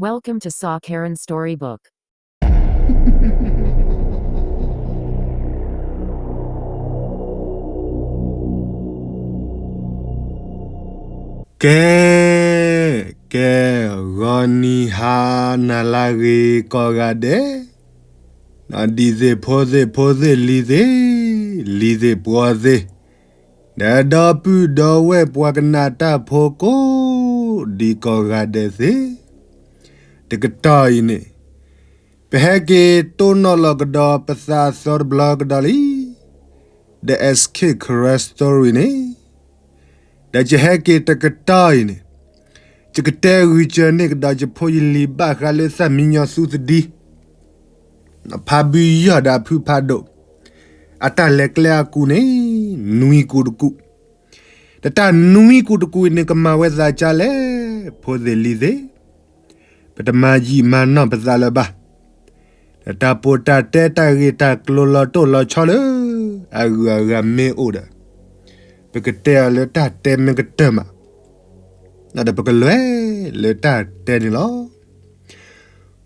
Welcome to Saw Karen Storybook. ကဲ, ကဲ, ဂီၤနံၤဟါနၤလၢအဂ့ၤကိးဂၤဒဲး, ဒ်သ့ၣ်ဖိသ့ၣ်ဖိသ့ၣ်လံၤသ့ၣ်, လံၤသ့ၣ်ပှီၤသ့ၣ်, ဒီးဒီပုၢ်ဒီဝဲၢ်ပှၤကနၣ်တၢ်ဖိကိးဒံကိးဂၤဒဲးသ့ၣ်, တကတီၢ်အံၤန့ၣ် ပဟဲက့ၤတိၢ်နီၣ်လီၤကဒီးပသးအသီတဘျီကဒီးလံ, The Escape Karen Story န့ၣ်, ဒီးယဟဲက့ၤတကတီၢ်အံၤန့ၣ်, ယကတဲဂုာ်စၢၤန့ၢ်ကဒီးယဖိယလံၤဘၣ်ဃးလၢသၣ်မံညီၤသူသဒံ ဖါဘုယီၢ်ဒီးဖုဖးဒိၣ်, အတၢ်လဲၤကျဲအကူၣ်န့ၣ်, နွံကူၣ်တကူၣ်, ဒီးတၢ်နွံကူၣ်တကူၣ်အံၤန့ၣ် ကမၤဝဲသးကၢ်လဲၣ်, ဖိသ့ၣ်လံၤသ့ၣ်, ပတမၤယံာ်မၤနီၢ်ပသးလၢၤဘၣ်, ဒီးတၢ်ပီးတၢ်တဲတၢ်ဂ့ၢ်တၢ်ကျိၤလီၤတိၢ်လီၤဆီလၢ အဂုၤအဂၤမ့ၢ်အိၣ်ဒီး, ပကတဲအီၤလၢတၢ်တဲမ့ၢ်ကတၢၢ်မး, ဒီးပကလဲၤလၢတၢ်တဲန့ၣ်လီၤ.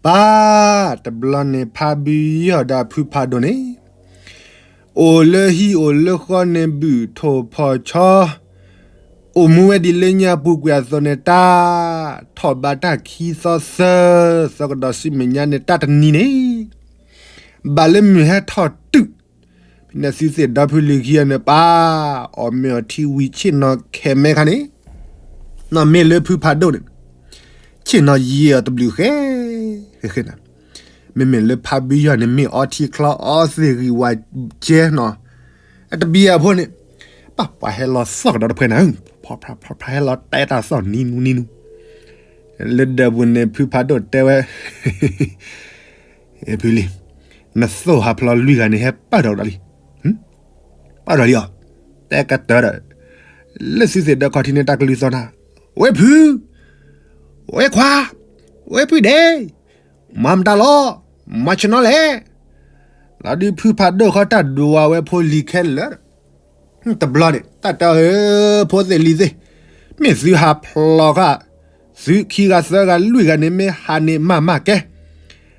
ပၢ်, တဘျီန့ၣ် ဖါဘုယီၢ်ဒီးဖုဖးဒိၣ်န့ၣ်, အိၣ်လၢဟံၣ်အိၣ်လၢဃီန့ၣ် ဘုၣ်ထိၣ်ဖီၣ်ဆီ, အိၣ်မူဝဲဒ်လၢညါပူၤကွံာ်အသိးန့ၣ် တၢ်ထီၣ်ဘးတၢ်ခံသီသၢသီကဒီးဆူမဲာ်ညါန့ၣ် တၢ်တနံၤန့ၣ် ဘၣ်လၢမုၢ်ဟဲထီၣ်တုၤ, ဖဲန့ၣ်သုသ့ၣ်ဒီဖုလံၤခံဂၤန့ၣ် ပၢ်, အီၣ်မ့ၤအီထံဝံၤဆ့ၣ်နီၤခဲမဲခါန့ၣ်, နီၢ်မ့ၢ်လၢဖုဖးဒိၣ်န့ၣ်, ဆ့ၣ်နီၤယံာ်အီၤတဘျုးဃဲ, ဃဲဃဲနၤ, မ့မ့ၢ်လၢဖါဘုယီၢ်န့ၣ် မ့ၢ်အီထံချီအီသ့ၣ်ဂံၢ်ဝးကဲနီၤ, အတဘံအဖိန့ၣ်, ပၢ်ပှၤဟဲလီၤသီၣ်ကဒီးတဖှဲနၤ, ဖီဖီဖီဖီဟဲလီၤတဲတၢ်သီၣ်နံၤနူနံၤနူ, လၢဒၢးပူၤန့ၣ် ဖုဖးဒိၣ်တဲဝဲ ဖုလံၤ, နသိၣ်ဟးဖျိးလွံၢ်ဂၤန့ၣ် ဟဲပာ်ဒီးကဒီးလံ, ပာ်ဒီးလံအီၤ, တဲကတၢၢ်ဒီး, လၢသုသ့ၣ်ဒီခီၣ်ထံးန့ၣ် တၢ်ကလုၢ်သီၣ်နၤ, ဝဲဖု, ဝဲခွါ, ဝဲဖုဒဲး, မၤမတၤလီၤ, မၤဆ့ၣ်နီၤလဲၣ်, လီၤဒုးဖုဖးဒိၣ်ဃီတၢ်ဒွးဝဲဖိလံၤခဲလၢာ် တဘျီန့ၣ် တၢ်တဲအီၤ ဖိသ့ၣ်လံၤသ့ၣ်, မ့ၢ်သုဟးဖျိးဃာ်, သုခံဂၤသၢဂၤလွံၢ်ဂၤန့ၣ် မ့ၢ်ဟးန့ၣ်မၤမၤကဲ,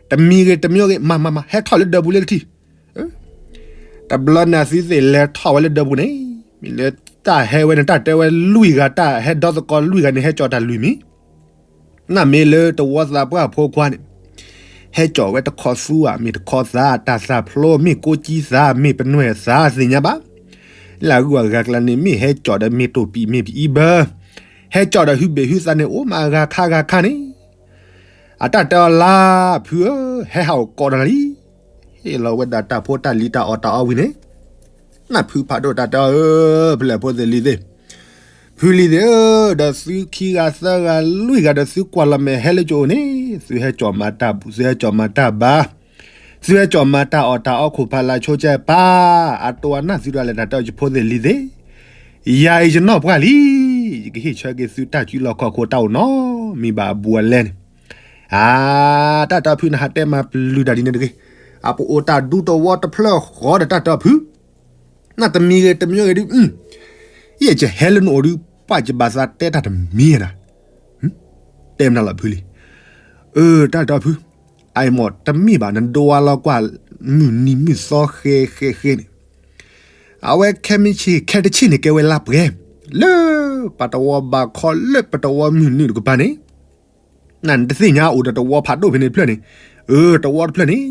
တမံၤဂ့ၤတမံၤဂ့ၤ မၤမၤမၤ ဟဲထီၣ်လၢဒၢးပူၤလၢတထံၣ်, တဘျီန့ၣ် သုသ့ၣ်လဲၤထီၣ်ဝဲလၢဒၢးပူၤန့ၣ်, မ့ၢ်လၢတၢ်ဟဲဝဲန့ၣ် တၢ်တဲဝဲလွံၢ်ဂၤ တၢ်ဟဲဒီသကိးလွံၢ်ဂၤန့ၣ် ဟဲကၠီၤတၢ်လွံၢ်မံၤ နမ့ၢ်လၢတဝီသးပှၢ်ဖိခွါန့ၣ်, ဟဲကၠီၤဝဲတခီသူဧါ မ့ၢ်တခီသး တၢ်သးဖျိမ့ၢ်ကိးကံသး မ့ၢ်ပနွဲၢ်သးသ့ၣ်ညါဘၣ်, လၢအဂုၤအဂၤကျါန့ၣ် မ့ၢ်ဟဲကၠီၤဒီးမ့ၢ်တိၢ်ပံာ်မ့ၢ်ပအံဘၢ, ဟဲကၠီၤဒီးဟုဘ့ၣ်ဟုသးန့ၣ် အိၣ်မးဂၤခါဂၤခါန့ၣ်, အတၢ်တဲအီၤလၢ ဖုဧၢ, ဟဲဟးအိၣ်ကိးဒီးနၤလံ, ဟ့ၣ်လီၤဝဲဒၣ်တၢ်ဖိတၢ်လံၤတၢ်အီၣ်တၢ်အီဝံၤန့ၣ်, နဖုဖးဒိၣ်တၢ်တဲအီၤဧၢ, ဖဲလဲၣ်ဖိသ့ၣ်လံၤသ့ၣ် ဖုလံၤသ့ၣ်ဧၢ, ဒီးသုခံဂၤသၢဂၤလွံၢ်ဂၤဒီးသုကွၢ်လီၤမဲာ်ဟဲလၢကအိၣ်န့ၣ်, သုဟဲကၠီၤမၤတၢ်ဘူၣ် သုဟဲကၠီၤမၤတၢ်ဘါ, သုဟဲကၠီၤမၤတၢ်အီၣ်တၢ်အီခိၣ်ဖးလၢဆိကဲပၢ်, အတိအနၢ်သုတဂၤလဲၣ်တၢ်တဲအီၤ ယဖိသ့ၣ်လံၤသ့ၣ်, ယၤအံၤယနီၢ်ပှၢ်လံ, ယကဟ့ၣ်ဆၢက့ၤသုတၢ်စုလီၢ်ခီၣ်ခိၣ်တၢ်အိၣ်နီတမံၤဘၣ်အဘူးအလဲန့ၣ်, အါ, တၢ်တဲအီၤဖုနဟးတဲမၤပျုၤတၢ်ဒ်န့ၣ်တဂ့ၤ, အပအိၣ်တၢ်ဒူသဝီတဖျၢၣ်ဃီဒီးတၢ်တဲအီၤဖု နတမံၤဂ့ၤတမံၤဂ့ၤဒုး, ယဲယဟဲလၢနအိၣ်ဒုး ပှၤယဘၣ်သးတဲတၢ်တမံၤနၤ, တဲမနုၤလီၤဖုလံၤ, အၢ တၢ်တဲအီၤဖု, အအံၤမ့ၢ်တမ့ၢ်ဘၣ် နဒိဝါလီၤကွၢ် မုၢ်နံၤမုၢ်သီဃဲဃဲဃဲန့ၣ်, အဝဲခဲမုၢ်ဆ့ၣ်ခဲတဆ့ၣ်န့ၣ် ကဲဝဲလါပှဲၤ, လၢပှၤတဝီဘးခီလၢပှၤတဝီမုၢ်နုာ်တကပၤန့ၣ် နတသ့ၣ်ညါအိၣ်ဒီးတဝီဖးဒိၣ်ဖဲန့ၣ်တဖျၢၣ်န့ၣ်, အၢ တဝီတဖျၢၣ်န့ၣ်,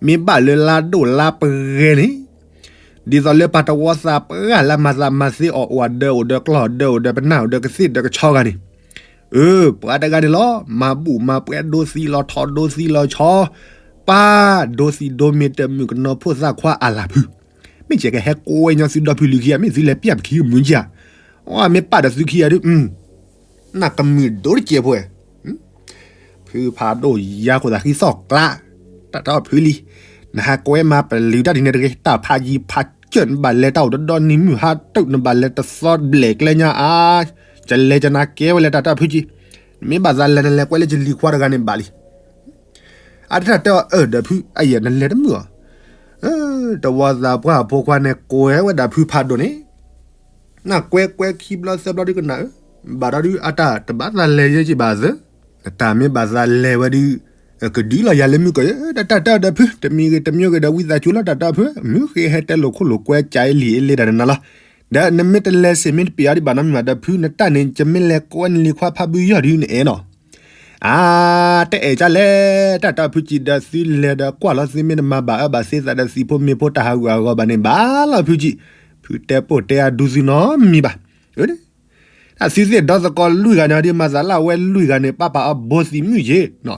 မ့ၢ်ဘၣ်လၢလါဒိၣ်လါပှဲၤန့ၣ်, ဒ်သိးလၢပှၤတဝီသးပှၢ်လၢမၤသးမၤသ့အီၣ်အိၣ်အဒၢး အိၣ်ဒီးကျီၢ်ဒၢး အိၣ်ဒီးပနၢ် အိၣ်ဒီးကသ့ၣ်ဒီးကဆီဂၤန့ၣ်, အၢ ပှၤတဂၤန့ၣ်လီၤ မၤဘူၣ်မၤပှဲၤဒိသံလီၤထီဒိသံလီၤဆီ, ပၢ်ဒိသံဒိမ့ၢ်တမုၣ်ကနီၤ ဖိသၣ်ခွါအလၢ်ဖု မ့ၢ်ကဲကဟဲကိးဝဲညီသုဒီဖုလံၤခံဂၤ မ့ၢ်သုလဲၤပျၢ်ပခံဂၤမုၢ်ကၢ်, အမ့ၢ်ပာ်ဒီးသုခံဂၤဒုး, နကမုာ်ဒိတကဲးဖိ, ဖုဖးဒိၣ်ယါခိၣ်သးဃံသီၣ်ကျါ, တၢ်တဲအီၤဖုလံၤ, နဟးကွဲမၤပျုၤတၢ်ဒ်န့ၣ်တဂ့ၤ, တၢ်ဖးယံၤဖးစၢၢ် နဘၣ်လဲၤတၢ်အိၣ်တဒီနံၤမုၢ်ဟါတုး နဘၣ်လဲၤတသီဘျဲၣ်ကျဲညါအါ, ကလဲၤကနၤကဲဝဲလဲၣ်တၢ်တဲအီၤဖုက့, နမ့ၢ်ဘၣ်သးလဲၤနလဲၤကွဲလၢကလံၤခွါတဂၤန့ၣ်ဘၣ်လံ အတၢ်တဲအီၤအၢၣ်ဒီးဖု အယဲၢ်နလဲၤတမုာ်အီၤ, တဝီသးပှၢ်အဖိခွါန့ၣ် ကွဲဝဲဒၣ်ဖုဖးဒိၣ်န့ၣ်, နကွဲကွဲခံဘျီသၢဘျီဒုကနၣ်ဧၢ, ဘၣ်ဒီးဒုးအတၢ်တဘၣ်သးလဲၤယဲက့ၤဘၣ်သၢ, တၢ်မ့ၢ်ဘၣ်သးလဲၤဝဲဒုး ကဒုးလီၤယၤလၢမုၢ်ကီၢ်, တၢ်တၢ်တၢ်ဖု တမံၤဂ့ၤတမံၤဂ့ၤဒီး ဝံသးစူၤလီၤ တၢ်တၢ်ဖု, မုၢ်ဃ့ဟဲတဲလိာ်ခိၣ်လိာ်ကွဲကၠးအ့လံၤအ့လ့တၢ်န့ၣ်နၤလီၤ. ဒီးနမ့ၢ်တလဲၤစ့ၢ်မ့ၢ်တပ့ၤအီၤဒံးဘၣ်နီတမံၤဘၣ်ဒီး ဖုနတၢ်န့ၣ် ယမ့ၢ်လဲၤကိးဝဲနလံၤခွါဖးဘုယီၢ်ဒုးနအဲၣ်နီၤ. အါ, တအဲၣ်ကၢ်လဲၣ်, တၢ်တၢ်ဖုကံဒီးသုလဲၤဒီးကွၢ်လီၤ သုမ့ၢ်တမၤဘၣ်အၢဘၣ်သီသးဒီးသံးဖိမ့ၢ်ဖိတၢ်ဟးဂူာ်ဟးဂီၤဘၣ်န့ၣ် ဘၣ်လီၤဖုကံ, ဖုတဲပိၢ်တဲအဒူသုနီတမံၤဘၣ်. အၢ တၢ်သုသ့ၣ်ဒီသကိးလွံၢ်ဂၤန့ၣ် ဒ်မၤသးလၢအဝဲလွံၢ်ဂၤန့ၣ် ပာ်ပာ်အီၤဘိသံးမုၢ်ယ့ၤ,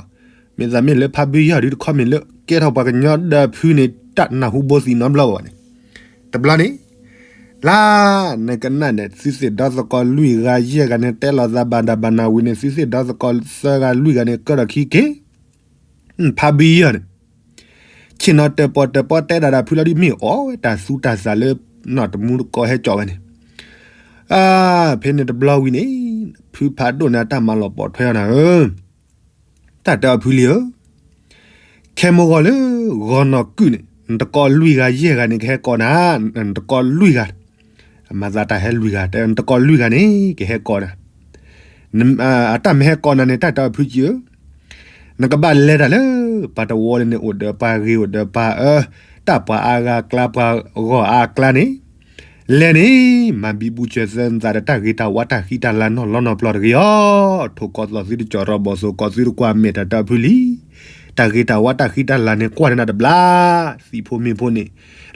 မ့ၢ်သးမ့ၢ်လၢဖးဘုယီၢ်ဒုးတခီမ့ၢ်လၢ ကဲထီၣ်ပှၤကညီဒီးဖုန့ၣ် တၢ်နၢ်ဟူဘိသံးနီတဘျီဘၣ်န့ၣ်, တဘျီန့ၣ် လၢ နကနၣ်န့ၣ် သုသ့ၣ်ဒီသကိးလွံၢ်ဂၤယဲၢ်ဂၤန့ၣ် တဲလိာ်သးဘၣ်ဒၣ်ဘၣ်နၢ်ဝံၤန့ၣ် သုသ့ၣ်ဒီသကိးသၢဂၤလွံၢ်ဂၤန့ၣ် ကၢထီၣ်ခံက့ၤ ဖးဘုယီၢ်န့ၣ် ဆ့ၣ်နီၤတၢၢ်ပီၣ်တၢၢ်ပီတဲဒၣ်ဒီးဖုလီၤဒုး မ့ၢ်အီၣ်ဝဲတၢ်သူတၢ်သၣ်လၢ နီၢ်တမူတကိးဟဲကၠီၣ်ဝဲန့ၣ်, အါ ဖဲန့ၣ်တဘျီဝံၤန့ၣ် ဖုဖးဒိၣ်န့ၣ်အတၢ်မၤလီၤပိာ်ထွဲအီၤနၤဧၢ, တၢ်တဲအီၤဖုလံဧၢ, ခဲမုၢ်ဂီၤလၢ ဂီၤနီၢ်ကုၢ်န့ၣ် နတကိးလွံၢ်ဂၤယဲၢ်ဂၤန့ၣ် ကဟဲကိးနၤ, နတကိးလွံၢ်ဂၤ အမၤသးတၢ်ဟဲလွံၢ်ဂၤ တဲနတကိးလွံၢ်ဂၤန့ၣ် ကဟဲကိးနၤ, အတၢ်မ့ၢ်ဟဲကိးနၤန့ၣ် တၢ်တဲအီၤဖုကံဧၢ, နကဘၣ်လဲၤတၢ်လၢ ပှၤတဝီလၢန့ၣ် အိၣ်ဒီးပှၤဂ့ၤအိၣ်ဒီးပှၤအၢ, တၢ်ပှၤအါဂၤအကျါ ပှၤဂီၢ်အါအကျါန့ၣ်, လဲၤန့ၣ် မၤဘံဘူစၢၤသၢနသးဒီးတၢ်ဂ့ၤတၢ်ဝါတၢ်ဃံတၢ်လၤနီၢ်လီၤနီၢ်ပျီတဂ့ၤအီၤ, ထိၣ်ကီၢ်သီၣ်သုတကၠီၣ်ရီဘီၣ်သိၣ်ကီၢ်သုတကွၢ်မဲာ်တၢ်တဲအီၤဖုလံ, တၢ်ဂ့ၤတၢ်ဝါတၢ်ဃံတၢ်လၤန့ၣ် ကွၢ်န့ၢ်နၤတဘျီ, သံးဖိမ့ၢ်ဖိန့ၣ်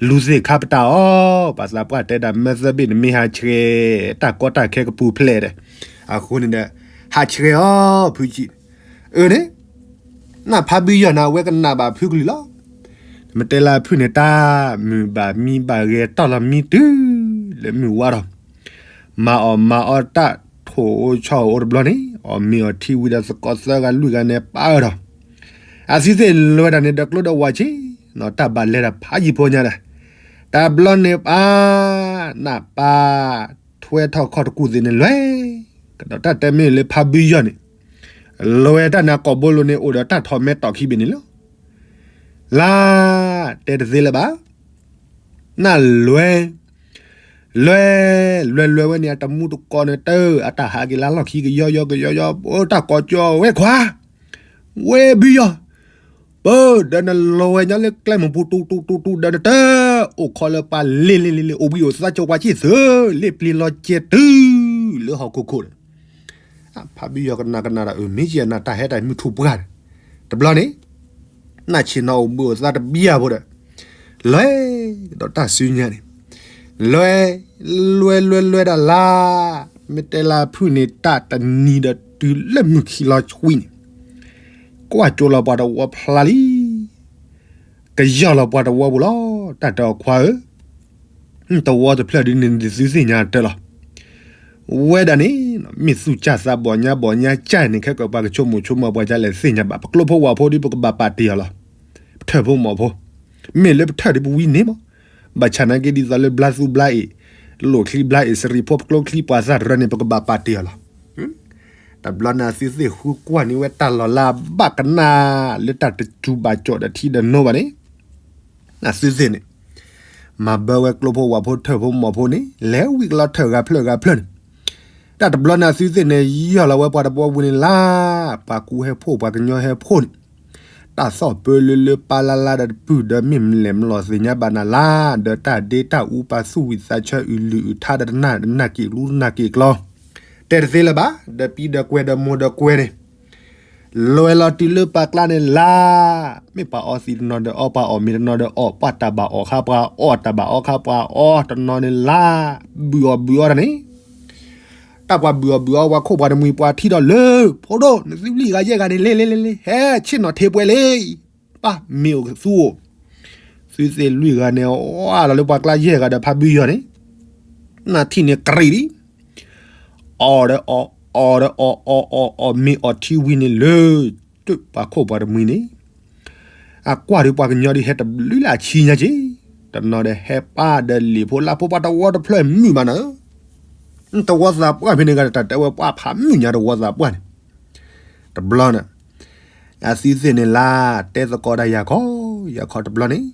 လူၤသ့ၣ်ခါပတာ်အီၤ, ပှၤသးပှၢ်တဲဒၣ်မၢသၢဘ့ၣ်န့ၣ် မ့ၢ်ဟးဆှဲး, တၢ်ကီတၢ်ခဲကပူၤဖျဲးဒီး, အဃိန့ၣ်ဒီး, ဟးဆှဲးအီၤဖုကံ, အၢန့ၣ် နဖးဘုယီၢ်န့ၣ် အဝဲကနၣ်ဘၣ်ဖုကလုၢ်လီၤ. နမ့ၢ်တဲလၢဖုန့ၣ် တၢ်မုာ်ဘၣ်မံဘၣ်ဂဲၤတီၢ်လီၤမံတုၤလၢမုၢ်ဝါဒီး, မၤအီၣ်မၤအီတၢ်ထိၣ်အိၣ်ဆီအိၣ်တဘျီန့ၣ် အီၣ်မ့ၤအီၣ်ထံဝံၤဒီးသကိးသၢဂၤလွံၢ်ဂၤန့ၣ် ပာ်အၢၣ်ဒီး, အသုသ့ၣ်လဲၤဝဲဒၣ်န့ၣ် ဒီးကျိဒီးဝၣ်ဆ့, တၢ်ဘၣ်လဲၤတၢ်ဖးယံၤဖိညါဒီး, တဘျီန့ၣ်ပၢ်, နပၢ် ထွဲထီၣ်ခီၣ်တကူၣ်သ့ၣ်န့ၣ်လဲၤ, ကဒီးတၢ်တဲမ့ၢ်လၢဖးဘုယီၢ်န့ၣ်, လဲၤတၢ်န့ၣ်ကိာ်ဘိလိၤန့ၣ် အိၣ်ဒီးတၢ်ထီၣ်မဲတီၢ်ခံဘ့ၣ်န့ၣ်လီၤ. လါ, တဲတသ့လၢၤဘၣ်, နလဲၤ, လဲၤ, လဲၤလဲၤဝဲန့ၣ် အတမူတကိးန့ၣ်တၢ် အတၢ်ဟးက့ၤလၢလီၢ်ခံကယီယီကယီယီ, တၢ်ကိးကၠီဝဲခွါ, ဝဲဘုယီၢ် ပၢ်ဒီးနလီၤဝဲညါလၢကျဲမုၢ်ပူၤတူတူတူတူဒီးနတၢ်အိၣ်ခိးလၢပှၤလ့လ့လ့လ့ အိၣ်ဘှံးအိၣ်သါကၠီပှၤစ့ၣ်သၢ လ့ပျံၤလီၤကဲတုၤလၢဟီၣ်ခိၣ်ခိၣ်န့ၣ်, ဖးဘုယီၢ်ကနၣ်ကနၣ်ဒီး အၢ မ့ၢ်ကနၣ်တၢ်ဟဲတၢ်မုၢ်ထူၣ်ပှၢ်န့ၣ်, တဘျီန့ၣ် နဆ့ၣ်နီၤအိၣ်ဘှံးအိၣ်သါတဘံၣ်အါဖိဒီး, လဲၤ, ဒီးတၢ်စုညါန့ၣ်, လဲၤ, လဲၤလဲၤလဲၤဒၣ်လါ, မ့ၢ်တဲလၢဖုန့ၣ် တၢ်တနံၤဒီးတုၤလၢမုၢ်ခံလီၤဆွံန့ၣ်, ကွၢ်ကၠိလီၤပှၤတဝီဖျါလံ, ကယီၢ်လီၤပှၤတဝီပူၤလီၤ, တၢ်တဲအီၤခွါဧၢ တဝီတဖျၢၣ်ဒ်န့ၣ် သုသ့ၣ်ညါတၢ်လီၤ. ဝဲဒၣ်န့ၣ် မ့ၢ်သူၣ်ကၢ်သးဘီၣ်ညါဘီၣ်ညါကၢ်န့ၣ် ခဲကပှၤကဆိကမိၣ်ဆိကမးပှၤကလဲၤသ့ၣ်ညါဘၣ် ပကျိဖိဝၣ်ဖိဒ်ပကဘၣ်ပာ်တ့ၢ်အီၤလီၤ. ပထၢၣ်ဖိမီၢ်ဖိ, မ့ၢ်လၢပထၢၣ်ဒ်ပဝံန့ၣ်မး, ဘၣ်ဆၣ်နာ်က့ဒ်သိးလၢဘျါသူဘျါအံၤ, လိၣ်ချံဘျါအံၤ စရံဖိပကျိချံပှၤသၣ်တရၢန့ၣ် ပကဘၣ်ပာ်တ့ၢ်အီၤလီၤ. တဘျီန့ၣ်သုသ့ၣ်ဃုကွၢ်န့ၢ်ဝဲတၢ်လီၤလၢအဘၣ်ကနၣ် လၢတၢ်တစူၤဘၣ်ကၠီၣ်ဒီးထံဒီးနိဘၣ်န့ၣ် အသုသ့ၣ်န့ၣ် မၤဘၢဝဲကျိဖိဝၣ်ဖိထၢၣ်ဖိမီၢ်ဖိန့ၣ် လဲၤဝံၤကလီထၢၣ်ဂၤဖျၢၣ်ဂၤဖျၢၣ်န့ၣ်, တၢ်တဘျီန့ၣ်အသုသ့ၣ်န့ၣ် ယီၢ်လီၤဝဲပှၤတဝီပူၤန့ၣ်လါ, ပှၤကူဟဲဖှိၣ်ပှၤကညီဟဲဖှိၣ်န့ၣ်, တၢ်သီၣ်ပၢလၢလၢပၢ်လါလါဒီးတပုၢ်ဒီးမ့ၢ်မလဲၣ်မလီၤသ့ၣ်ညါဘၣ်နၤလါ, ဒီးတၢ်ဒ့တၢ်အူပာ်သူၣ်ဝံၣ်သးဆၢအုးလုၢ်အုးထါဒီးတနၢ်တနၢ်က့ၤကျူတနၢ်က့ၤကျီ, တဲတသ့လၢၤဘၣ်, ဒီးပံဒီးကွဲးဒီးမိၢ်ဒီးကွဲးန့ၣ် လဲၤလီၤတုၤလၢပှၤကျါန့ၣ်လါ, မ့ၢ်ပှၤအီသံးတနီၤဒီးအီ, ပှၤအီၣ်မ့ၤတနီၤဒီးအီၣ်, ပှၤတၢ်ဘၣ်အီၣ်ဃါပှၤအီၣ်, တၢ်ဘၣ်အီဃါပှၤအီတနီၤန့ၣ်လါ, ဘုၣ်အီၣ်ဘုၣ်အီတၢ်န့ၣ်, တၢ်ပှၤဘုၣ်အီၣ်ဘုၣ်အီပှၤခိၣ်ပှၤတမှံၤပှၤထံၣ်ဒီးလၢ, ဖိဒိၣ် နသုလွံၢ်ဂၤယဲၢ်ဂၤန့ၣ် လဲၤလဲၤလဲၤလဲၤ ဟဲဆ့ၣ်နီၤထံးပှဲၤလံ, ပၢ်မ့ၢ်အိၣ်သူအိၣ်, သုသ့ၣ်လွံၢ်ဂၤန့ၣ် အီၣ်လီၤလၢပှၤကျါယဲၢ်ဂၤဒီးဖးဘုယီၢ်န့ၣ်, နၢ်ထံၣ်န့ၣ်ကရံၣ်လံ အီၣ်ဒီးအီၣ်, အီၣ်ဒီးအီၣ်, အီၣ်အီၣ်အီၣ် မ့ၢ်အီၣ်ထံဝံၤန့ၣ်လၢ, တုၤပှၤခိၣ်ပှၤတမှံၤန့ၣ်, အကွၢ်ဒီးပှၤကညီဒ်ဟဲတဘျုးလၢအဆံညါက့ၤ, တနီၤဒီးဟဲပၢ်ဒီးလံာ်ဖိလါဖိ ပှၤတဝီတဖျၢၣ်မုာ်မးနၤ, တဝီသးပှၢ်ဖဲန့ၣ်ဂၤဒီး တၢ်တဲဝဲပှၤဖးမုာ်ညါတဝီသးပှၢ်န့ၣ်, တဘျီန့ၣ် အသုသ့ၣ်န့ၣ်လါ, တဲသကိးတၢ်ယၤခီ, ယၤခီတဘျီန့ၣ်,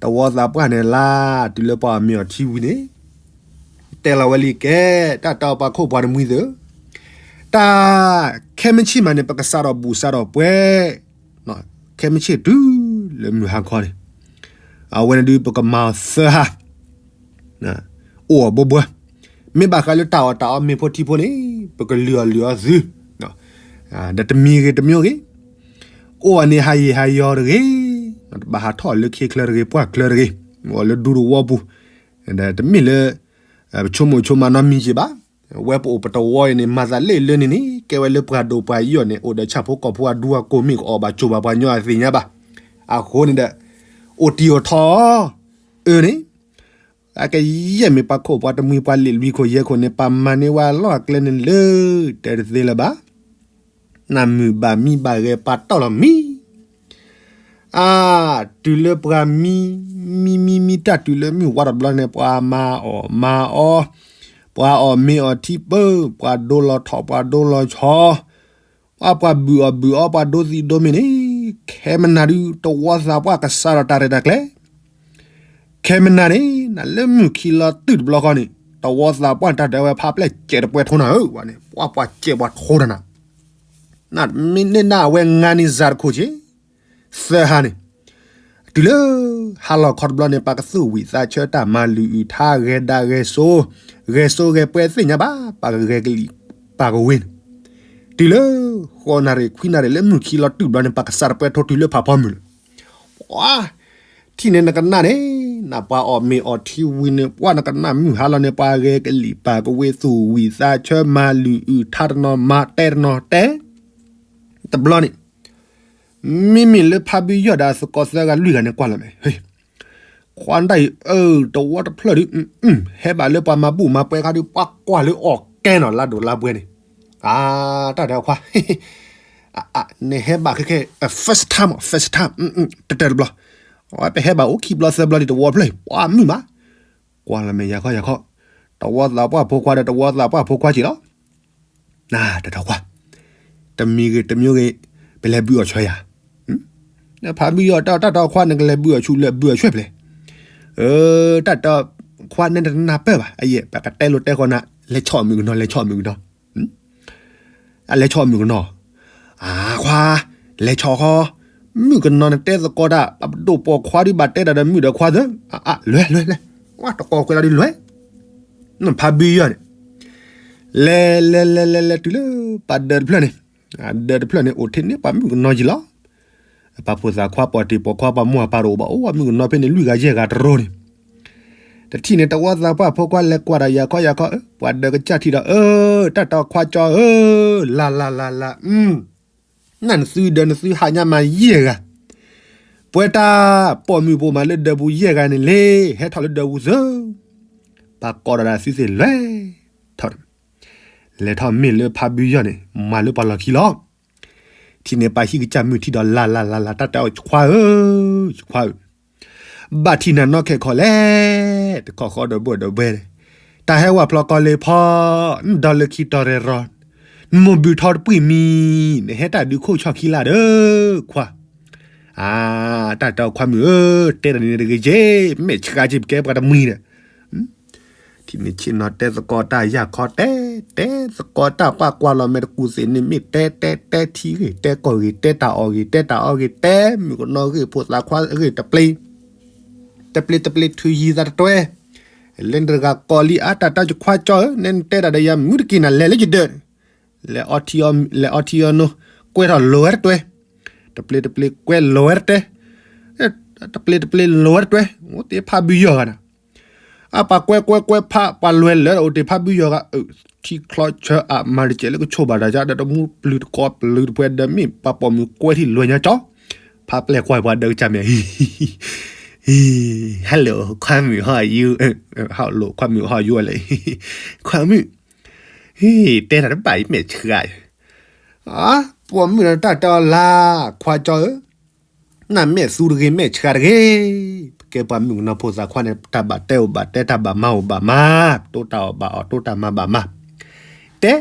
တဝီသးပှၢ်န့ၣ်လါ, တုၤလၢပှၤအီၣ်မ့ၤအီၣ်ထံဝံၤန့ၣ်, တဲလီၤဝဲလံကဲ, တၢ်တဲအီၤပှၤခိၣ်ပှၤတမှံၤသ့ၣ်ဧၢ, တၢ်ခဲမုၢ်ဆ့ၣ်မးန့ၣ် ပကစးထီၣ်ဘူၣ်စးထီၣ်ပှဲၤ, ခဲမုၢ်ဆ့ၣ်တုၤလၢမုၢ်ဟါခီန့ၣ်, အဝဲန့ၣ်ဒုးပကမၤအီၤသၢဟါ, အိၣ်အီၤဘှီဘှီ, မ့ၢ်ဘၣ်ဃးလၢတၢ်အီၣ်တၢ်အီမ့ၤဖိထံဖိန့ၣ် ပကလုၢ်အီၣ်လုၢ်အီသု, ဒီးတမံၤဂ့ၤတမံၤဂ့ၤ, အိၣ်အီၤန့ၣ်ဟါယံာ်ဟါယီၤတဂ့ၤ, တဘၣ်ဟးထီၣ်လၢခ့ချၢတဂ့ၤ ပှၢ်ချၢတဂ့ၤ, အိၣ်လၢဒူသဝီပူၤ, ဒီးတမ့ၢ်လၢ ပဆိကမိၣ်ဆိကမးနီတမံၤက့ၤဘၣ်, ဝဲပအိၣ်ပတဝီအံၤန့ၣ် မၤသးလၢလၢန့ၣ်န့ၣ် ကဲဝဲလၢပှၤဒိၣ်ပှၤယိာ်န့ၣ် အိၣ်ဒီးဆၣ်ဖိကီၢ်ဖိအဒူအကိၢ် မ့ၢ်ကအီၣ်ဘၣ်ကၠိဘၣ်ပှၤညီအသ့ၣ်ညါဘၣ်, အဃိန့ၣ်ဒီး အိၣ်တံၢ်အိၣ်ထီၣ်အီၤ, အၢန့ၣ် အကယဲၢ်မ့ၢ်ပှၤခိၣ်ပှၤတမှံၤပှၤလ့ၣ်လွံၢ်ခိၣ်ယဲၢ်ခိၣ်န့ၣ် ပမၤန့ၢ်ဝဲအလီၢ်အကျဲန့ၣ်လၢ တဲတသ့လၢၤဘၣ်, နၢ်မုာ်ဘၣ်မံဘၣ်ဂဲၤပာ်တီၢ်လီၤမံ အါ, တုၤလၢပှၤမံ, မံမံမံတၢ်တုၤလၢမုၢ်ဝါတဘျီန့ၣ် ပှၤမၤအီၣ်မၤအီ, ပှၤအီၣ်မ့ၤအီၣ်ထံပၢ, ပှၤဒိလီၤထီၣ်ပှၤဒိလီၤဆီ, ပှၤပှၤဘုၣ်အီၣ်ဘုၣ်အီပှၤဒိသံးဒိမ့ၤန့ၣ်, ခဲမနၤဒုး တဝီသးပှၢ်ကစးထီၣ်တၢ်ရဲၣ်တၢ်ကျဲၤ ခဲမနၤန့ၣ် နလၢမုၢ်ခံလီၤတုၤတဘျီဃီန့ၣ် တဝီသးပှၢ်တၢ်ဒၢးဝဲဖးပျဲၢ်စဲးတပှဲၤထိနၤဧၢ, ဝဲန့ၣ် ပှၤပှၤစဲးပှၤထိနၤနၤ, နမ့ၢ်န့ၢ်နၢ်အဝဲငါနံၤစၤတခိၣ်က့ၤ, သၢဟါန့ၣ်, တုၤလၢ ဟါလီၤခီတဘျီန့ၣ် ပှၤကသူၣ်ဝံၣ်သးဆၢတၢ်မၤလုၢ်အုၣ်ထါဂဲၤဒၣ်ဂဲၤစိ, ဂဲၤစိဂဲၤပှဲၤသ့ၣ်ညါဘၣ် ပှၤကဂဲၤကလံၣ်ပှၤကဝ့ၤန့ၣ်, တုၤလၢ ဃိးနၣ်ရံၣ်ခွံနၣ်ရံၣ်လၢမုၢ်ခံလီၤတုၤဘျီန့ၣ် ပှၤကစးတပှဲၤထိတုၤလၢဖးဖီမုၢ်လၢၤ ပှၤ ထံၣ်န့ၣ်နကနၣ်န့ၣ်, နပှၤအီၣ်မ့ၤအီၣ်ထံဝံၤန့ၣ် ပှၤနကနၣ်မုၢ်ဟါလီၤန့ၣ် ပှၤဂဲၤကလံၣ်ပှၤကဝ့ၤသူၣ်ဝံၣ်သးဆၢမၤလုၢ်အုၣ်ထါတနီၤမၤတဲတနီၤတဲ, တဘျီန့ၣ်, မ့မ့ၢ်လၢဖးဘံယီၢ်ဒီးအသကိးသၢဂၤလွံၢ်ဂၤန့ၣ်ကွၢ်လီၤမ့ၢ်, ခွါဒၣ်အံၤ အၢ တဝီတဖျၢၣ်ဒုး, ဟဲဘၣ်လၢပှၤမၤဘူၣ်မၤပှဲၤခါဒုး ပှၤကွၢ်လၢအီၣ်ကဲနီၤလါဒိၣ်လါပှဲၤန့ၣ်, အါ တၢ်ဒီးခွါ နဟဲဘၣ်ခဲခဲ first time, first time, တတၢၢ်တဘျီ, အဝဲပဟဲဘၣ်အိၣ်ခံဘျီသၢဘျီဒံးတဝီဖျၢၣ် ပှၤမုၣ်မး, ကွၢ်လီၤမ့ၢ်ယၤခီယၤခီ, တဝီသးပှၢ်ဖိခွါဒီးတဝီသးပှၢ်ဖိခွါက့ၤလီၤ, တၢ်ဒီးခွါ, တမံၤဂ့ၤတမံၤဂ့ၤ, ပလဲၤဘုးအီၣ်ဆွဲယၤ, ဖးဘံယီၢ်တၢ်တၢ်ဒီးခွါ နကလဲၤဘုးအီၣ်ဆူၣ်လဲၤဘုးအီၣ်ဆွဲဖျဲၣ်, တၢ်ဒီးခွါ နဲနတနၢ်ပၢၢ်ဘၣ် အယဲၢ် ပကတဲလိာ်တဲဃီနၤ, လဲၤဆီၣ်မုၣ်ကနီၤ လဲၤဆီၣ်မုၣ်ကနီၤ အလဲၤဆီၣ်မုၣ်ကနီၤ, အခွါ, လဲၤဆီၣ်ဃီ, မုၣ်ကနီၤနတဲသကိးတၢ် ပဒိၣ်ပိာ်ခွါဒုးဘၣ်တဲတၢ်ဒီးမုၣ်ဒီးခွါသၢ, လွဲလွဲလွဲ, တကိးကွဲးလီၤဒုးလွဲ, နဖးဘံယီၢ်န့ၣ်, လဲၤလဲၤလဲၤလဲၤလဲၤတုၤလၢ ပှၤဒၢးတဖျၢၣ်န့ၣ်, ဒၢးတဖျၢၣ်န့ၣ် အိၣ်ထဲန့ၣ်ပှၤမုၣ်ကနီၤယံၤလီၤ ပှၤဖိသၣ်ခွါ ပှၤတံၢ်ပိာ်ခွါ ပှၤမိၢ်အပၢ်တအိၣ်ဘၣ် အိၣ်ပှၤမုၣ်ကနီၤဖဲန့ၣ် လွံၢ်ဂၤယဲၢ်ဂၤတရိၤန့ၣ်, တထံၣ်န့ၣ် တဝီသးပှၢ်ဖိခွါလဲၤကွၢ်ဒီးယၤခီယၤခီဧၢ, ပှၤဒၢးကစၢ်ထံၣ်ဒီး အၢ တၢ်တီခွါကၠီဧၢ, လၢ်လၢ်လၢ်လၢ်, နနသုဒၢးနသုဟးညါမးယဲၢ်ဂၤ, ပှဲၤတၢ်ပိာ်မုၣ်ပိာ်မးလၢဒၢးပူၤယဲၢ်ဂၤန့ၣ်လံ, ဟဲထီၣ်လၢဒၢးပူၤသၢ, ပှၤကိးဒီးဒၣ်သုသ့ၣ်လွဲၢ်ထီၣ် လဲၤထီၣ်မ့ၢ်လၢဖးဘံယီၢ်န့ၣ် မၤလၢပှၤလီၢ်ခံလီၤ. ထံၣ်န့ၣ်ပှၤဟံၣ်ကစၢ်မုၣ်ထံၣ်ဒီးလၢ်လၢ်လၢ်လၢ် တၢ်တဲအီၤခွါဧၢ, ယခွါဧၢ, ဘၣ်ထံၣ်နၤနီၢ်ခဲခီလဲၣ်, တခီဃီဒီးဘှဲၣ်ဒီးဘှဲၣ်, တၢ်ဟဲဝဲဖျီကီၢ်လ့ဖီ, နဒီလၢခံတီၤရဲၣ်ရီၤ, နမိၢ်ဘုၣ်ထီတပှံၢ်မံၤ, နဟဲတၢ်ဒုးခိၣ်ဆီၣ်ခံလၢ်ဒီး, ခွါ အါ, တၢ်တဲအီၤခွါမုၣ်ဧၢ, တဲတၢ်န့ၣ်တဂ့ၤက့, မဲာ်ဆှးက့ ပကဲပှၤတမှံၤဒီး, ထံၣ်န့ၣ်ဆ့ၣ်နီၤတဲသကိးတၢ်ယၢ်ခီတဲ, တဲသကိးတၢ်ပှၢ်ကွၢ်လီၤမဲာ်တကူၣ်သ့ၣ်န့ၣ်မ့ၢ်တဲတဲတဲထံဂ့ၢ် တဲကီၢ်ဂ့ၢ် တဲတၢ်အီၣ်ဂ့ၢ် တဲတၢ်အီၣ်ဂ့ၢ် တဲမုၣ်ကနီၤဂ့ၢ် ဖိသၣ်ခွါဂ့ၢ်တပျ့ၤ, တပျ့ၤတပျ့ၤထုးယံၤသးတတွဲ, လဲၤနတဂၤကီၢ်လံအါ တၢ်တဲယခွါကၠီဧၢ, နဲနတဲတၢ်ဒီးယၤမုၢ်တက့ၢ်နၤ လဲၤလၢယဒၢး လဲၤအီထံအီနိ ကွဲထီၣ်လီၤဝဲတတွဲ, တပျ့ၤတပျ့ၤကွဲလီၤဝဲတတဲ, တပျ့ၤတပျ့ၤလီၤဝဲတတွဲ, အိၣ်တ့ၢ်ဖးဘုယီၢ်ဂၤနၤ, အပှၤကွဲကွဲကွဲဖး ပှၤလွဲလၢအိၣ်တ့ၢ်ဖးဘုယီၢ်ဂၤ, ထံချီဆၢအမၤတကဲးလၢကဆိၣ်ဘၣ်တၢ်ယါဒီးတမူပျုၤတကိးပျုၤတပှဲၤဒီးမ့ၢ်ပှၤပိာ်မုၣ်ကွဲထံၣ်လွဲညါကၠီ, ဖးပျဲၢ်ကွၢ်ပှၤဒၢးကစၢ်မဲာ် Hello ခွါမုၣ်ဟီၣ်ယူ, Hello ခွါမုၣ်ဟီၣ်ယူလဲၣ်, ခွါမုၣ်, တဲတၢ်တဘၣ်အံၤမဲာ်ဆှး, ပိာ်မုၣ်ဒီးတၢ်တဲအီၤလၢ်, ခွါကၠီဧၢ, နမဲာ်သူတဂ့ၤ မဲာ်ဆှးတဂ့ၤ, ပကဲပှၤမုၣ်ကနီၤဖိသၣ်ခွါန့ၣ် တၢ်ဘၣ်တဲအိၣ်ဘၣ်တဲတၢ်ဘၣ်မၤအိၣ်ဘၣ်မၤ, တိၢ်တၢ်အီၣ်ဘၣ်အီၣ် တိၢ်တၢ်မၤဘၣ်မၤ, တဲ,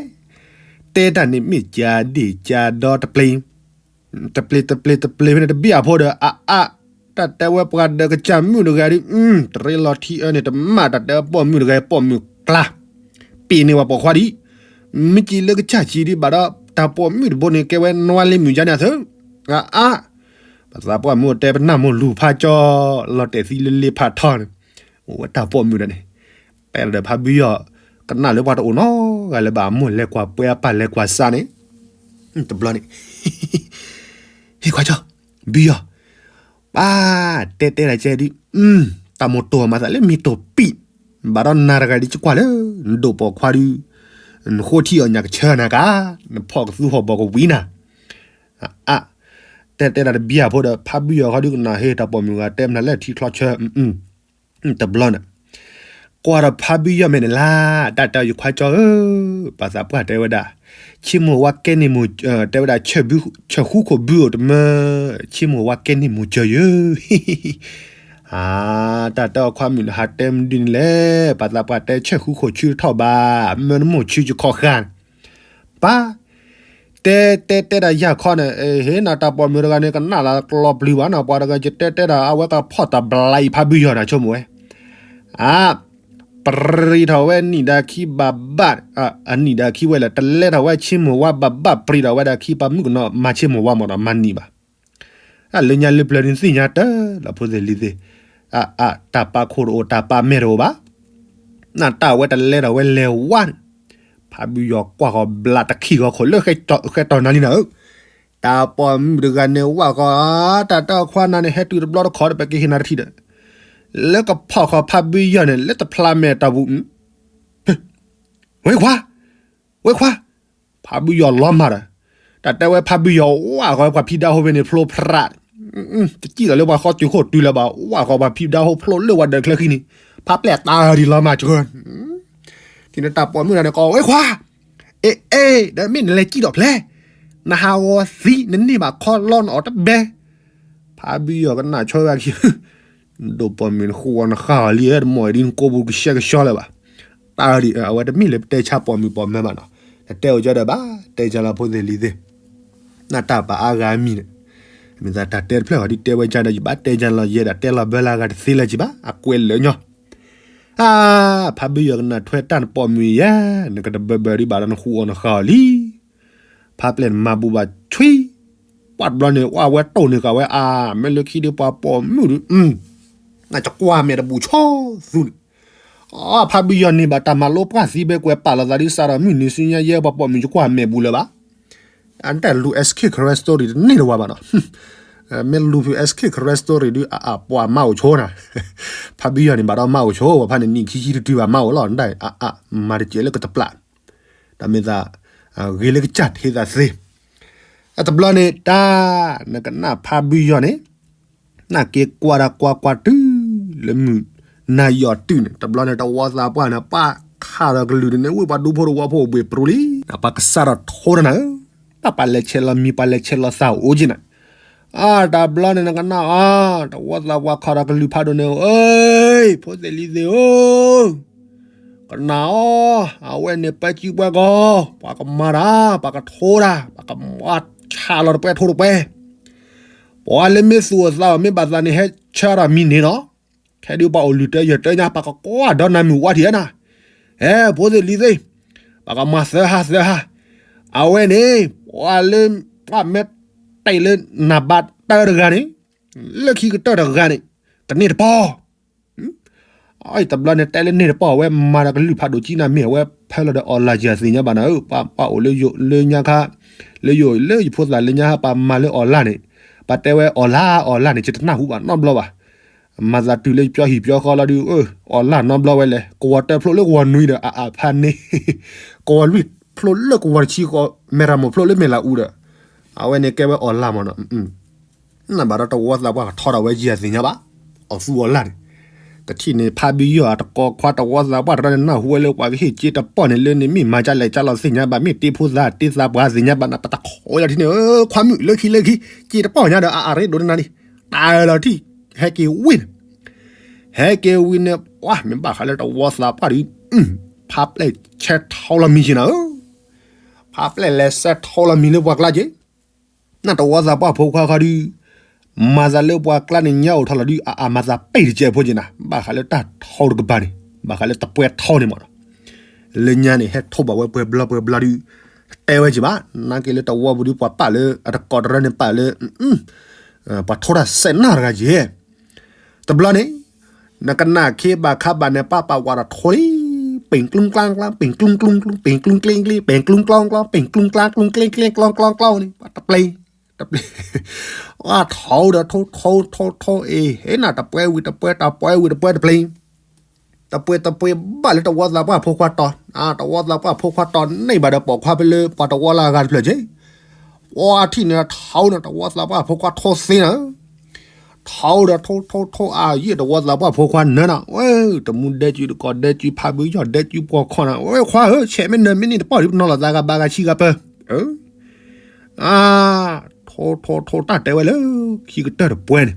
တဲတၢ်န့ၣ်မ့ၢ်ကၢဒ့ၣ်ကၢဒီတပျ့ၤ တပျ့ၤတပျ့ၤတပျ့ၤဖဲန့ၣ် တဘံၣ်အဖိဒီး အါအါ, တၢ်တဲဝဲပှၤဒၢးကစၢ်မုၣ်တဂၤဒ်, တရ့လီၤထံအၢန့ၣ် တမၣ်တၢ်တဲပိာ်မုၣ်တဂၤ ပိာ်မုၣ်ကျါ, ပ့ၤန့ၢ်ဝဲပိာ်ခွါဒ်, မ့ၢ်က့ၤလၢကစၢ်စံးဒံးဘၣ်ဒီး တၢ်ပိာ်မုၣ်တဘိန့ၣ် ကဲဝဲနွါလ့မုၢ်ကါန့ၣ်အသၢ, အါ, ပသးပှၢ်မုၣ်အိၣ်တဲပနၢ်မိၢ်လူၤဖးကၠီ, လီၤတဲာ်သံလၢလ့ဖးထီန့ၣ်, အိၣ်ဝဲတၢ်ပိာ်မုၣ်ဒီးန့ၣ်, တဲလီၤဒီးဖးဘုယီၤ, ကနၣ်လၢပှၤတအိၣ်နီတဂၤလၢၤဘၣ် အမိၢ်လဲၤကွၢ်ပှဲၤအပၢ်လဲၤကွၢ်စးန့ၣ်, တဘျီန့ၣ် ဟ့ၣ်ခွါကၠီ, ဘုယီၤ, ပၢ်, တဲတဲဒၣ်ကဲဒုး, တၢ်မိၢ်တိၢ်မၤသးလၢမ့ၢ်တိၢ်ပံး, ဘၣ်ဒီးနၤတဂၤဒုးကကွၢ်လၢ နဒိၣ်ပိာ်ခွါဒုး, နဃိထံအီၣ်ညၣ်ကဆၢနၤကါ, နဖီၣ်ကသူဟီၣ်ဘီၣ်ကဝံၤနၤ, အါ, တဲတဲဒၣ်တဘျီဖိဒီး ဖးဘုယီၤခီဒုးကနၣ်ဟ့ၣ်တၢ်ပိာ်မုၣ်ဂၤတဲမနုၤလဲၣ်ထံချီဆၢ တဘျီန့ၣ်, ကွၢ်ဒီးဖးဘုယီၤမဲာ်န့ၣ်လၢ်, တၢ်တဲအီၤယခွါကၠီဧၢ, ပှၤသးပှၢ်တဲဝဲဒၣ်, ဆ့မိၢ်ဝါကဲန့ၢ်မိၢ်, တဲဝဲဒၣ်, ဆၢဃူခိၣ်ဘုအိၣ်တမၢ, ဆ့မိၢ်ဝါကဲန့ၢ်မိၢ်ကၠီယၢ, အါ, တၢ်တဲအီၤခွါမုၣ်န့ၣ် ဟးတဲမနုၤဒ်န့ၣ်လဲၣ်, ပှၤသးပှၢ်တဲဆၢဃူခိၣ်ဆူတထီၣ်ဘၣ်, မၢနမိၢ်ဆူယခီဃာ် ပၢ်, တဲတဲတဲဒၣ်ယၤခီန့ၣ်, ဟ့ၣ်နၤတၢ်ပိာ်မုၣ်တဂၤန့ၣ် ကနၣ်လၢကျီပျုၤဘၣ်နီၤ, ပှၤတဂၤယတဲတဲဒၣ် အဝဲကဖီၣ်တၢ်ဘျးအံၤဖးဘုယီၤနၤဆိကမိၣ်ဝဲ, အါ, ပြံထီၣ်ဝဲနံၣ်ဒါခံဘၣ်ဘၣ်, အနံၣ်ဒါခံဝဲလၢ တလဲထီၣ်ဝဲဆ့မိၢ်ဝါဘၣ်ဘၣ် ပြံထီၣ်ဝဲဒၣ်ခံ ပှၤမုၣ်ကနီၤမၤဆ့မိၢ်ဝါမးဒီး မၤနံၣ်ဘၣ် အလၢညါလၢပျၢၤန့ၣ်သ့ၣ်ညါတၢ်လီၤဖိသ့ၣ်လံၤသ့ၣ်, အါ, တၢ်ပာ်ခိၣ်တအိၣ် တၢ်ပာ်မဲာ်တအိၣ်ဘၣ်, နၢ်တၢ်ဝဲတလဲထီၣ်ဝဲလဲၤဝါန့ၣ်, ဖးဘုယီၤကွၢ်ဃီၤဘျးတခံဂီၤခိၣ်လၢဃဲတီၤနၤလံနၤဧၢ, တၢ်ပိာ်မုၣ်တဂၤန့ၣ်ဝၣ်ဃီၤ, တၢ်တဲအီၤခွါနၤန့ၣ် ဟဲတုၤတဘျီတခီဒီး ပကဟ့ၣ်နၤတထံၣ်ဒီး, လၢကဖီၣ်ဃီၤဖးဘုယီၤန့ၣ် လၢတဖျါမဲာ်တၢ်ပူၤ ဝဲခွါ, ဝဲခွါ, ဖးဘုယီၤလီၤမၢ်ဒီး, တၢ်တဲဝဲဖးဘုယီၤဝၣ်ဃီၤပှၤဖံးဒါဟိဖဲန့ၣ်ဖျိဖရး, တစံၣ်လီၤလၢပှၤဃီတုၤခိၣ်တုၤလၢၤဘၣ် ဝၣ်ဃီၤပှၤဖံးဒါဟိဖျိလၢဝဲဒၢးချၢခံန့ၣ်, ဖးပျဲၢ်တၢ်ဒ်လီၤမၢ်စၢၤ, ထံၣ်န့ၣ်တၢ်ပိာ်မုၣ်တဂၤန့ၣ်ကိးဝဲခွါ, အ့ၣ်အ့ၣ် ဒီးမ့ၢ်နလဲၤစံၣ်ဒီးဖျဲး, နဟးဂီၤသံ နန့ၢ်ဘၣ်ခီလီနအီၣ်တဘဲ, ဖးဘုယီၤကနၣ်ဆီဝဲခံ ဒိၣ်ပိာ်မုၣ်နဃူအီၤနဃၣ်အီၤလံ တမီၢ်အံၤဒ်နကိးပူၤကဆှဲကဆှီလၢၤဘၣ်, တၢ်ဒ်အဝဲတမ့ၢ်လၢပတဲဆါပိာ်မုၣ်ပိာ်မၢၤဘၣ်နီၤ, တတဲအိၣ်ကၠီဒီးဘၣ် တဲဆါလီၤဖိသ့ၣ်လံၤသ့ၣ်, နၢ်တၢ်ပာ်အါဂၤမံၤန့ၣ်, မ့ၢ်သးတၢ်တဲတဖျၢၣ်ဘၣ်ဒ်တဲဝဲကၠီဒီး ယဘၣ်တဲကၠီလီၤယဲဒၣ်တဲလီၤဘၢလၢအဂၤတသ့လၢၤကံဘၣ် အကွဲးလၢာ်ညီ အါ, ဖးဘုယီၤကနၣ်ထွဲတၢ်နပိာ်မုၣ်ယဲ, နကတဘၢဘၢဒံးဘၣ်ဒီးနဃူအီၤနဃၣ်အီၤလံ, ဖးပျဲၢ်နမၤဘူးဘၣ်ဆွံ, ပှၢ်တဘျီန့ၣ် ဝဲဝဲတိၢ်န့ၢ်ဃာ်ဝဲအါ, မ့ၢ်လၢခံဒုးပှၤပိာ်မုၣ်ဒုး, နကကွၢ်မဲာ်တဘူးဆီသူန့ၣ်, အါ, ဖးဘုယီၤန့ၢ်ဘၣ်တၢ်မၤလိပှၢ်သံဘဲကွဲးပာ်လီၤသးဒ်စးထီၣ်မုၢ်နံၤဆူညါယဲပှၤပိာ်မုၣ်ယကွၢ်မဲာ်ဘူးလၢၤဘၣ် အတၢ်လူၤ S K Karen story တန့ၢ်တဝၤဘၣ်နီၤ, မ့ၢ်လူၤဖုး S K Karen story ဒုး အအပှၤမါအိၣ်ဆိနၤ, ဖးဘုယီၤန့ၣ်ဘၣ်ဒီးမါအိၣ်ဆိ ပှၤဖးန့ၣ်နံၣ်ခံဆံတတုၤဘၣ်မါအိၣ်လီၤ နဒၣ်အအ မၤတစဲးလၢကတပျၢ်, ဒီးမ့ၢ်သး ဂ့ၤလၢကစၢ်ထံသးသ့, အတဘျီန့ၣ်တၢ် နကနၣ်ဖးဘုယီၤန့ၣ် နက့ၤကွၢ်တၢ်ကွၢ်ကွၢ်တုၤ လၢမုၢ်နၤယီၤတုၤန့ၣ် တဘျီန့ၣ် တဝီသးပှၢ်န့ၣ် ပၢ်ခးဒီးကလုၢ်န့ၣ် ဝ့ၢ်ပှၤဒူဖိတဝီဖိအိၣ်ဘှ့ၣ်ပရူၤလံ, ပှၤကစၢ်ဒီးထိတနၤဧၢ, တၢ်ပှၤလဲၤဆဲးလီၤမံၤ ပှၤလဲၤဆဲးလီၤသးအိၣ်က့နၤ, အါ တဘျီန့ၣ် နကနၣ်အါ, တဝီသးပှၢ်ခးဒီးကလုၢ်ဖးဒိၣ်န့ၣ် အၢ ဖိသ့ၣ်လံၤသ့ၣ်ဧၢ ကနၣ်အီၤ, အဝဲန့ၣ်ပၢကံပှဲၤကီၢ်, ပှၤကမၤတၢ်, ပှၤကထိတၢ်, ပှၤကမၤဆးလီၤတပှဲၤထိတပှဲၤ, ပှၤလၢမ့ၢ်သူၣ်အိၣ်သးအိၣ် မ့ၢ်ဘၣ်သးန့ၣ် ဟဲဆၢထီၣ်မံၤန့ၣ်နီၤ, ခဲဒုးပှၤအိၣ်လုၢ်တၢယၢၤတၢညါ ပှၤကကွၢ်ဒီးနၤမုၢ်ဝါထံးဧါနၤ, ဟဲ ဖိသ့ၣ်လံၤသ့ၣ်, ပှၤကမၤသၢဟါသၢဟါ, အဝဲန့ၣ် ပှၤလၢ ပှၤမ့ၢ်တဲလၢနၤဘၣ်တၢတဂၤန့ၣ်, လၢခံကတၢၢ်တဂၤန့ၣ်, ကန့ၢ်တပီၢ် အံၤတဘျီန့ၣ် တဲလၢန့ၢ်တပီၢ် အဝဲမၤဒီးကလုၢ်ဖးဒိၣ်ကံနၤမ့ၢ် အဝဲဖဲလီၤဒီး online ယသ့ၣ်ညါဘၣ်နၤဧၢ, ပှၤအိၣ်လၢယိၤလၢညါခါ, လၢယိၤလၢယဖိသၣ်လၢညါခါ ပှၤမၤလၢ online န့ၣ်, ပှၤတဲဝဲ online online န့ၣ် ယတနၢ်ဟူဘၣ်နီတဘျီဘၣ်, မၤသးတုၤလၢယပျီဟံၣ်ပျီဃီလီၤဒုး, online နီတဘျီဝဲလဲၣ်, ကဝီၤတၢဖျိလၢကဝီၤနွံဒီး အအဖးန့ၣ်, ကဝီၤလွံၢ်ဖျိလၢကဝီၤတဆံဃီ, မဲၢ်ရမိၢ်ဖျိလၢမဲၢ်လးအူဒီး, အဝဲန့ၣ်ကဲဝဲ online မးနီၤ နဘၣ်ဒီးတဝီသးပှၢ်ကထီထီၣ်ဝဲယဲၢ်သ့ၣ်ညါဘၣ်, အီၣ်သူအီၣ်လၢ်န့ၣ်, တထံၣ်န့ၣ် ဖးဘံယီၤအတကီခွါတဝီသးပှၢ်တရၢန့ၣ် နၢ်ဟူဝဲလၢပှၤကဟ့ၣ်က့တပီၢ်န့ၣ် လၢန့ၣ်မ့ၢ်မၤကလဲၣ်ကလီသ့ၣ်ညါဘၣ် မ့ၢ်တ့ဖိသးတ့သးပှၢ်သ့ၣ်ညါဘၣ်နၤ ပတခီယထံၣ်န့ၣ် ခွါမုၣ်လၢခံလၢခံ, က့တပီၢ်ညါဒီး အအရ့ဒိၣ်နၤန့ၣ်, တၢ်လီၤထံၣ်, ဟဲက့ၤဝံၤန့ၣ်, ဟဲက့ၤဝံၤန့ၣ် ပှၤမ့ၢ်ဘၣ်ဃးလၢတဝီသးပှၢ်ဒီး, ဖးပျဲၢ်ဆဲးထီလီၤမံၤက့နၤဧၢ, ဖးပျဲၢ်လဲၤဆဲးထီလီၤမံၤလၢပှၤကျါက့ နတဝီသးပှၢ်ဖိခွါခီဒုး, မၤသးလၢပှၤကျါန့ၣ်ညါအိၣ်ထီၣ်လီၤဒုး အအမၤသးပ့ၢ်တကဲးဖိက့နၤ, ဘၣ်ဃးလၢတၢ်ထီတကပၤန့ၣ်, ဘၣ်ဃးလၢတပှဲၤထီန့ၣ်မးဒီး, လၢညါန့ၣ် ဟဲထိးဘၣ်ဝဲပှဲၤဘျီပှဲၤဘျီဒုး တဲဝဲက့ၤဘၣ်, နာ်က့လၢတဝီပူၤဒုး ပှၤပာ်လၢအတကိးတရၢန့ၣ် ပာ်လၢ ပှၤထိတၢ်စဲးနၢ်တဂၤက့ၤ တဘျီန့ၣ် နကနၣ်ခ့ဘၣ်ခါဘၣ်န့ၣ် ပၢ်ပာ်ဝဲဒီးထိလံ, ပ့ၢ်ကျူကျါကျါ, ပ့ၢ်ကျူကျူကျူ, ပ့ၢ်ကျူကျ့ကျ့, ပ့ၢ်ကျူကျီကျီ, ပ့ၢ်ကျူကျါကျူကျ့ကျ့ ကျီကျီကျီန့ၣ် ပှၤတပျ့ၤ, တပျ့ၤ, ထိဒီးထိ ထိ ထိ ထိ အ့ၤ ဟ့ၣ်နၤတပှဲဝံၤတပှဲ တပှဲဝံၤတပှဲတပျ့ၤ, တပှ့ၤတပှ့ၤ ဘၣ်လၢတဝီသးပှၢ်ဖိခွါတီၤ, တဝီသးပှၢ်ဖိခွါတီၤန့ၢ်ဘၣ်ဒီးပိာ်ခွါဖဲလၢပှၤတဝီလၢအဂၤတဖျၢၣ်က့ၤ, ပှၤထံၣ်န့ၣ်ထီဒီး တဝီသးပှၢ်ဖိခွါထိသ့နၤ, ထီဒီးထိထိထိ အယံာ်တဝီသးပှၢ်ဖိခွါနၢနၤ, ဝဲ တမူဒဲကၠူတကိးဒဲကၠူ ဖးဘုယီၢ်ဒဲကၠူပှီၢ်ခီနၤ, ဝဲခွါဧၢ ဆဲးမ့ၢ်နၢၤမ့ၢ်န့ၣ် တပီၢ်ဒုးပနီၤလီၤသးဂၤဘၣ်ဂၤဆံဂၤပၢၤ, အါ, ထိထိထိ တၢ်တဲဝဲလၢ ခံကတၢၢ်တပှဲန့ၣ်,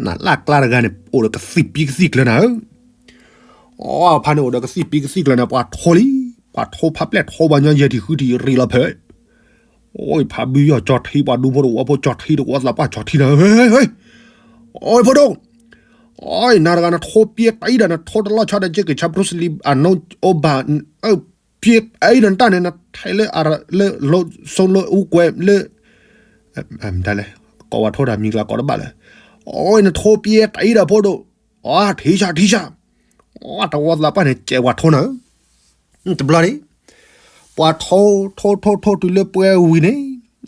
နလၢ်ကျါတဂၤန့ၣ် အိၣ်ဒီးကသံၣ်ပံကသံၣ်ကျၢၤနၤဧၢ, အဖါန့ၣ် အိၣ်ဒီးကသံၣ်ပံကသံၣ်ကျၢၤန့ၣ် ပှၤထိလံ, ပှၤထိဖးပျဲၢ်ထိပှၤညီယဲၢ်ထံၣ်ဃုထံၣ်ရံၣ်လီၤဖဲ, အိၣ်ဖးဘုယီၢ်ကၠီထံ ပှၤဒူဖိတဝီဖိကၠီထံ တဝီသးပှၢ်ကၠီထံနၤ, အိၣ်ဖိဒိၣ်, အိၣ်နၤတဂၤနထိပျဲတအံၤဒီး နထိတလီၢ်ဆီဒီး က့က့ၤဆီ Bruce Lee အနိအိၣ်ဘၣ် ပျဲအံၤဒီးနတၢ်န့ၣ် နထဲလၢ လၢလၢဆိလၢအူကွဲလၢ မတၤလဲၣ်, ကိးဝဲထိတၢ်မံၤကျါကိးတဘၣ်လၢ, အိၣ်နထိပျဲတအံၤဒီးဖိဒိၣ်, အထံဆၣ်ထံဆၣ်, တဝီသးပှၢ်န့ၣ် ကဲးပှၤထိနၤ, တဘျီန့ၣ် ပှၤထိ ထိ ထိ ထိ တုၤလၢပှဲဝံၤန့ၣ်,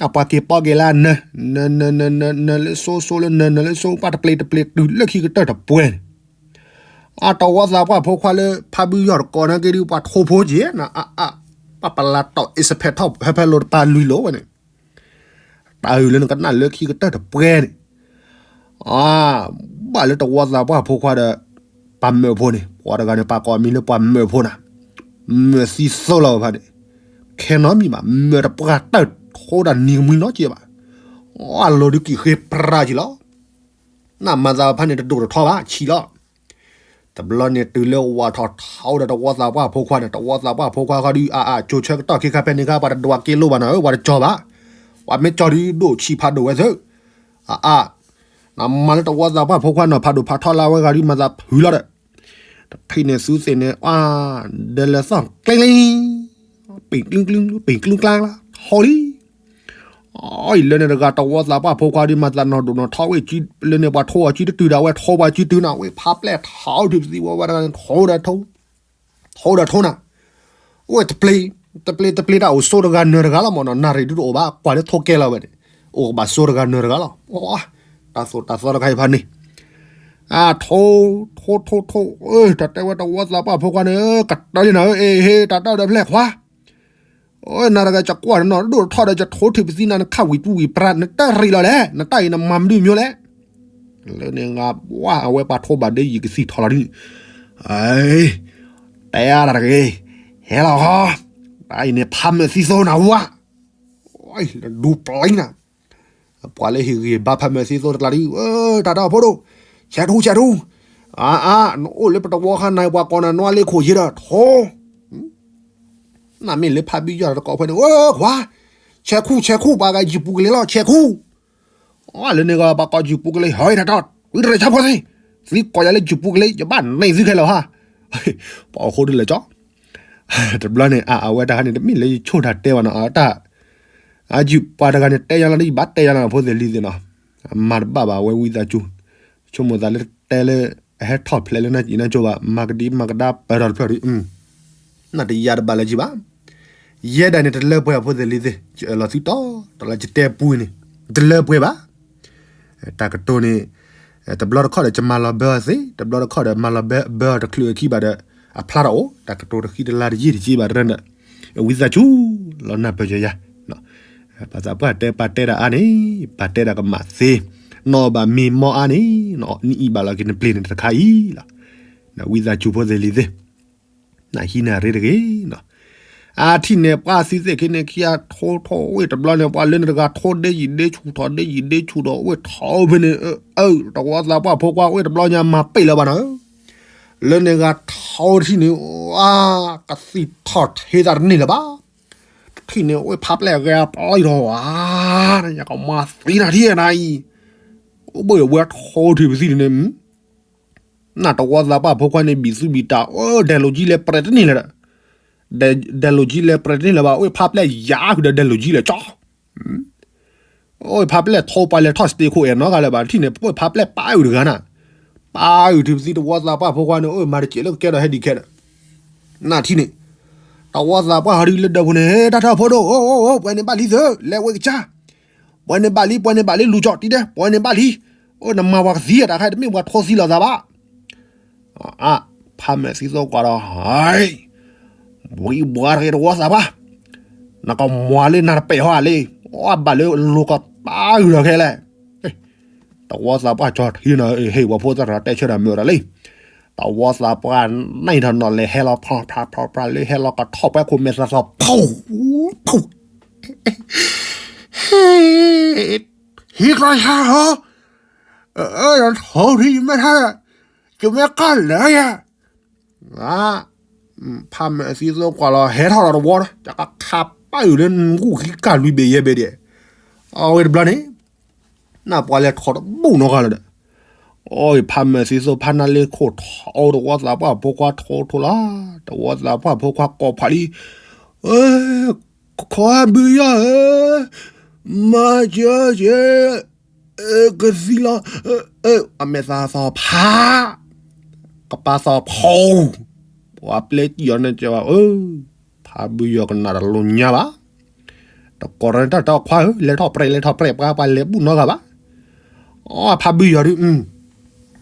အပှၤက့ၤပီက့ၤလၢနၢၤ, နၢၤ နၢၤ နၢၤ နၢၤ နၢၤလၢဆိ ဆိလၢနၢၤ နၢၤလၢဆိ ပှၤတပျ့ၤတပျ့ၤတုၤလၢခံကတၢၢ်တပှဲန့ၣ်, အတဝီသးပှၢ်ဖိခွါလၢဖးဘုယီၢ်တကိးနာ်က့ဒုး ပှၤထိဖိက့ၤနၤ, အါအါ, ပှၤပလၤတီၢ် အ့စဖဲးထီၣ် ဖဲဖဲလိာ်တပၤလွံၢ်လိာ်ဝဲန့ၣ်, တၢ်အုၣ်လၢနကနၣ်လၢခံကတၢၢ်တပှဲန့ၣ်, အါ, ဘၣ်လၢတဝီသးပှၢ်ဖိခွါဒီး ပှၤမၢးဖိန့ၣ် ပှၤတဂၤန့ၣ် ပှၤကိးအမံၤလၢပှၤမၢးဖိနၤ, မၢးသံသိလီၤဖါန့ၣ်, ခဲနီတမံၤဘၣ်, မၢးတပှၢ်တၢၢ်ထိဒီးနံၤကမှံနီတက့ၢ်ဘၣ်, အလီၤဒုးကံၣ်ဃ့ပြၢ်က့ၤလီၤ, နမၤသးဖါန့ၣ် တဒိၣ်တထီဘၣ် ဆံးလီၤ တဘျီန့ၣ်တုၤလၢဝၤထီၣ်ထီဒီးတဝီသးပှၢ်ဖိခွါန့ၣ် တဝီသးပှၢ်ဖိခွါဃီဒုး အါအါ ကၠိဆၢကတီၢ်ခ့ခါဖဲန့ၣ်ခါ ပှၤတဒွးက့လိၣ်ဘၣ်နၤဧၢ ပှၤတကၠီဘၣ်, ပှၤမ့ၢ်ကၠီဒုးဒိၣ်ဆံးဖးဒိၣ်ဝဲသ့ၣ်, အါအါ, နမၤလၢတဝီသးပှၢ်ဖိခွါနီၤ ဖးဒိၣ်ဖးထီလၢဝဲဃီဒုး မၤသးဖုးလီၤဒီး, တထံၣ်န့ၣ်သုသ့ၣ်န့ၣ် အါ, ဒဲလၢသီၣ်ကျ့ကျ့ ပ့ၢ်ကျူကျူ ပ့ၢ်ကျူကျါကျါ ထီလံ အံၤလၢန့ၣ်တဂၤ တဝီသးပှၢ်ဖိခွါဒုး မၤသးနီၢ်ဒိၣ်နီၢ်ထီဝဲ လၢန့ၣ်ပှၤထိအီၤ ကံတတုၤဒၣ်ဝဲ ထိပှၤကံတုၤနၤ ဝဲဖးပျဲၢ်ထီထံၣ်ပသံဝဲဝဲတဂၤန့ၣ် ထိဒီးထိ, ထိဒီးထိနၤ, အိၣ်ဝဲတပျ့ၤ, တပျ့ၤတပျ့ၤတၢ်အိၣ်ဆိတဂၤနၢၤတဂၤလီၤမးနီၤ နၣ်ရံၣ်ဒုတအိၣ်ဘၣ် ကွၢ်လၢထိကဲလီၤဝဲန့ၣ်, အိၣ်ကဘၣ်ဆိတဂၤနၢၤတဂၤလီၤ, တၢ်သိၣ်တၢ်သီတခါအံၤဖးန့ၣ် အထိ, ထိ, ထိ, ထိ, တၢ်တဲဝဲတဝီသးပှၢ်ဖိခွါန့ၣ်, ကတၢၢ်လံနၤဧၢ, အ့ဟ့, တၢ်တၢ်ဒီးဖျဲၣ်ခွါ, နၤတဂၤ ယကွၢ်နနီၢ်ဒိၣ်ထီၣ်ဒီး ယထိထံၣ်ပသံနၤ နခးဝံၤပူၤဝံၤပြး နတၢ်ရံၣ်လီၤလဲၣ်, နတၢ်အံၤနမၤမနုၤမၠိလဲၣ်, လၢန့ၣ်ဂၤဝါ အဝဲပှၤထိဘၣ်ဒ်ယံာ်ကသံၣ်ထီၣ်လီၤဒုး, အ့, တဲအါတၢ်တဂ့ၤ, ဟဲလီၤဃီ, တၢ်အံၤန့ၣ် ဖးမၢၢ်သံသိနၤဝါ ဒူပျံၤနၤ, ပှၤလၢဟ့ၣ်ဂံၢ်ဘါဖးမၢၢ်သံသိတကျါဒုး, တၢ်တၢ်ဖိဒိၣ်, ဆဲးထူဆဲးထူ, အါအါ, နအိၣ်လၢပတဝီခါနၤ ပှၤကိးနၤနွါလ့ခိၣ်ယ့ဒီး ထိ, နမ့ၢ်လၢဖးဘံယီၢ်တကိးဖဲန့ၣ် ဝဲခွါ, ဆဲးခူၣ်ဆဲးခူၣ် ပှၤဂၤယုၢ်ပူၤကလ့လီၤ ဆဲးခူၣ်, လၢန့ၣ်ဂၤ ပှၤကိးယုၢ်ပူၤကလ့ ဟီတၢ်တၢ်, ဝံတရၢၣ်ဆါဖိသ့ၣ်, သုကိးယၤလၢယုၢ်ပူၤကလ့ ယဘၣ်နဲၣ်သုခဲလၢာ်ဟါ, ပှၤအိၣ်ဃိဒ်လဲၣ်ကၠီ တဘျီန့ၣ် အဝဲတၢ်ခါန့ၣ် တမ့ၢ်လၢယဆိၣ်တၢ်တဲဘၣ်နီၤ, တၢ်, အယုၢ်ပှၤတဂၤန့ၣ် တဲယၤလီၤ ယဘၣ်တဲယၤလီၤ ဖိသ့ၣ်လံၤသ့ၣ်နီၤ, အမၤတဘၣ်ဘၣ် အဝဲဝံသးစူၤ, ဆိကမိၣ်သးလၢတဲလၢ အဟဲထီၣ်ဖျဲးလၢနကၠိဘၣ် မၤကဒံမၤကဒါပၢၢ်ထီၣ်တဖျၢၣ်ဒီး, နတယၤတဘၣ်လၢၤကၠီဘၣ်, ယဲဒၣ်န့ၣ် တလၢပှဲၤ ဖိသ့ၣ်လံၤသ့ၣ်, လီၤသုတီ, တလၢယတဲပူၤန့ၣ်, တလၢပှဲၤဘၣ် တၢ်ကတိၤန့ၣ်, တဘျီတခီၣ်ဒီး ယမၤလီၤဘၢအီၤသ့, တဘျီတခီၣ်ဒီး မၤလီၤဘၢအီၤတချုးအခံဘၣ်ဒီး, အဖျါထီၣ်အိၣ်, တၢ်ကတိၤတဃံတလၤတယံာ်တက့ဘၣ်တရၢန့ၣ်, ဝံသးစူၤ, လီၤနၢ်ပၢၢ်ယၤယၤ, ပှၤသးပှၢ်တဲပာ်တဲဒၣ်အါန့ၣ်, ပာ်တဲဒၣ်ကမၣ်သ့, နီၢ်ဘၣ်မ့ၢ်မီအါန့ၣ်, နအံၤအံၤဘၣ်လီၤက့ၤနပျ့ၤန့ၣ်တခါအံၤလီၤ, ဝံသးစူၤဖိသ့ၣ်လံၤသ့ၣ် နဟံးန့ၢ်ရ့တဂ့ၤနီၤ, အထံၣ်န့ၢ်ပှၤသုသ့ၣ်ခံန့ၣ်ခံဂၤထိထိအိၣ်ဝဲတဘျီန့ၣ် ပှၤလၢန့ၣ်တဂၤထိဒ့ယံာ်ဒ့ဆူၣ်ထီၣ်ဒ့ယံာ်ဒ့ဆူၣ်ဒီးအိၣ်ဝဲထီၣ်ဖဲန့ၣ်, အၢ တဝီသးပှၢ်ဖိခွါအိၣ်ဝဲတဘျီညါမၤပ့ၢ်လၢၤဘၣ်နီၤ, လၢန့ၣ်ဂၤထိထံၣ်န့ၣ်, အါ, ကသံၣ်ထီၣ်ထဲသးတန့ၢ်လၢၤဘၣ်, ထံၣ်န့ၣ်အိၣ်ဖးပျဲၢ်ဂဲၤပျီထီၣ်ဝဲ, ယကမၤသံနၤထံၣ်နၤအံၤ, အိၣ်ဘၣ်ဝဲထိထံၣ်ပသံန့ၣ် နတဝီသးပှၢ်ဖိခွါန့ၣ် ဘံၣ်သူဘံၣ်တၢ်, ဒဲးလိာ်ကံလဲၤပြဲးတန့ၢ်လၢၤဒီး, ဒဲးလိာ်ကၠံလဲၤပြဲးတန့ၢ်လၢၤဘၣ်, အိၣ်ဖးပျဲၢ်ယၤဃုာ်ဒီးဒဲးလိာ်ကၠံလဲၤကၠီ အိၣ်ဖးပျဲၢ်ထီပှၤလဲၤထီၣ် stay ခိၣ်အဲၣ်နီတဂၤလၢၤဘၣ်, ထံၣ်န့ၣ် အိၣ်ဖးပျဲၢ်ပၢ်အုၣ်တဂၤနၤ, ပၢ်အုၣ်ထံပသံတဝီသးပှၢ်ဖိခွါန့ၣ် အိၣ်မၤတစဲးလၢကကဲထီၣ်ဟဲဒံးခဲန့ၣ်, နထံၣ်န့ၣ်, တဝီသးပှၢ်ဟီဒုလၢဒၢးပူၤန့ၣ် တၢ်ထၢၣ်ဖိဒိၣ်, အိၣ်အိၣ်အိၣ် ပှဲၤန့ၣ်ဘၣ်လံသု, လဲၤဝဲကစၢ်, ပှဲၤန့ၣ်ဘၣ်လံ ပှဲၤန့ၣ်ဘၣ်လံ လူၤကၠီၣ်တံၤဒဲး ပှဲၤန့ၣ်ဘၣ်လံ, အိၣ်နမၤပှၤကသံအတၢ်ခါတမ့ၢ်ပှၤထိသံလီၤသးဘၣ် အါ, ဖးမဲာ်သံသိကွၢ်ဒီး, ဟဲ, ဝံၤဘှါတဂ့ၤတဝီသးပှၢ်, နကမၤလၢနၤတပဲာ်ဟီလံ, အဘၣ်လၢလိၤကပၢ်ဂုာ်ဒီးခဲလဲၣ်, တဝီသးပှၢ်ကၠီထံနၤ, ဟ့ၣ် ပှၤဖိသၣ်တဂၤတဲဆၢတၢ်မုာ်ဒီးလံ, တဝီသးပှၢ်န့ၣ်ထီၣ်နီၣ်လဲၤဟဲလီၤ ဖျါဖျါဖျါဖျါလၢဟဲလီၤကထီၣ်ပှဲၤခိၣ်မဲာ်သးသီ ဖူ ဖူ ဟံးကျီဟါဟီ, အၢ ထိၣ်ထံယမဲထါ, ယမဲကၢ်လၢယၤ, ဖးမဲာ်သံသိကွၢ်လီၤ ဟဲထီၣ်ဒီးတဝီဒီး ယကခးပၢ်အုၣ်လၢနဂုၢ်ခံကၢ်လွံၢ်ဘ့ၣ်ယဲၢ်ဘ့ၣ်ဒဲး, အဝဲတဘျီန့ၣ်, နၢ်ပှၤလဲၤထီၣ်တဘူၣ်နီတဂၤလၢၤဒီး, အီ ဖးမဲာ်သံသိဖးနၢ်လ့ခိၣ်ထီၣ် တဝီသးပှၢ်ဖိခွါထီၣ်ထီၣ်လီၤ, တဝီသးပှၢ်ဖိခွါကိးဖးလံ ခွါဘုယီၢ်ဧၢ, မၤစၢၤက့ၤ, ကသံလီၤ, အမဲာ်သးသီဖး, ကပၤသီဖီ, ပှၤပျဲစံၣ်အီၤန့ၣ်ကဲဘၣ်, ဖးဘုယီၢ်ကနၣ်တလိၤညါဘၣ်, တကိးတၢ်န့ၣ်တၢ်တၢ်ခွါဧၢ, လဲၤထီၣ်ပြဲး လဲၤထီၣ်ပြဲး ပှၤပှၤလဲၤဘူၣ်နီတဂၤဘၣ်, အီ ဖးဘုယီၢ်ဒုး,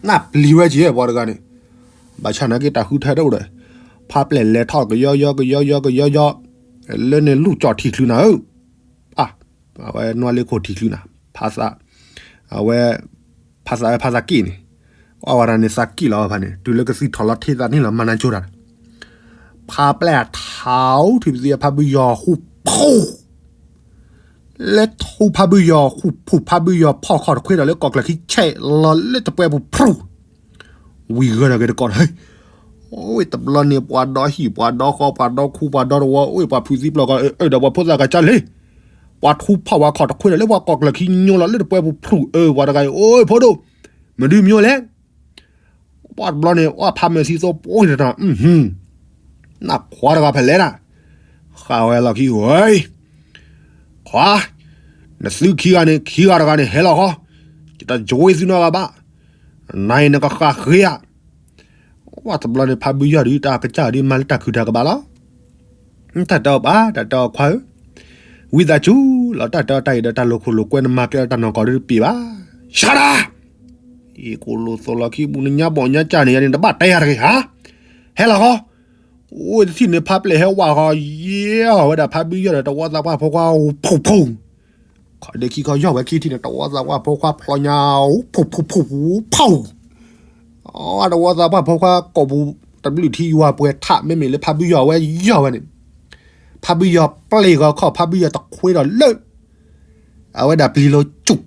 နၢ်ပျံၤဝဲက့ၤပှၤတဂၤန့ၣ်, ဘၣ်ဆၣ်နာ်က့တၢ်ဃုထၢတအိၣ်ဒီး, ဖးပျဲၢ်လဲၤထီၣ်ကယီယီကယီယီကယီယီ, လၢန့ၣ်လူၢ်ကၠီၣ်ထံၣ်ချုးနၤဧၢ, အါ, အဝဲနွၢ်လ့ခိၣ်ထံၣ်ချုးနၤ, ဖးသး, အဝဲ, ဖးသးအၢ ဖးသးက့ၣ်န့ၣ်, အီ ဝဲဒၣ်န့ၣ်သးက့ၣ်လီၤဖးန့ၣ် တုၤလၢကသံၣ်ထီၣ်လီၤထံသးန့ၣ်လီၤ မၤနၤကၠိတၢ် ဖးပျဲၢ်ထီၣ်ထံၣ်ပသံအဖးဘုယီၢ်ဃူဖူၣ်, လဲၤထူဖးဘုယီၢ်ဃူဖူၣ် ဖးဘုယီၢ်ဖီၣ်ခီၣ်တခွ့ဒီးလၢကီၢ်ကျၢၢ်ခံဆဲးလီၤလၢတပှဲၤပူၤဖျူၣ်, ဝံၤဂၢၢ်ဒီးက့ၤတကီၢ်, အိၣ်တဘျီန့ၣ် ပှၤဒီဟံၣ် ပှၤဒီဃီ ပှၤဒီခူ ပှၤဒီတဝီ အိၣ်ပှၤဖုးသံပျီၢ်ကီး အၢ ဒီးပှၤဖိသၣ်ကစၢ်လံ, ပှၤထူဖီၣ်ဝဲခီၣ်တခွ့ဒီးလၢပှၤကီၢ်ကျၢၢ်ခံညိလီၤလၢတပှဲၤပူၤဖျူၣ် အၢ ပှၤတဂၤအံၤ အိၣ်ဖိဒိၣ်, မဒုးမညိလဲၣ် ပှၤတဘျီန့ၣ် အီ ဖးမဲာ်သံသိ ပှၤတတၢ်, နခွါတဂၤဖဲလဲၣ်ဒၣ်, ဃာ်ဝဲလီၢ်ခံဝဲ, ခွါ, နသုခံဂၤန့ၣ် ခံဂၤတဂၤန့ၣ် ဟဲလီၤဃီ, ယတယွ့သုနီတဂၤဘၣ်, နၤအံၤနကဃၣ်ဃ့ဧါ, ပှၤတဘျီန့ၣ် ဖးဘုယီၢ်ဒုး တၢ်ကစၢ်ဒုး မၤလၢတၢ်ခုၣ်တၢ်ကဘၣ်လီၤ တၢ်တဲအီၤဘၣ် တၢ်တဲအီၤခွါဧၢ, ဝံသးစူၤလီၤ တၢ်တဲအီၤတၢ်အံၤဒီးတၢ်လိာ်ခိၣ်လိာ်ကွဲနမၤကျဲဒီးတၢ်နီၢ်ကီၢ်ဒုးတပ့ၤဘၣ်, ရှါဒၣ်, အံၤကိးလိာ်သိးလီၢ်ခံပူၤ နညါဘီၣ်ညါကၢ်န့ၣ် ယၤန့ၣ် တဘၣ်တဲယၤတဂ့ၤဧါ, ဟဲလီၤဃီ, အိၣ်တထံၣ်န့ၣ် ဖးပျဲၢ်ဟဲဝးဃီ ယဲၢ်ဝဲဒၣ်ဖးဘုယီၢ်ဒီး တဝီသးပှၢ်ဖိခွါ ဖူၣ်ဖူၣ် ခီၣ်ဒ့ခံခီယီၢ်ဝဲခံထံၣ်န့ၣ် တဝီသးပှၢ်ဖိခွါဖျီညါ ဖူၣ်ဖူၣ်ဖူၣ်ဖူၣ်ဖူၣ်, အတဝီသးပှၢ်ဖိခွါကိာ်ပူၤ တဘျုးထံယွၤပှဲၤထး မ့မ့ၢ်လၢဖးဘုယီၢ်ဝဲယီၢ်ဝဲန့ၣ်, ဖးဘုယီၢ်ပျ့ၢ်ဂီၤခီၣ် ဖးဘုယီၢ်တခွ့ဒီးလၢ အဝဲဒၣ်ပျံၤလီၤစူၣ်,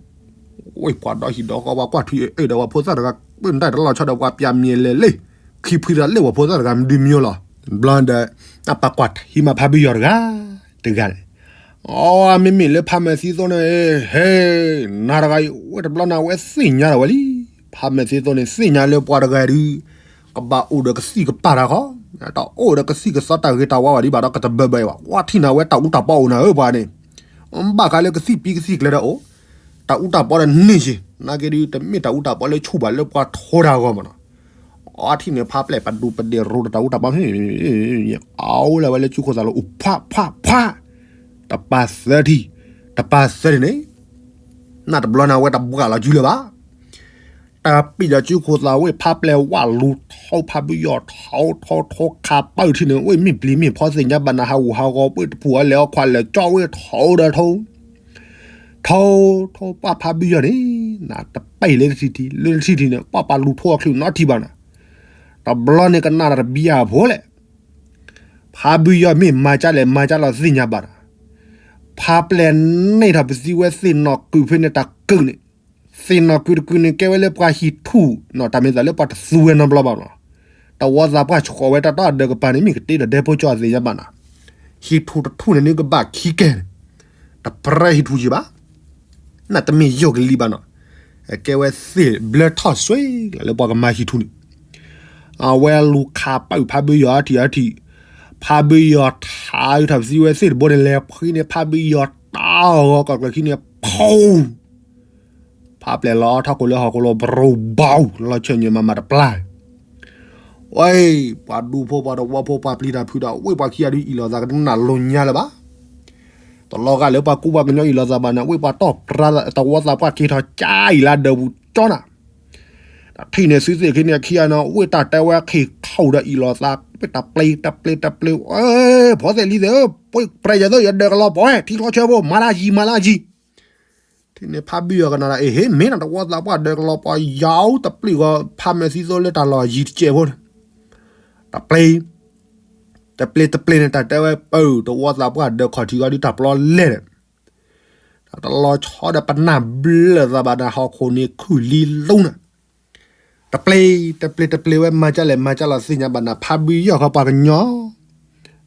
ဝဲပှၤဒီဟံၣ်ဒီဃီ ပှၤကွၢ်ထွံၣ်အၢဒီးပှၤဖိသၣ်တဂၤ ပၢၢ်နတၢ်တလီၤဆီဒီးပှၤပျၢ်မံၤလဲၤလၢ ခံဖှံဒီးလၢပှၤဖိသၣ်တဂၤမဒုးမညိလီၤ, ဘျီဒီး အပၢ်ကွၢ်ထံမးဖးဘုယီၢ်တဂၤ တဂၤန့ၣ်, အီ မ့မ့ၢ်လၢဖးမဲာ်သံသိန့ၣ် ဟဲ, နၤတဂၤအံၤ ဝဲတဘျီန့ၣ် အဝဲသ့ၣ်ညါဒီးဝဲလံ, ဖးမဲာ်သံသိန့ၣ် သ့ၣ်ညါလၢပှၤတဂၤဒုး ကဘၣ်အိၣ်ဒီးကသံၣ်ကပၤတၢ်ဃီ, တအိၣ်ဒီးကသံၣ်ကသီတၢ်ဂ့ၤတၢ်ဝါဘၣ်ဒံးဘၣ်ဒီး ကတဘၢဘၢအံၤဘၣ်, ဝဲထံၣ်နၤဝဲတၢ်အူတၢ်ပီအိၣ်နၤဧၢပှၤန့ၣ်, ဘၣ်ဃးလၢကသံၣ်ပံကသံၣ်ကျဲဒီးအိၣ်, တၢ်အူတၢ်ပီဒီးန့ၢ်ယ့ၣ်, နာ်က့ဒုး တမ့ၢ်တၢ်အူတၢ်ပီလၢဆူၣ်ဘၣ်လၢပှၤထိတၢ်အဂီၢ်မးနီၤ, အီထံၣ်န့ၣ် ဖးပျဲၢ်ပဒူပဒဲးရိတၢ်အူတၢ်ပီ, အဝဲလၢဝဲလၢစုခိၣ်သးလီၤအိၣ်ဖှးဖှးဖှး, တပၤသၢထံၣ်, တပၤသၢထံၣ်န့ၣ်, နတဘျီန့ၣ် အဝဲတဘှၣ်လီၤစုလၢၤဘၣ် တၢ်ပံာ်ဒီးစုခိၣ်သးဝဲဖးပျဲၢ်ဝးလူၤထီဖးဘုယီၢ်ထီထီထီခးပၢၢ်ထံၣ်န့ၣ် ဝဲမ့ၢ်ပျံၤမ့ၢ်ဖီသ့ၣ်ညါဘၣ်နၤ ဟးဂူာ်ဟးဂီၤပှဲၤတပူၤအလဲၤအီၣ်ခွးလဲၤကၠီဝဲထီဒီးထီ, ထီထီပှၢ်ဖးဘုယီၢ်န့ၣ်, နတပံာ်လၢတထံၣ်ထံၣ် လၢတထံၣ်ထံၣ်န့ၣ် ပှၢ်ပာ်လူၤထီအီၤချုးနီတထံၣ်ဘၣ်နၤ, တဘျီန့ၣ်ကနၣ်တၢ်တဘံယၤဖိလဲၣ် ဖးဘုယီၢ်မ့ၢ်မၤကၢ်လဲၣ်မၤကၢ်လီၤသ့ၣ်ညါဘၣ်ဒီး, ဖးပျဲၢ်န့ၢ်ထီၣ်ပသံဝဲသ့ၣ်နီၣ်ကုာ်ဖဲန့ၣ်တၢ်ကုာ်န့ၣ်, သ့ၣ်နီၣ်ကုာ်တကုာ်န့ၣ် ကဲဝဲလၢပှၤဟံၣ်ထူၣ်နီၤ တၢ်မ့ၢ်သးလၢပှၤတသူဝဲနီတဘျီဘၣ်လီၤ. တဝီသးပှၢ်ဆှိးဝဲတၢ်တီအဒၢးကပၤန့ၣ် မ့ၢ်ကတ့ဒီးဒဲဖိကၠီအသ့ၣ်ညါဘၣ်နၤ, ဟံၣ်ထူၣ်တထူၣ်န့ၣ် နကဘၣ်ခံကဲန့ၣ်, တပြၢဟံၣ်ထူၣ်ယံၤဘၣ် နတမ့ၢ်ယိာ်ကလံၤဘၣ်နီၤ, ကဲဝဲသ့ၣ်ဘျၢထီၣ်စွ့လီၤလၢပှၤကမၤဟံၣ်ထူၣ်န့ၣ်, အဝဲလူၤခးပၢၢ်ဖးဘုယီၢ်အထံၣ်အထံၣ်, ဖ ဖါဘုယီၤထါအုးထီၣ်ပသံဝဲသ့ၣ်တဘိန့ၣ် လဲၤဖှံန့ၢ်ဖါဘုယီၤတၢ်အီၣ်ဂီၤကီၢ်ကျၢၤခံန့ၣ် ဖီ ဖးပျဲၢ်လီၤထီၣ်ကိၣ်လၢဟီၣ်ခိၣ်လိၤ ဘြူၤဘီ လီၤဆၢၣ်ညၣ်မၤမၤတပျၢ် ဝဲ ပှၤဒူဖိပှၤတဝီဖိပှၤပျံၤတၢ်ဖုးဒီး ဝ့ၢ်ပှၤခံဂၤဒုးအံၣ်လိာ်သးကနၣ်လိာ်ညါလၢၤဘၣ်. တလီၤဂာ်လၢပှၤကူပှၤကညီအံၣ်လိာ်သးဘၣ်န့ၣ် ဝ့ၢ်ပှၤတီၢ်ပြၢသဝီသးပှၢ်က့ၤထီၣ်ကၠါအံၤလၢဒၢးပူၤကၠီနၤ တထံၣ်န့ၣ် သုသ့ၣ်ခံန့ၣ်ခံဂၤန့ၣ် ဝ့ၢ်တၢ်တဲဝဲခံခီၣ်ဒီးအံၣ်လိာ်သး ဝ့ၢ်တပျ့ၤတပျ့ၤတပျ့ၤ ဝဲ ဖီသ့ၣ်လံၤသ့ၣ်ဧၢ ပှ့ၤပြဲးယၤသ့ၣ် ယဒၢးကလီၤပှီၢ်ဝဲ ထံချီဆၢဖိ မၤလၢယံၤ မၤလၢယံၤ ထံၣ်န့ၣ်ဖးဘုယီၤကနၣ်ဒီး အ့ၣ်ဟ့ၣ် မ့ၢ်နတဝီသးပှၢ်ဒၢးကလီၤပှီၢ်ယၤ တပျ့ၤဂီၤ ဖးမဲာ်သံသိလၢတၢ်လီၢ်ယံၤတစဲးဖိန့ၣ် တပျ့ၤ တပျ့ၤတပျ့ၤန့ၣ် တၢ်တဲဝဲပၢၢ် တဝီသးပှၢ်ဒၢးခီၣ်ထံးဂီၤဒုးတၢ်ပျီလဲၢ်ဒီး တၢ်တလီၤဆီဒီးပနၢ်ဘျၢသးဘၣ်နၤ ဟီၣ်ခိၣ်န့ၣ်ခုၣ်လံလူနၤ တပျ့ၤ တပျ့ၤတပျ့ၤဝဲ မၤကၢ်လဲၣ်မၤကၢ်လီၤသ့ၣ်ညါဘၣ်နၤ ဖးဘုယီၤဃီပှၤကညီ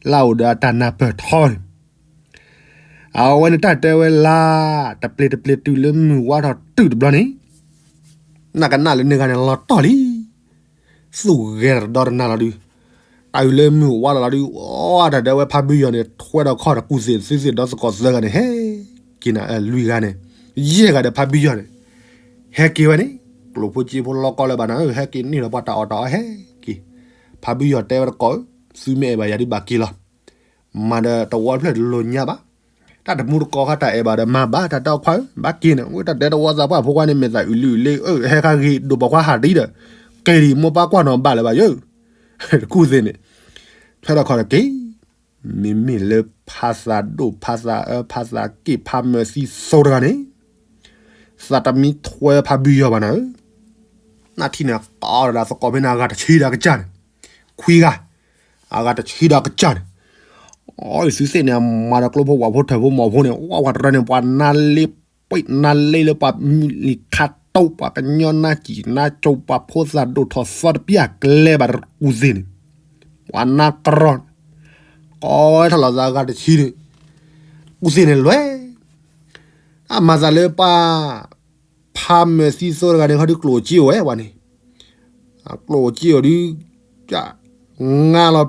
လၢအအိၣ်ဒီးအတၢ်နၢ်ပၢၢ်ထီန့ၣ် အဝဲန့ၣ်တၢ်တဲဝဲလၢ တပျ့ၤတပျ့ၤတုၤလၢမုၢ်ဝါထီၣ်တုၤတဘျီန့ၣ် နကနၣ်လၢန့ၢ်ဂၤန့ၣ်လီၤတီၢ်လံ သူၣ်ဂဲၤတဒီတနၤလီၤဒုး တၢ်အုၣ်လၢမုၢ်ဝါလီၤလီၤဒုး အတၢ်ဒၢးဝဲဖးဘုယီၤန့ၣ် ထွဲဒီးခီၣ်တကူၣ်သ့ၣ် သုသ့ၣ်ဒီသကိးသၢဂၤန့ၣ် ဟဲက့ၤနၤ လွံၢ်ဂၤန့ၣ် ယဲၢ်ဂၤဒီးဖးဘုယီၤန့ၣ် ဟဲက့ၤဝဲန့ၣ် ကျိၣ်ဖိစ့ဖိလီၤကီလၢၤဘၣ်နၤဧၢ ဟဲက့ၤန့ၢ်လီၤပှၤတၢ်အီၣ်တၢ်အီဟဲက့ၤ ဖးဘုယီၤတဲဝဲတကိးဧၢ သုမ့ၢ်အဲၣ်ဘၣ်ယၤဒုးဘၣ်က့ၤလီၤ မၤဒီးတဝီတဖျၢၣ်တလိၣ်ညါဘၣ် တၢ်တမူတကိးခါတၢ်အဲၣ်ဘၣ်ဒီးမၤဘၣ် တၢ်တဲအီၤခွါဧၢ ဘၣ်က့ၤန့ၣ် ဝဲတၢ်ဒၢးတဝီသးပှၢ်ဖိခွါန့ၣ် မ့ၢ်သးအုၣ်လံအုၣ်လ့ အၢ ဟဲခါဂ့ၤဒိၣ်ပိာ်ခွါဟးတံၢ်ဒီး က့ၤဒံးမိၢ်ပၢ်ကွၢ်နီၣ်ဘၣ်လၢၤဘၣ်ယၢ တကူၣ်သ့ၣ်န့ၣ် ထွဲထီၣ်ခီၣ်တက့ၢ် မ့မ့ၢ်လၢဖးသးဒိၣ်ဖးသးအၢ ဖးသးက့ၣ်ဖးမၢၤသံသိတဂၤန့ၣ် သးတမံထွဲဖးဘုယီၤဘၣ်နၤဧၢ နထံၣ်န့ၣ် ကိးဒီးသကိးဖဲန့ၣ် အဂၤတဆံဒီးကစၢ်န့ၣ် ခွံဂၤ အဂၤတဆံဒီးကစၢ်န့ၣ် အီ သုသ့ၣ်န့ၣ် အမၤဒီးကျိဖိဝၣ်ဖိထၢၣ်ဖိမီၢ်ဖိန့ၣ် ဝဲဝဲတရၢန့ၣ် ပှၤနါလ့ပှ့ၤနါလ့လၢပှၤမုၢ်လံၤခါတိ ပှၤကညီနါစံၣ်နါစိၤ ပှၤဖိသၣ်ဒိၣ်ထီၣ်သီတပျၢ်ကျဲဘၣ်တကူၣ်သ့ၣ်န့ၣ် ပှၤနါကရီန့ၣ် ကိးဝဲထီၣ်လီၤသးအဂၤတဆံန့ၣ် ကူၣ်သ့ၣ်န့ၣ်လွဲ အမၤသးလၢပှၤ ဖးမဲာ်သံသိတဂၤန့ၣ် ခီဒုးကျိၣ်စ့အိၣ်ဝဲဝဲန့ၣ် ကျိၣ်စ့အိၣ်ဒုး ငါလီၤ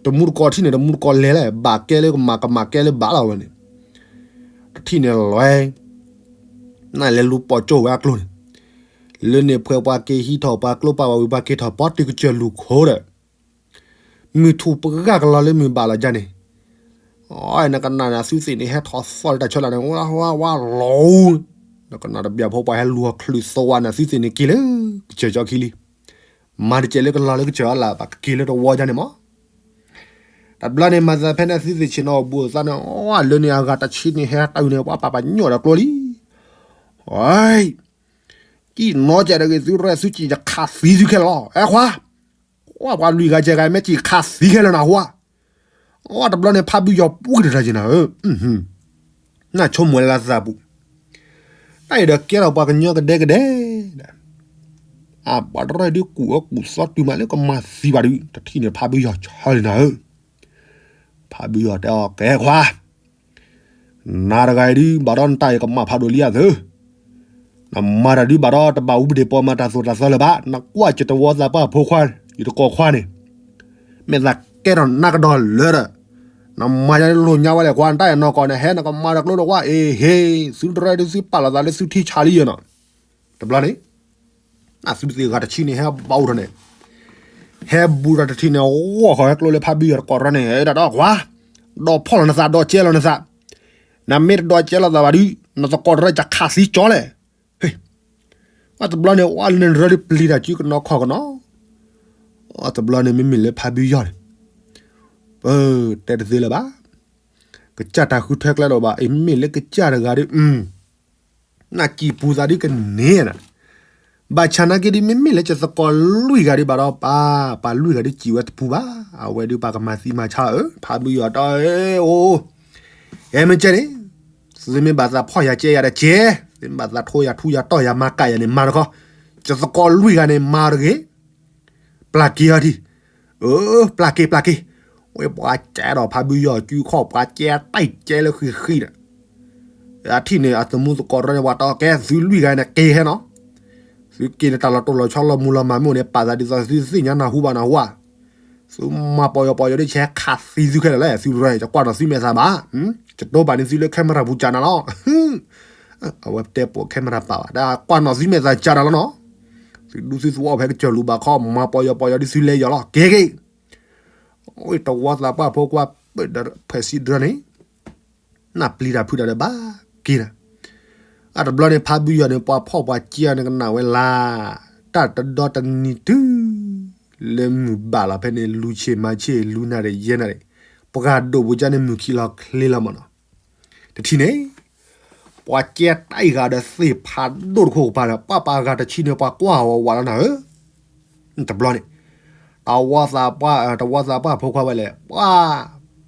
တမူတကိးထံၣ်န့ၣ် တမူတကိးလဲၤလဲၣ် ဘၣ်ကဲလၢကမၤ ကမၤကဲလၢဘၣ်လီၤဝဲန့ၣ် တထံၣ်န့ၣ်လွဲ နလဲၤလူၤပိာ်ကၠိဝဲအကျိၤန့ၣ် လၢန့ၣ်ဖဲပှၤက့ၤဟံးထီၣ်ပှၤကျိပာ်ဝဲဝံၤ ပှၤက့ၤထီၣ်ပီတံၤကစၢၢ်လူၢ်ခိဒီး မုၢ်ထူၣ်ပဂၢ်ကလီၤလၢမုၢ်ဘၣ်လီၤယါန့ၣ် အီ နကနၣ်န့ၣ် သုသ့ၣ်န့ၣ် ဟဲထီၣ်သီလၢတၢ်ဆၢလီၤန့ၣ် ဝါဝါဝါလီၤ နကနၣ်တဘျီဖိပှၤဟဲလူၤဟီၣ်ချုးသဝါန့ၣ် သုသ့ၣ်န့ၣ်က့ၤလၢ ကစၢၢ်ကၠီခံလံ မၤတကဲလၢကလီၤလၢကစၢၢ်အလၢ် ပှၤကက့ၤလၢတဝီယါန့ၣ်မး တဘျီန့ၣ် မၤသးဖဲန့ၣ် သုသ့ၣ်ဆ့ၣ်နီၤအီၣ်ဘူးအသးန့ၣ် အီ လၢန့ၣ်အဂၤတဆံန့ၣ် ဟဲတၢ်အုၣ်န့ၣ် ပှၤပာ်ပညိၣ်ဒီးကျိလံ ဝဲ ကံၣ်နီကဲတဂ့ၤ သုရဲၣ်သုစံၣ်ယခးသံသုခဲလၢာ်လီၤ အဲခွါ ကွၢ်ပှၤလွံၢ်ဂၤယဲၢ်ဂၤ မ့ၢ်စံၣ်ခးသံခဲလၢာ်နဟူဧါ အီ တဘျီန့ၣ် ဖးဘုယီၤပှံၢ်တတၢ်က့ၤနၤဧၢ နဆိကမိၣ်လၢသးပူၤ တၢ်အံၤဒီးကဲထီၣ်ပှၤကညီကဒဲကဒဲ အပှၤတရၢဒုးကူၣ်အၢကူၣ်သီတုၤမးလၢကမၤသံဘၣ်ဒုး တထံၣ်န့ၣ် ဖးဘုယီၤဆီလံနၤဧၢ ဖးဘုယီၤတဲအီၤ ကဲခွါ နၤတဂၤအံၤဒုး ဘၣ်ဒီးနတၢ်အံၤကမၣ်ဖးဒိၣ်လံဧါသၢ နမၤတၢ်ဒုးဘၣ်ဒီး တဘၣ်အူပဒ့ၣ်ပီမၤတၢ်သိၣ်တၢ်သီလၢၤဘၣ် နကွၢ်ကၢ်တဝီသးပှၢ်ဖိခွါ ယတကိးခွါန့ၣ် မ့ၢ်သးကဲထီၣ်နးကဒီးလၢဒီး နမၤယါလိၣ်ညါဝဲလဲၣ်ခွါ နတၢ်အဲၣ်နီၢ်ကီၢ်န့ၣ် ဟဲနကမၤဒီးကျိဒီးကွၢ် အ့ဟ့ သုတရၢဒုးသုပာ်လီၤသးလၢသုထံဆးလံယဲနီၤ တဘျီန့ၣ် သုသ့ၣ်ဂၤတဆံန့ၣ် ဟဲဘၣ်အိၣ်ထီၣ်န့ၣ် ဟဲဘူးထီၣ်တထံၣ်န့ၣ် ဂီၢ်ဃီၤဟဲကျိလၢဖးဘုယီၤတကိးတရၢန့ၣ် ဒၣ်ဒီးခွါ ဒီးဖီၣ်လီၤနသး ဒီးကဲလီၤနသး နမ့ၢ်တဒီးကဲလီၤသးဘၣ်ဒုး နသကိးတရၢကခးသံကၠီလဲၣ် ဟ့ၣ် ဝဲတဘျီန့ၣ် ဝဲလၢနရၢဒုးပျံၤတၢ်စုကနီၤခီၣ်ကနီၤ ဝဲတဘျီန့ၣ် မ့မ့ၢ်လၢဖးဘုယီၤန့ၣ် ပတဲတသ့လၢၤဘၣ် ကစၢ်တၢ်ဃုထၢကျဲလီၤဘၣ် အံၤမ့မ့ၢ်လၢကစၢ်တဂၤဒုး နစံၣ်ပူၤသးဒုးကန့ၢ်နၤ ဘၣ်ဆၣ်နာ်က့ဒုး မ့မ့ၢ်လၢယသကိးလွံၢ်ဂၤဒုးဘၣ်ဒီးပၢ် ပၢ်လွံၢ်ဂၤဒုးစံၣ်ဝဲတပူၤဘၣ် အဝဲဒုးပှၤကမၤသံမၤဆါဧၢ ဖးဘုယီၤတဲအီၤ အိ ကဲမ့ၢ်ကဲန့ၣ် သုမ့ၢ်ဘၣ်သးဖီၣ်ယၤကဲယၤဒီးကဲ သုမ့ၢ်ဘၣ်သးထိယၤထူယၤတီၢ်ယၤမၤကးယၤန့ၣ် မၤတခီ ယသကိးလွံၢ်ဂၤန့ၣ် မၤတဂ့ၤ ပျၢ်က့ၤအီၤထံၣ် အၢ ပျၢ်က့ၤ ပျၢ်က့ၤ ဝဲပှၤကဲဒီးဖးဘုယီၤစုခီၣ် ပှၤကဲတၢ်ကဲလၢဃံဃံဒီး အထံၣ်န့ၣ် အသမူသကိးတရၢန့ၣ် ပှၤတဲအီၤ ကဲသုလွံၢ်ဂၤန့ၣ် က့ၤဟဲနီၤ သုက့ၤန့ၣ် တၢ်လီၤတိၢ်လီၤဆီလီၤမူၤလီၤမၢ်မ့ၢ်အိၣ်န့ၣ် ပာ်သးဒ်သိးသုသ့ၣ်ညါနၢ်ဟူဘၣ်နၢ်ဟူဧါ သုမၤပီယီၤပီယီၤဒ်ဆဲးခးသံသုခဲလၢာ်လဲၣ် သုရၢ ယကွၢ်နီၣ်သုမဲာ်သးဘၣ်, ယတိၢ်ပာ်န့ၢ်သုလၢ camera ပူၤကၢ်နၤလီၤ. အဝဲတဲပိာ် camera ပာ်ဘၣ် ဒီးကွၢ်နီၣ်သုမဲာ်သးကၢ်နၤလီၤနီၤ. သုဒူသုသဝီဖဲကစၢၢ်လူၤဘၣ်ခီ မၤပီယီၤပီယီၤဒ်သုလဲၤယီၤလီၤ ကဲက့ၤ. အတဝီသးပှၢ်ဖိခွါ ဖဲစံးဒြၢန့ၣ် နပျံၤတၢ်ဖုးတၢ်ဒီးဘၣ်က့ၤနၤ. အတဘျီန့ၣ် ဖးဘုယီၤန့ၣ် ပှၤဖှီၣ်ပှၤက့န့ၣ်ကနၣ်ဝဲလၢ တၢ်တဒီတနံၤတုၤ လၢမုၢ်ဘၣ်လီၤဖဲန့ၣ် လူၤဆ့ၣ်မၤဆ့ၣ် လူၤနၣ်ရံၣ်ယဲၢ်နၣ်ရံၣ် ပှၤဒိၣ်ပူၤကၢ်န့ၣ် မုၢ်ခံလီၤချ့လီၤမးနီၤ. တထံၣ်န့ၣ် ပှၤကဲတၢ်အံၤဂၤဒီးသ့ၣ်ဖးဒိၣ်တခိၣ်ကပၤဒီး ပှၤပာ်ဂၤတဆံန့ၣ် ပှၤကွၢ်ဝဲဝးလီၤနၤဧၢ. တဘျီန့ၣ် တဝီသးပှၢ် တဝီသးပှၢ်ဖိခွါဝဲလဲၣ် ပှၤ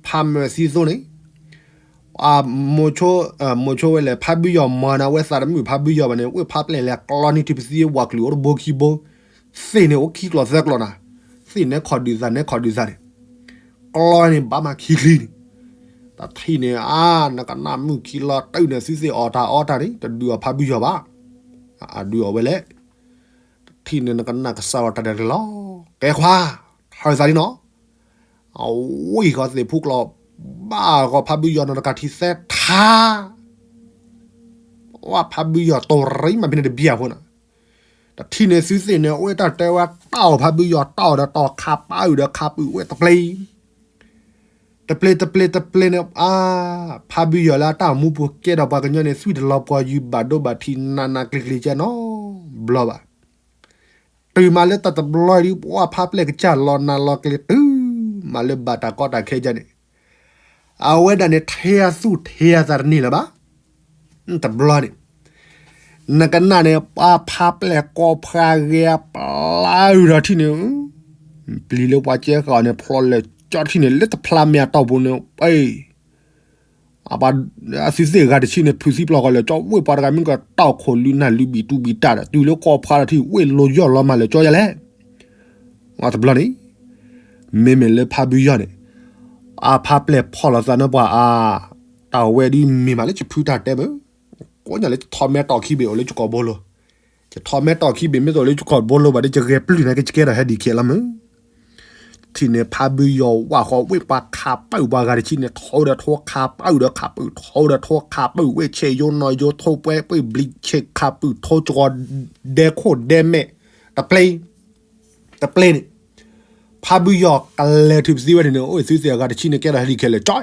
ဖးမၢၤသံသိန့ၣ် မိၤဆိဝဲလဲၣ် ဖးဘုယီၤမၤနၤဝဲသးတမုာ်ဖးဘုယီၤဘၣ်န့ၣ် ဝ့ၢ်ဖးပျဲၢ်လဲၤကျီန့ၢ်ထံပသံဝးကလုာ်အိၣ်တဘိခံဘိ, သ့ၣ်န့ၣ်အိၣ်ခံကျိၤသၢကျိၤနၤ, သ့ၣ်နဲခီၣ်ဒုးသးနဲခီၣ်ဒုးသးန့ၣ်, ကျီန့ၣ်ဘၣ်မၤခံချံန့ၣ်, တထံၣ်န့ၣ် အါ နကနၣ်မုၢ်ခံလီၤတုၤန့ၣ် သုသ့ၣ်အီၣ်တၢ်အီတၢ်န့ၣ် တဒုးအီၣ်ဖးဘုယီၤဘၣ်, အဒုးအီၣ်ဝဲလဲၣ် တထံၣ်န့ၣ် နကနၣ်ကစၢ်လီၤတၢ်ဒဲးလီၤ, ကဲခွါ ထၢၣ်သးလံနီၤ, အဝံၣ်ဃီသ့ၣ်ဖူကျီ ဘၣ်ဃီဖးဘုယီၤနီၤတကးထံသဲထါ, ဝဲဖးဘုယီၤတိၢ်ရံၣ်မးဖဲန့ၣ်တဘျီဖိနီၤ, တထံၣ်န့ၣ်သုသ့ၣ်န့ၣ် အိၣ်တၢ်တဲဝဲတၢ်အီၣ်ဖးဘုယီၤ တၢ်အီၣ်ဒီးတၢ်ခးပာ်အုၣ်ဒီးခးပာ်အုၣ်ဝဲတပျ့ၤ တပျ့ၤတပျ့ၤတပျ့ၤန့ၣ် အါ ဖးဘုယီၤလၢအတၢ်မူပူၤကဲဒီးပှၤကညီန့ၣ် သွံၣ်တလီၤပှီၤယုၢ်ဘၣ်ဒိဘၣ်ထံးနးနးကျံၤကျံၤကဲနီၤ ဘျီဘၣ်, တုၤမးလၢတၢ်တဘျီဒ်ပှၤဖးပျဲၢ်ကစၢ်လီၤနးလီၤကျံၤတုၤမးလၢဘၣ်တၢ်ကီတၢ်ခဲကဲန့ၣ်, အဝဲဒၣ်န့ၣ် ထဲအသူၣ်ထဲအသးတန့ၢ်လၢၤဘၣ်, တဘျီန့ၣ် နကနၣ်န့ၣ် ပှၤဖးပျဲၢ်ကိးဖးဂဲၤပျါအုၣ်ဒီးထံၣ်န့ၣ်, ပျံၤလၢပှၤကဲဃာ်အီၤန့ၣ် ဖျိးလဲၤကၠီထံၣ်န့ၣ် လၢတဖျါမဲာ်တီၢ်ပူၤန့ၣ် ပှၤ အသုသ့ၣ်ဂၤတဆံန့ၣ် ဖုးသံပျီၢ်ဃီလၢာ် ကၠီဝ့ၢ်ပှၤတဂၤမ့ၢ်ကတီၢ်ခိၣ် လုၢ်နၢ်လုၢ်ဘံၣ်တူၢ်ဘံၣ်တၢ်ဒီး တုၤလၢကိးဖးဒီးထံၣ် ဝ့ၢ်လိၤယီၢ်လီၤမးလၢာ် ကၠီယဲလဲၣ်, တဘျီန့ၣ် မ့မ့ၢ်လၢဖးဘုယီၤန့ၣ် အဖးပျဲၢ်ဖီၣ်လီၤသးန့ၢ်ပှၤအါ, တၢ်ဝဲဒ်မ့ၢ်မးလၢယဖုတၢ်တဲမုၢ်, ကိးညါလၢယထီၣ်မဲာ်တီၢ်ခံဘ့ၣ်အိၣ်လၢယကိာ်ဘိလိၤ, ယထီၣ်မဲာ်တီၢ်ခံဘ့ၣ် မ့ၢ်တအိၣ်လၢယကိာ်ဘိလိၤဘၣ်ဒီး ယဂဲၤပျုၢ်န့ၣ်က့ၤ ယကဲထီၣ်ဟဲဒံးခဲလီၤမုၢ်, ထံၣ်န့ၣ် ဖးဘုယီၤဝၣ်ဃီ ဝ့ၢ်ပှၤခးပာ်အုၣ်ပှၤဂၤတဆံန့ၣ် ထိဒီးထိခးပာ်အုၣ်ဒီးခးပာ်အုၣ် ထိဒီးထိခးပာ်အုၣ် ဝ့ၢ်ဆဲးယိနီၢ်ယိထိပှဲၤ ပှ့ၤဘျံးဆဲးခးပာ်အုၣ် ထိကီၤဒဲခိၣ်ဒဲမဲာ် တပျ့ၤ တပျ့ၤန့ၣ်, ဖးဘုယီၤကလဲၤထုးပသံဝဲန့ၣ်န့ၣ် အိၣ်သုသ့ၣ်အဂၤတဆံန့ၣ် ကဲထီၣ်ဟဲဒံးခဲလၢာ် ကၠီ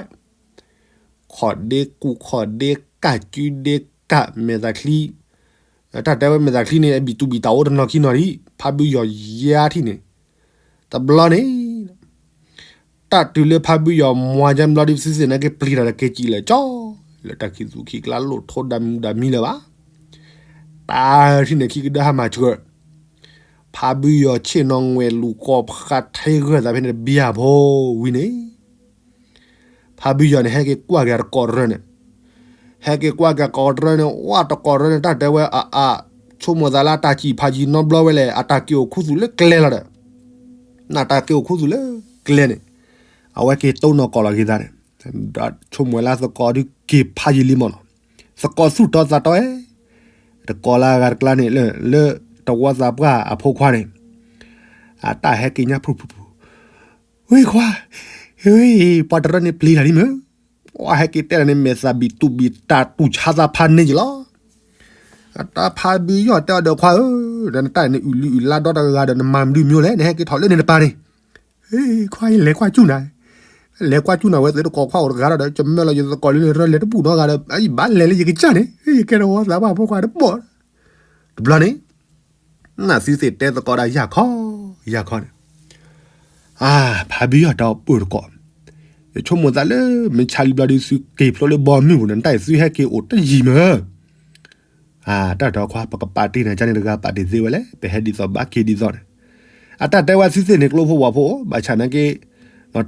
ခီၣ်ဒ့ကူၣ်ခီၣ်ဒ့ကၢ် ကုဒ့ကၢ် မဲာ်သးချံ, တၢ်တဲဝဲမဲာ်သးချံန့ၣ် အဘံၣ်တူၢ်ဘံၣ်တၢ်အိၣ်တနီၤခံနီၤဒံး ဖးဘုယီၤယါထံၣ်န့ၣ်, တဘျီန့ၣ် တၢ်တုၤလၢဖးဘုယီၤမွၤကဲဘျီဒ် သုသ့ၣ်န့ၣ်က့ၤပျံၤတၢ်ဒီးကဲစံးလၢာ် ကၠီ လၢတၢ်ခံသူၣ်ခံကျါလိၣ်ထိဒါမုၢ်ဒါမံလၢၤဘၣ်, တၢ်ထံၣ်န့ၣ်ခံကဒၢဟါမၤဆှၢ, ဖးဘုယီၤဆ့ၣ်နီၤငွဲၣ်လူၤကိးဖးထဲဂၢၢ်သးဖဲန့ၣ်တဘျီဖိဝံၤန့ၣ် ဖးဘုယီၤန့ၣ် ဟဲက့ၤကွၢ်က့ၤတကိးတရၢန့ၣ်, ဟဲက့ၤကွၢ်က့ၤကိးတရၢန့ၣ် ဝဲတကိးတရၢန့ၣ် တၢ်တဲဝဲအအါ, ဆိကမိၣ်သးလၢအတၢ်စံၣ်ဖးယံၤနီတဘျီဝဲလဲၣ် အတၢ်က့ၤအိၣ်ခူသူၣ်လၢကျဲလီၤဒီး, နတၢ်က့ၤအိၣ်ခူသူၣ်လၢကျဲန့ၣ်, အဝဲက့ၤတိၢ်နီၣ်ကိးလီၤက့ၤသးန့ၣ်, ဒီးဆိကမိၣ်ဝဲလၢသကိးဒုးက့ၤဖးယံၤလံမးနီၤ, သကိးသူၣ်တီသးတီဧဲ, တကိးလၢအဂၤတကျါန့ၣ် လၢတဝီသးပှၢ်အဖိခွါန့ၣ်, အတၢ်ဟဲက့ၤညါဖုၣ်ဖုၣ်ဖုၣ် ဝ့ၢ်ခွါ, ဝ့ၢ်, ပှၤတရၢန့ၣ်ပျံၤတၢ်လံမ့ၢ်, ပှၤဟဲက့ၤတဲလီၤန့ၣ် မဲာ်သးဘံၣ်တူၢ်ဘံၣ်တၢ်တူၢ်ဆါသးဖးန့ၢ်က့ၤလီၤ, အတၢ်ဖးဘုယီၤတဲအီၤဒီးခွါဧၢ, ဒီးနတၢ်န့ၣ်အုၣ်လံအုၣ်လါဒီတဂၤဒီး နမၤမနုၤမ့ၢ်လဲၣ် နဟဲက့ၤထီၣ်လၢန့ၣ်တပၤန့ၣ်, ခွါယလဲၤကွၢ်ကၠူၣ်နၤ, လဲၤကွၢ်ကၠူၣ်နၤဝဲသ့ၣ်တကိးခွါအိၣ်တဂၤဒီး ကမၢလီၤယသကိးလၢန့ၣ်ရၢလဲၤတဘူၣ်နီတဂၤဒီး ယဘၣ်လဲၤလၢယကစၢ်န့ၣ် ယကဲတဝီသးပှၢ်ဖိခွါတဘီၣ်, တဘျီန့ၣ် နသုသ့ၣ်တဲသကိးဒၣ်ယၢ်ခီ, ယၢ်ခီန့ၣ်, အါ, ဖးဘုယီၤတၢ်အိၣ်ပၢၢ်တကိး, ယဆိကမိၣ်သးလၢ မ့ၢ်ဆါလံဘျီဒုး သုက့ၤဖျိလၢဘီမုၢ်ပူၤန့ၣ် တၢ်အံၤသုဟဲက့ၤအိၣ်တယံာ်မ့ၢ်, အါ, တၢ်ဒီးခွါ ပကပာ်တ့ၢ်နၤကန့ၣ်တဂၤ ပာ်တ့ၢ်သ့ဝဲလဲၣ် ပဟဲဒ်သိးဘၣ်က့ၤဒ်သိးန့ၣ်, အတၢ်တဲဝဲသုသ့ၣ်န့ၣ် ကျိဖိဝၣ်ဖိ ဘၣ်ဆၣ်နာ်က့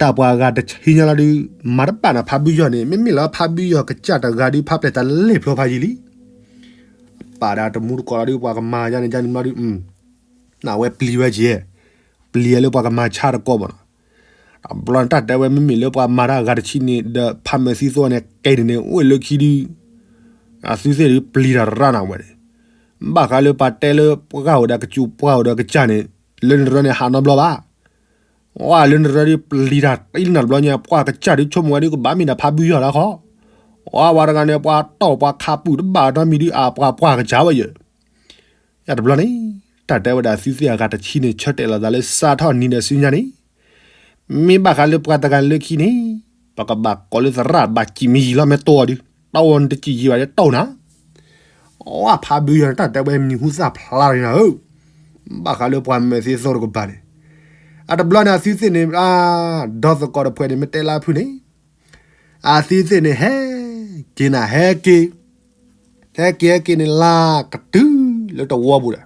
တၢ်ပှၤဂၤတဆံညါလီၤဒုး မၤတဘၣ်နၤဖးဘုယီၤန့ၣ် မ့မ့ၢ်လၢဖးဘုယီၤကစၢ်တဂၤဒုး ဖးပျဲၢ်တၢ်လဲၤဖျိဖးယံၤလံ ပာ်ဒၣ်တမူတကိးလီၤဒုး ပှၤကမၤယါန့ၣ် ယါန့ၣ်မီၤဒုး, နဝဲပျံၤဝဲက့ၤ, ပျံၤလၢပှၤကမၤဆါတကိးမးနီၤ, တဘျီန့ၣ် တၢ်တဲဝဲမ့မ့ၢ်လၢပှၤမၤတၢ်အဂၤတဆံန့ၣ် ဒီးဖးမၢၤသံသိန့ၣ် ကဲဒ်န့ၣ် အိၣ်လၢခံဒုး, အသုသ့ၣ်ဒုးပျံၤတၢ်ရၣ်နၤဝဲန့ၣ်, ဘၣ်ဃးလၢပှၤတဲလၢပှၤဂၤအိၣ်ဒီးကစူၤပှၤအိၣ်ဒီးကစၢ်န့ၣ်, လၢနရၢန့ၣ်ဟးနီတဘျီဘၣ်, အလၢနရၢဒ်ပျံၤတၢ်တံၢ်လၢနၤတဘျီညါ ပှၤကစၢ်ဒုးဆိကမိၣ်ဝဲဒ်ကဘၣ်မ့ၢ်ဒၣ်ဖးဘုယီၢ်လၢခီ, အဝဲတဂၤန့ၣ် ပှၤတီၢ်ပှၤခးပူၤတဘၣ်နီတမံၤဒုး အပှၤပှၤကစၢ်ဝဲယဲၢ် ယတဘျီန့ၣ် တၢ်တဲဝဲဒၣ်သုသ့ၣ်အဂၤတဆံန့ၣ် ဆၢတဲာ်လီၤသးလၢစးထီၣ်နံၤဒီးစုညါန့ၣ်, မ့ၢ်ဘၣ်ဃးလၢပှၤတဂၤလၢခံန့ၣ် ပကဘၣ်ကိးလၢသရၣ်ဘၣ်စံးမံယံာ်လီၤ မ့ၢ်တိၢ်အီၤဒုး တိၢ်အီၤနတစံးယံာ်ဘၣ်ဒီးတိၢ်နၤ, အဖးဘုယီၢ်န့ၣ် တၢ်တဲဝဲမံၤဟူသၣ်ဖျါလီၤနၤဧၢ, ဘၣ်ဃးလၢပှၤမဲာ်သ့သိတကပၤန့ၣ်, အတဘျီန့ၣ် အသုသ့ၣ်န့ၣ် ဒီသကိးတဖှဲးန့ၣ် မ့ၢ်တဲလၢအဖုန့ၣ် အသုသ့ၣ်န့ၣ် ဟဲက့ၤနၤ ဟဲက့ၤ, ဟဲက့ၤဟဲက့ၤန့ၣ် လၢကတုၤလၢတဝီပူၤဒီး,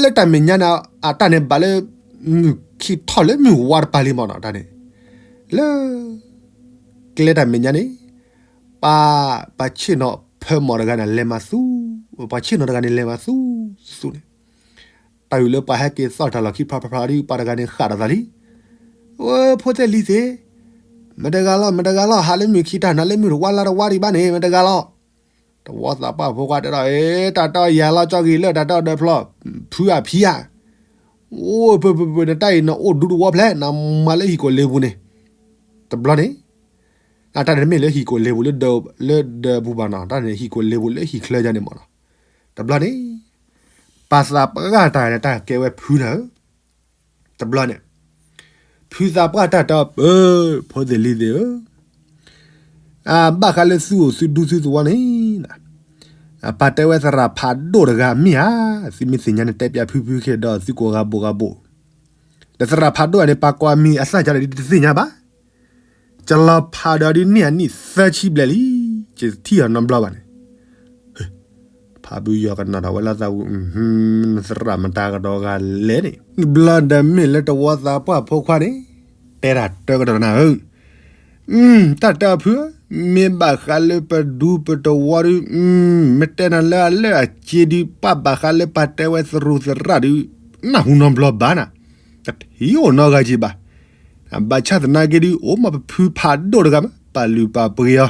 လၢတၢ်မဲာ်ညါန့ၣ် အတၢ်န့ၣ်ဘၣ်လၢ မုၢ်ခံထီၣ်လၢမုၢ်ဝါတပၤလံမ့ၢ်နီၤ တၢ်န့ၣ်, လၢ ကျဲတၢ်မဲာ်ညါန့ၣ် ပှၤ ပှၤဆ့ၣ်နီၤဖၢမီၤတဂၤန့ၣ် လဲၤမၤသူ, ပှၤဆ့ၣ်နီၤတဂၤန့ၣ် လဲၤမၤသူသူန့ၣ် တၢ်အုၣ်လၢပှၤဟဲက့ၤသီၣ်တၢ်လီၢ်ခံဖျါဖျါဖျါဒီး ပှၤတဂၤန့ၣ်ဃၣ်ဒီးသးလံ, ဝဲဖိသ့ၣ်လံၤသ့ၣ်, မတဂၤလီၤ မတဂၤလီၤ ဟးလၢမုၢ်ခံတၢ်နၤလၢမုၢ်တဝါလါတဝါဒံးဘၣ်န့ၣ် မတဂၤလီၤ, တဝီသးပှၢ်ဖိခွါတဲဒီး အ့ တၢ်တဲအီၤယၤလီၤ ကၠီဂ့ၤလၢတၢ်တဲအီၤဒၢဖျီ, ဖုအဖံဧါ, အိၣ် ပပပ နတၢ်အံၤနအိၣ်ဒူတဝီဖျဲး နမၤလၢဟံၣ်ကိာ်လ့ပူၤန့ၣ်, တဘျီန့ၣ် အတၢ်န့ၣ်တမ့ၢ်လၢဟံၣ်ကိာ်လ့ပူၤလၢဒၢးပူၤဘၣ်နီၤ တၢ်န့ၣ်ဟံၣ်ကိာ်လ့ပူၤလၢဟံၣ်ချၢယါန့ၣ်မ့ၢ်နီၤ, တဘျီန့ၣ် ပှၤသးပှၢ်တၢ်န့ၣ် တၢ်ကဲဝဲဖုနၤဧၢ, တဘျီန့ၣ် ဖုသးပှၢ်တၢ်တဲအီၤ ပၢ ဖိသ့ၣ်လံၤသ့ၣ်ဧၢ, ဘၣ်ဃးလၢသုအိၣ်သုဒူသုသဝီန့ၣ် ပှၤတဲဝဲသရၣ်ဖးဒိၣ်တဂၤမ့ၢ်ဧါ, သုမ့ၢ်သ့ၣ်ညါန့ၣ် တဲပၠးဖုဖုခဲဒီးသုကိးဂၤဘိးဂၤဘိး, ဒီးသရၣ်ဖးဒိၣ်န့ၣ် ပှၤကိးအမံၤအသၣ်ကဒီးဒ်တသ့ၣ်ညါဘၣ်, ကလီၤဖးဒီးဒ်န့ၣ်အနံၣ်သၢဆံဘျဲၣ်လံ, ယတထံၣ်အီၤနီတဘျီဘၣ်န့ၣ် ဖးဘုယီၤကနၣ်ဒီးဝဲလၢသးဝံၤ, နသရၣ်မတၤကဒီးဂၤလဲၣ်န့ၣ်, တဘျီဒီးမ့ၢ်လၢတဝီသးပှၢ်ဖိခွါန့ၣ် တဲတၢ်တၢကဒီးနၤဧၢ, တၢ်တဲအီၤဖု, မ့ၢ်ဘၣ်ဃးလၢပဒူပတဝီဒီး, မ့ၢ်တဲနၤလၢအလၢအစ့ဒီး ပှၤဘၣ်ဃးလၢပှၤတဲဝဲသရူးသရၣ်ဒီး, နၢ်ဟူနီတဘျီဘၣ်နၤ, တထံၣ်အိၣ်နီတဂၤက့ၤဘၣ် ဘၣ်ဆၣ်သနာ်က့ဒီး အိၣ်မးပဖုဖးဒိၣ်တဂၤမး ပာ်လုၢ်ပာ်ပှ့ၤအီၤ,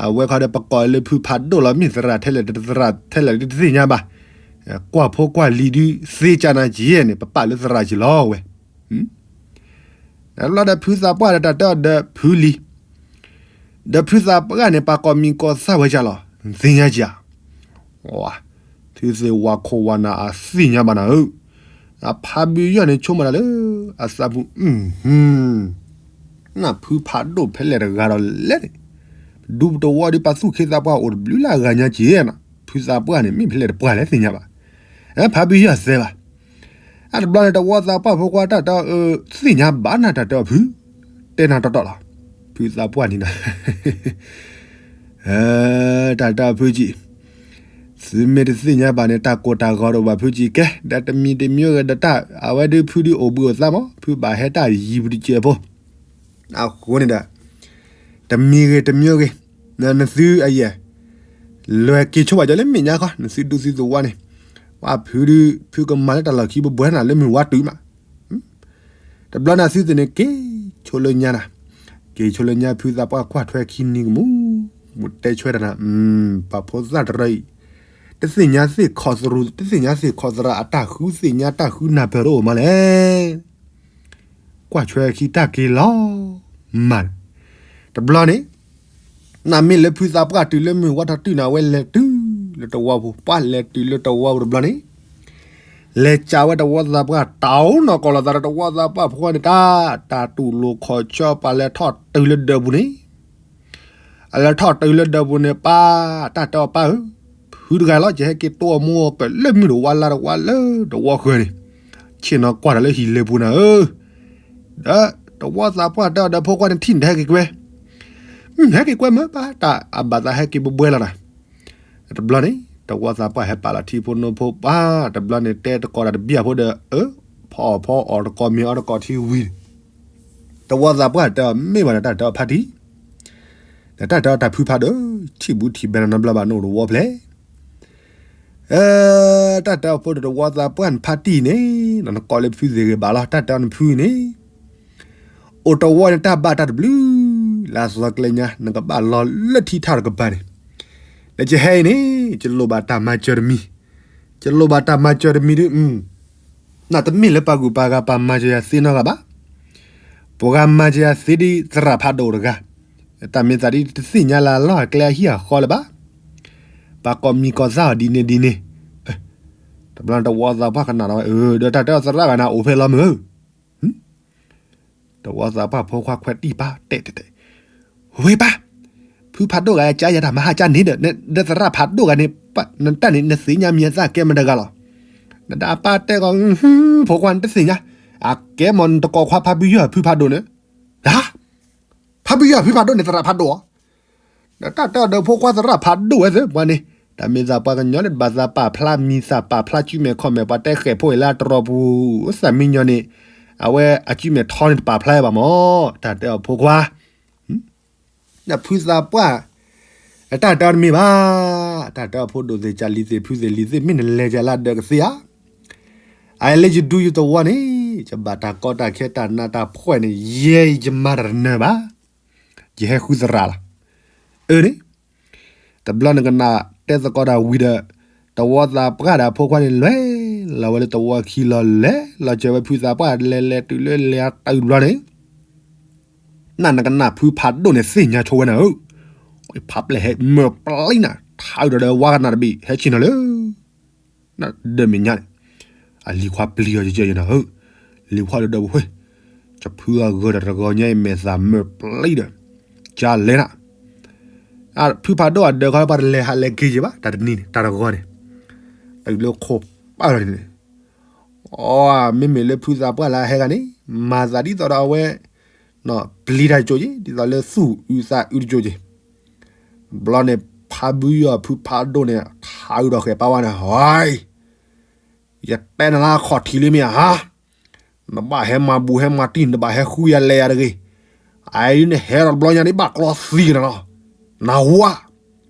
အဝဲခီဒီးပကိးလၢဖုဖးဒိၣ်လီၤ မ့ၢ်သရၣ်ထဲလဲၣ်တသရၣ်ထဲလဲၣ်ဒ်တသ့ၣ်ညါဘၣ်, ကွၢ်ဖိကွၢ်လံၤဒုးသ့ကၢ်နၤက့ၤန့ၣ် ပပာ်လၢသရၣ်က့ၤလီၤဝဲ, တဘျီဒီးဖုသးပှၢ်ဒီးတၢ်တဲအီၤဒီးဖုလံၤ, ဒီးဖုသးပှၢ်န့ၣ် ပှၤကိးမံၤကိးသၣ်ဝဲကၢ်လီၤ, သ့ၣ်ညါက့ၤဧါ သုသ့ၣ်ဝၤခိၣ်ဝၤနၢ်အသ့ၣ်ညါဘၣ်နၤဧၢ, အဖးဘုယီၢ်န့ၣ်ဆိကမိၣ်တၢ်လၢ အသးပူၤ, နဖုဖးဒိၣ်ဖဲလဲၣ်တဂၤဒီးလဲၣ်န့ၣ်, ဒူပတဝီဒီးပှၤသူၣ်ခ့သးပှၢ်အိၣ်တဘျုးလၢအဂၤညါက့ၤနၤ, ဖုသးပှၢ်န့ၣ် မ့ၢ်ဖဲလဲၣ်တပှၢ်လဲၣ်သ့ၣ်ညါဘၣ်, ဖးဘုယီၢ်သဲဘၣ် အတဘျီန့ၣ် တဝီသးပှၢ်ဖိခွါတၢ်တဲအီၤ သ့ၣ်ညါဘၣ်နၤတၢ်တဲအီၤဖု, တဲနၤတီတီလီၤ, ဖုသးပှၢ်န့ၣ်နၤ, တၢ်တဲအီၤဖုကံ, သုမ့ၢ်တသ့ၣ်ညါဘၣ်န့ၣ် တၢ်ကိၢ်တၢ်ဂီၤတအိၣ်ဘၣ်ဖုကံကဲ, ဒီးတမံၤတမံၤဂ့ၤဒီးတၢ် အဝဲဒုးဖုဒုးအိၣ်ဘှံးအိၣ်သါမး ဖုဘၣ်ဟဲတၢ်ယံၤပူၤတစဲးဖိ, အဃိန့ၣ်ဒီး တမံၤဂ့ၤတမံၤဂ့ၤ, နသုအယဲၢ် လဲၤက့ၤဆိဘၣ်ကၠီလၢမဲာ်ညါခီ နသုဒူသုသဝီန့ၣ်, ဝဲဖုဒုး ဖုကမၤလၢတၢ်လီၢ်ခံဘှဲဘှဲနၤလၢမုၢ်ဝါတုၤမး, တဘျီန့ၣ်သုသ့ၣ်န့ၣ်က့ၤဆိလၢညါနၤ, က့ၤဆိလၢညါဖုသးပှၢ်ကွၢ်ထွဲခံနံၤကမူၣ်, မူၣ်တဲဆွဲတၢ်နၤ, ပှၤဖိသၣ်တရၢအံၤ, တသ့ၣ်ညါသ့ၣ်ခီသရူး တသ့ၣ်ညါသ့ၣ်ခီသရၣ်အတၢ်ဃုသ့ၣ်ညါတၢ်ဃုနၢ်ပၢၢ်တအိၣ်မးလဲၣ် ကွၢ်ဆွဲခံတၢ်က့ၤလီၤမၢ်, တဘျီန့ၣ် နမ့ၢ်လၢဖုသးပှၢ်တုၤလၢမုၢ်ဝါထီၣ်တုၤန့ၣ် အဝဲလဲၤတုၤလၢတဝီပူၤ, ပှၤလဲၤတုၤလၢတဝီပူၤတဘျီန့ၣ်, လဲၤကးဝဲတဝီသးပှၢ် တၢ်အိၣ်နီၢ်ကီၢ်လီၤသးဒီးတဝီသးပှၢ်ဖိန့ၣ် တၢ် တၢ်တူၢ်လိာ်ခီၣ်ဆၢ ပှၤလဲၤထီၣ်တုၤလၢဒၢးပူၤန့ၣ် အလဲၤထီၣ်တုၤလၢဒၢးပူၤန့ၣ် ပၢ် တၢ်တဲအီၤပၢ်ဧၢ, ဖုတဂၤလီၤ ယဟဲက့ၤတိၢ်အီၤမူအီၤကလၢမုၢ်တဝါလါတဝါလၢတဝီဃၢၤန့ၣ်, ဆ့ၣ်နီၤကွၢ်တၢ်လၢဟံၣ်လ့ပူၤနၤဧၢ, ဒီးတဝီသးပှၢ်တဲအီၤဒီးဖိခွါန့ၣ်ထံၣ်န့ၣ် ဟဲက့ၤကွဲ, ဟဲက့ၤကွဲမၢ်ပၢ် တၢ်အဘၣ်သးဟဲက့ၤဘှဲဘှဲလီၤနၤ, တဘျီန့ၣ် တဝီသးပှၢ်ဟဲပာ်လီၤထံဖိနိဖိပၢ် တဘျီန့ၣ် တဲတကိးတၢ်တဘံၣ်အဖိဒီး အၢ ဖီအီၣ်ဖီအီၣ်တကိးမ့ၤအီၣ်တကိးထံဝံၤ, တဝီသးပှၢ်တဲအီၤမ့ၢ်ဘၣ်ဒီး တၢ်တဲအီၤဖါတံၢ်, ဒီးတၢ်တဲအီၤတၢ်ဖုဖးဒိၣ် ထံၣ်ဘူးထံၣ်ဘဲနၤနီတဘျီဘၣ် နအိၣ်တဝီဖျဲၣ် တၢ်တဲအီၤဖိဒီးတဝီသးပှၢ်နဖါတံၢ်န့ၣ် နကိးလၢဖုသ့ၣ်ဂ့ၤဘၣ်လီၤ တၢ်တဲအီၤနဖုန့ၣ်, အိၣ်တဝီန့ၣ်တၢ်ဘၣ်တၢ်တဘျုး, လၢအသီကျဲညါ နကဘၣ်လီၤလၢထံထၣ်တကပၤန့ၣ်, ဒီးယဟဲအံၤန့ၣ် ယလိၣ်ဘၣ်တၢ်မၤစၢၤတမံၤ, ယလိၣ်ဘၣ်တၢ်မၤစၢၤတမံၤဒီး နတမ့ၢ်လၢပှၤဂုၤပှၤဂၤပှၤမၤစၢၤယၤသ့နီတဂၤဘၣ် ပှၤဂၤမၤကယၤသ့ဒ်သရၣ်ဖးဒိၣ်တဂၤ, တၢ်မ့ၢ်သးဒ်တသ့ၣ်ညါလၢအလီၢ်အကျဲအဟံၣ်အဃီလၢၤဘၣ်. ပှၤကိးမံၤကိးသးအီၤဒ်န့ၣ်ဒ်န့ၣ်, တဘျီန့ၣ်တဝီသးပှၢ်ကနၣ်ဒီးဝဲ, ဒီးတၢ်တဲအီၤသရၣ်ဂၤန့ၣ်အိၣ်ဖဲလီၤမုၢ်ဧၢ. တဝီသးပှၢ်ဖိခွါခွဲးတံၢ်ပာ်တဲာ်တဲာ်တဲာ်, ဝ့ၢ်ပၢ်, ဖုဖးဒိၣ်ဂၤကါယၤတၢ်မၤဟါကါန့ၣ်ဒီး ဒီးသရၣ်ဖးဒိၣ်ဂၤန့ၣ်, နတၢ်န့ၣ် နသ့ၣ်ညါမံၤအသၣ်ကဲမတၤတဂၤလီၤ. နတၢ်အပၢ်တဲကီး, ဖိခွါနတသ့ၣ်ညါ, အကဲမ့ၢ်နတကိးခွါဖးဘုယီၢ်ဖုဖးဒိၣ်န့ၣ်, ဖးဘုယီၢ်ဖုဖးဒိၣ်န့ၣ် သရၣ်ဖးဒိၣ်ဧါ. ဒီးတၢ်တဲအီၤဒီးဖိခွါသရၣ်ဖးဒိၣ်ဝဲသ့ၣ်ပှၤန့ၣ်, တၢ်မ့ၢ်သးပှၤကညီန့ၣ် တဘၣ်သးပာ်ဖျါမံၤသၣ်ပာ်ဖျါစုမဲာ်ခီၣ်မဲာ် ပှၤတဲဃဲးဖိအံၤလၢတရီပူၤ, သးမံညီန့ၣ်, အဝဲအစုမဲာ်ထီန့ၣ်တပာ်ဖျါဘၣ်မၢ်, တၢ်တဲအီၤဖိခွါ ဒီးဖုသးပှၢ်, အတၢ်တဲအီၤတမ့ၢ်ဘၣ်, တၢ်တဲအီၤဖိဒိၣ်သ့ၣ်ကၢ်လံၤသ့ၣ်ဖုသ့ၣ်လံၤသ့ၣ် မ့ၢ်နလဲၤကလၢဒၢးကသ့ဧါ. အလၢယဒူယသဝီန့ၣ်, ယဘၣ်တၢ်ကီတၢ်ခဲတၢ်နးတၢ်ဖှီၣ်န့ၣ် ယဲယမၤတၢ်တနၢၤဘၣ်. ယဟဲဃုသရၣ်လီၤ. အၢန့ၣ် တဘျီနကနၣ်တဲသကိးတၢ်ဝံၤဒီး, တဝီသးပှၢ်ဒီးဖိခွါန့ၣ် လဲၤလီၤဝဲလၢတဝီခံလီၤ, လဲၤလီၤစၢၤဝဲဖုသးပှၢ် လဲၤလဲၤတုၤလၢလဲၤအတၢ်တဘျီန့ၣ်, နနကနၣ်ဖုဖးဒိၣ်န့ၣ်သ့ၣ်ညါဆိဝဲနၤဧၢ, ဖးပျဲၢ်ဟဲမၢပျံၤနၤ ထါအုးဒီးဝါကနၣ်တဘ့ၣ် ဟဲဆ့ၣ်နီၤလၢ ဒၢးမဲာ်ညါန့ၣ်, အလံၤခွါပျံၤအီၤကကဲယနၤဧၢ, လံၤခွါဒီးဒီပုၢ်ဝဲၢ်, ယဖုအဂၤဒီးတဂီၤညါအံၤ မဲာ်သၣ်မၢပျံၤဒီး, ကလဲၤနၤ, ဖုဖးဒိၣ်အဒၢးခီပှၤတလဲၤဟးလဲၤက့ၤယဘၣ် တၢ်တနံၤန့ၣ် တၢ်တဂီၤန့ၣ်, တုၤလၢခိၣ်ပာ်လီၤန့ၣ်, အီ, မ့မ့ၢ်လၢဖုသးပှၢ်လၢအဟဲဂၤန့ၣ်, မၤသးဒ်သိးဒီးအဝဲ, ပျံၤတၢ်တကၠိက့ၤ ဒ်သိးလၢသူၣ်အုးသးအုးတကၠိက့ၤ, ဘျီန့ၣ် ဖးဘုယီၢ်ဖုဖးဒိၣ်န့ၣ် ထါအုးဒီးဃဲၤပာ်ဝဲန့ၣ်, ဟဲ, ယတဲနၤလၢအခီၣ်ထံးလံမ့ၢ်ဧါ, နဘၣ်ဟဲမၤဘူးဟဲမၤတံၢ် နဘၣ်ဟဲဃုယၤလဲၤယၤတဂ့ၤ, အအံၤနဟဲဒီးတဘျီညါန့ၣ် ဘၣ်ကျီသံကနၤလီၤ, နဝါ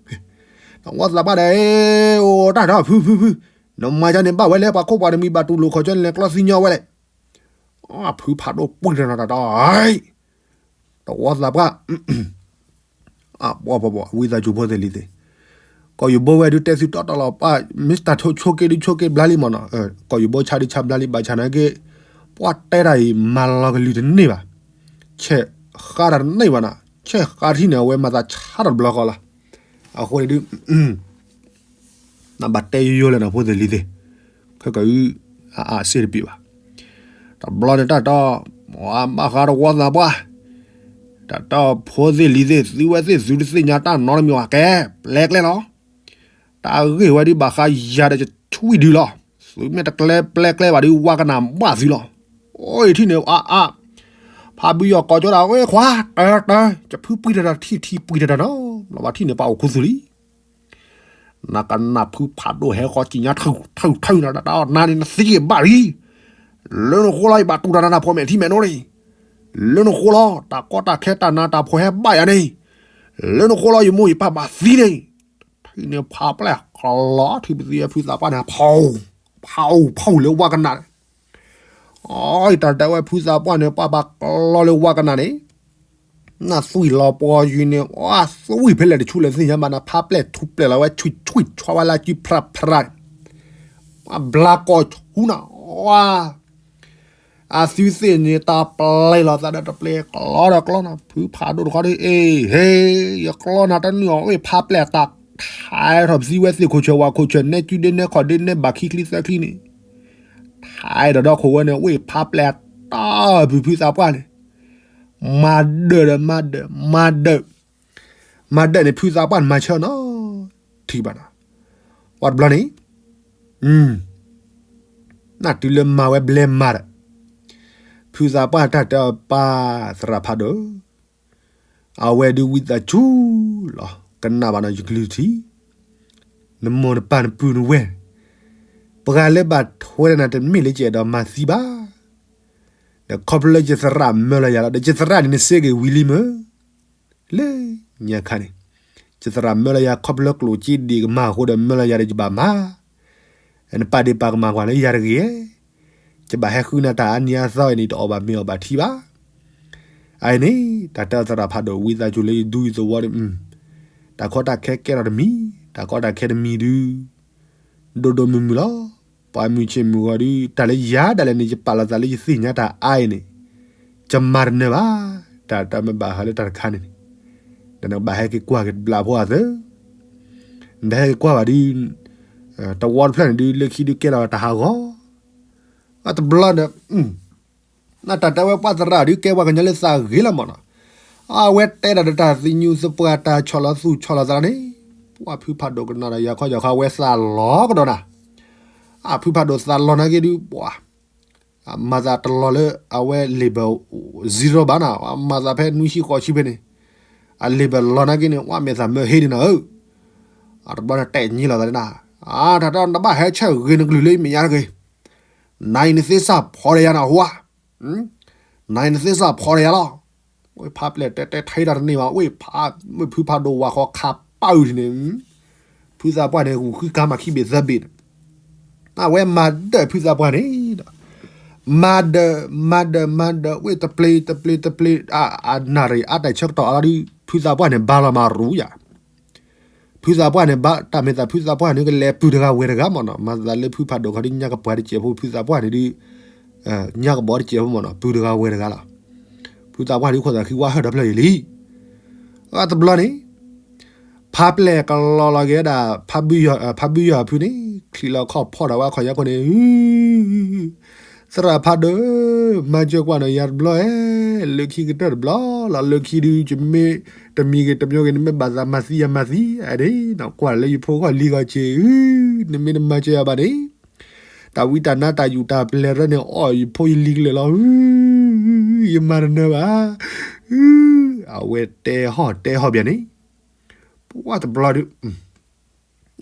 နဝီသးပှၢ်ဒီး, အိၣ်တၢ်ဒီးဖုဖုဖု, နမၤကန့ၣ်ဘၣ်ဝဲလဲၣ် ပှၤခိၣ်ပှၤတမံၤဘၣ်တူၢ်လိာ်ခီၣ်ကၠီန့ၣ် လဲၤကျီသံညီဝဲလဲၣ်, ဖုဖးဒိၣ်ပှံၢ်တနီၤတၢ်ဒီး, တဝီသးပှၢ် အပှၤပှၤပှၤဝံသးစူၤဖိသ့ၣ်လံၤသ့ၣ်, ကီၢ်ယိၤဘိဝဲဒုးတဲသုတီတီလီၤပၢ်, မ့ၢ်တၢ်ဆိက့ဒုးဆိက့ဘျါလံမ့ၢ်နီၤ, ကီၢ်ယိၤဘိဆါဒုးဆါဘျါလံ ဘၣ်ဆၣ်နာ်က့, ပှၤတဲတၢ်အံၤ မၤလီၤကလုၢ်တန့ၢ်ဘၣ်, ဆဲးဃါတၢ်တန့ၢ်ဘၣ်နီၤ, ဆဲးဃါထံၣ်န့ၣ် အဝဲမၤသးဆါတဘျီဃီလီၤ, အဃိန့ၣ်ဒုး နဘၣ်တဲယိယိလၢနဖိသ့ၣ်လံၤသ့ၣ်, ခဲကအု အအါစ့ၣ်တပ့ၤဘၣ်, တဘျီန့ၣ်တၢ်တီ, ဘၣ်ဃးတဝီသးပှၢ်, တၢ်တီဖိသ့ၣ်လံၤသ့ၣ် သုဝဲသ့ၣ်သုတသ့ၣ်ညါတၢ်နီတမံၤဘၣ် ကဲပျဲကျဲလီၤ, တၢ်ဂ့ၢ်ဝဲဒုးဘၣ်ဃးယၤဒီးယထွံၣ်ဒုးလီၤ, သုမ့ၢ်တကျဲပျဲကျဲဘၣ်ဒုး ဝါကနၣ်ဘၣ်သုလီၤ, အိၣ်အံၤထံၣ်န့ၣ်အါအါ ဖးဘုယီၢ်ကိးကၠိဒၣ်ဝဲခွါ တၢ်တၢ် ယဖုပှံၢ်တၢ်တၢ်ထံၣ်ထံၣ်ပှံၢ်တၢ်တၢ်နီၤ လီၤဘၣ်ထံၣ်န့ၣ် ပှၤအိၣ်ခူသူၣ်လံ, နကနၣ်ဖုဖးဒိၣ်ဟဲဃီကံၣ်ညါ ထၢၣ်ထၢၣ်ထၢၣ်နၤတၢ်အီၣ်နၤန့ၣ် နသံက့ၤဘၣ်လံ, လၢနဃိလီၤ ယဘၣ်တူၢ်တၢ်နးတၢ်ဖှီၣ်မဲာ်ထံမဲာ်နိလံ, လၢနဃိလီၤ တၢ်ကီတၢ်ခဲတၢ်နးတၢ်ဖှီၣ်ဟဲဘၣ်ယၤန့ၣ်, လၢနဃိလီၤ ယမိၢ်ယပၢ်ဘၣ်သံန့ၣ်, ထံၣ်န့ၣ်ဖးပျဲၢ်ကလီထံၣ်ပသံဝဲဖုသးပှၢ်န့ၣ် ဖး ဖးဖးလၢဝါကနၣ်န့ၣ် အတၢ်တဲဝဲဖုသးပှၢ်န့ၣ် ပှၤဘၣ်ကလီလၢဝါကနၣ်န့ၣ်, နသွံၣ်လီၤပှီၤယုၤန့ၣ် အသွံၣ်ဖဲလဲၣ်တဆူလဲၣ်သ့ၣ်ညါဘၣ်နၤ ဖးပျဲၢ်ထူးပျဲၢ်လီၤဝဲ ဆွံၣ်ဆွံၣ်ဆွါဝဲလၢကံဖျါဖျါန့ၣ်, ပှၤဘျါကီၢ်ဆူနၤ, အသွံၣ်သ့ၣ်န့ၣ် တၢ်ပျဲၢ်လီၤသးဒီးတပျဲၢ် ကျီဒီးကျီနၤ ဖုဖးဒိၣ်တခီဒ်အံၤ ဟ့ ယကျီနၤတန့ၢ်အီၤဝဲ ဖးပျဲၢ်အတၢ်ထဲးထီၣ်ပသံဝဲသ့ၣ်ခိၣ်ဆၢဝါခိၣ်ဆၢ နဲကုဒ့နဲခီၣ်ဒ့နဲဘၣ်ခံချံသၢချံန့ၣ် ထဲးထီၣ်ဒီးခိၣ်ဝဲန့ၣ် ဝ့ၢ်ဖးပျဲၢ်အတၢ်ဖုဖုသးပှၢ်န့ၣ်, မၤဒၢးဒီးမၤဒၢး မၤဒၢး, မၤဒၢးန့ၣ် ဖုသးပှၢ်န့ၣ်မၤဆၢနီၤ, ထံၣ်ဘၣ်နီၤ, ပှၤတဘျီန့ၣ်, နတုၤလၢမၤဝဲဘျဲမၤဒီး, ဖုသးပှၢ်တၢ်တဲအီၤပၢ်သရၣ်ဖးဒိၣ် အဝဲဒုးဝံသးစူၤလီၤ ကနၣ်ဘၣ်နီၤ ယကလုၢ်ထံ, နမိၢ်နပၢ်နပုၢ်နဝဲၢ်, ပှၤလၢဘၣ်ထွဲနၤတမ့ၢ်လၢယအဲၣ်ဒိးမၤသံဘၣ်, ဒီးခီဖျိလၢယသရၣ်မၢလီၤယၤလီၤ ဒီးယသရၣ်န့ၣ်နစ့ၢ်ကီးဝံၤလံမ့ၢ် လၢညါခါန့ၣ်, ယသရၣ်မၢလီၤယၤခီဖျိကျိၣ်စ့ဒံးကမၢ်အဃိဒီးမၢလီၤယၤဒီးယဘၣ်မၤ, နပာ်ဒ့ၣ်ပာ်ကမၣ်ကွၢ်လၢယၤတဂ့ၤ, ယဘၣ်ဟဲဃုနၤတၢ်အါနံၤအါသီအံၤန့ၣ် တအီၣ်ဘၣ်မ့ၤအီၣ်ဘၣ်ထံဘၣ်. အအံၤန့ၣ် တၢ်တဲအီၤသရၣ်ဖးဒိၣ် ဝံသးစူၤလၢယဒူယသဝီဒီး, တၢ်ကီတၢ်ခဲကဲထီၣ်တမံၤ, တၢ်ကီတၢ်ခဲတမံၤဒုး ဒိၣ်ဒိၣ်မုၢ်မုၢ်လီၤ. ပှၤမုၢ်ဆ့ၣ်မုၢ်ဂီၤဒုး တၢ်လၢယၤဒၣ်လဲာ်န့ၣ် ယပာ်လီၤသးလၢယသ့ၣ်ညါတၢ်အါအံၤန့ၣ်, ယမၤတနၢၤဘၣ်, တၢ်တမ့ၢ်ဘၣ်ဟးလၢတၢ်တခါန့ၣ်န့ၣ်, ဒီးနကဘၣ်ဟဲက့ၤကွၢ်က့ၤတဘျီဖိအသၢ, နတဟဲက့ၤကွၢ်ဘၣ်ဒုး, တဝီတဖျၢၣ်န့ၣ်ဒုး လၢခံဒုးကဲထီၣ်တၢ်ဟးဂီၤ, အတဘျီဒီး, နတၢ်တဲဝဲပှၤသရၣ်ဒုးကဲပှၤကညီလၢသးဂ့ၤလီၤမးနီၤ, အဝဲတဲဒၣ်ဒီးတၢ်သံညူသပှၢ်တၢ်ဆီၣ်လီၤသူၣ်ဆီၣ်လီၤသးန့ၣ်, ပှၤဖုဖးဒိၣ်ကနၣ်ဒီးယၤခီယၤခီအဝဲသးလီၤကဒီးနၤ, အဖုဖးဒိၣ်သးလီၤနာ်က့ဒုး ပှၤ မၤသးတလီၤလၢအဝဲလ့ၣ်ဘၢၣ် zero ဘၣ်နီၤ, မၤသးဖဲနွံဆံဃိးဆံဖဲန့ၣ်, အလ့ၣ်ဘၢၣ်လီၤနာ်က့န့ၣ် ဝဲမ့ၢ်သးမၢဟ့ဒ်နီၤဧၢ, အတဘျီန့ၣ်တဲာ်ညံလီၤသးန့ၣ်, တၢ်တဘၣ်ဟဲဆၢဂ့ၤနကလုၢ်လၢယမဲာ်ညါတဂ့ၤ, နအံၤနသ့စၢ်ဖီၣ်ဒီးယၤနီၤဟူဧါ, နအံၤနသ့စၢ်ဖီၣ်ဒီးယၤလီၤ, ဝဲဖးပျဲၢ်တဲတဲထဲဒၣ်တန့ၢ်ဘၣ်, ဝဲဖး, ဝဲဖုဖးဒိၣ်ဝၤဃီခးပာ်အုၣ်န့ၣ် ဖုသးပှၢ်န့ၣ် ဂုာ်ဃုကါမၤခံဘ့ၣ်သၢဘ့ၣ်န့ၣ်, အဝဲမၤဒၢၣ်ဖုသးပှၢ်န့ၣ်ဒီး, မၤဒၢၣ်, မၤဒၢၣ်, မၤဒၢၣ်, ဝဲတပျ့ၤ, တပျ့ၤ, တပျ့ၤ, အနၣ်ရံၣ်အါတၢ်ဆၢကတီၢ်အါလီၤဒုး ဖုသးပှၢ်န့ၣ် ဘါလီၤမၤရူၤယၤ, ဖုသးပှၢ်န့ၣ် ဘါတၢ်မ့ၢ်သးဖုသးပှၢ်န့ၣ် ကလဲၤပုၢ်တဂၤဝဲၢ်တဂၤမးနီၤ, မၤသးလၢဖုဖးဒိၣ်ခီဒုး ညါကပှၤတစဲးဖိ ဖုသးပှၢ်န့ၣ်ဒုး, ညါကဘီတစဲးဖိမးနီၤ, ပုၢ်တဂၤဝဲၢ်တဂၤလီၤ, ဖုသးပှၢ်ဒုးခိၣ်သးခံဝါဟၢၣ်ဒီဖျၢၣ်အံၤလံ အတဘျီန့ၣ်, ဖးပျဲၢ်ကလီၤလီၤက့ၤဝဲဒၣ်, ဖးဘုယီၤအဖုန့ၣ်, ချံးလီၤခီၣ်ဖီၣ်ဒီးဝဲခီၣ်ညါခိၣ်န့ၣ်, သရၣ်ဖးဒိၣ်, မၤစၢၤကွၢ်နီၤယၤတဘျီဧၢ, လၢခံကတၢၢ်တဘျီလီၤ, လၢခံဒုး ယမ့ၢ်တမံၤဂ့ၤတမံၤဂ့ၤ နမ့ၢ်ဘၣ်သးမၤသံယၤမၤသံ, အဒ့နီၤ ကွၢ်လၢယဖိဂီၢ်လံဂီၢ်က့ၤ, နမ့ၢ်တမၤစၢၤယၤဘၣ်န့ၣ် တၢ်ဝံတၢ်နါတၢ်ယူၢ်တၢ်ပျဲၢ်ရၢန့ၣ် အီၣ်ယဖိယလံၤကလဲာ်လီၤ, ယမၤတနၢၤဘၣ်, အဝဲတဲဟီၣ်တဲဟီၣ်ဘၣ်န့ၣ်, ပှၤတဘျီဒုး,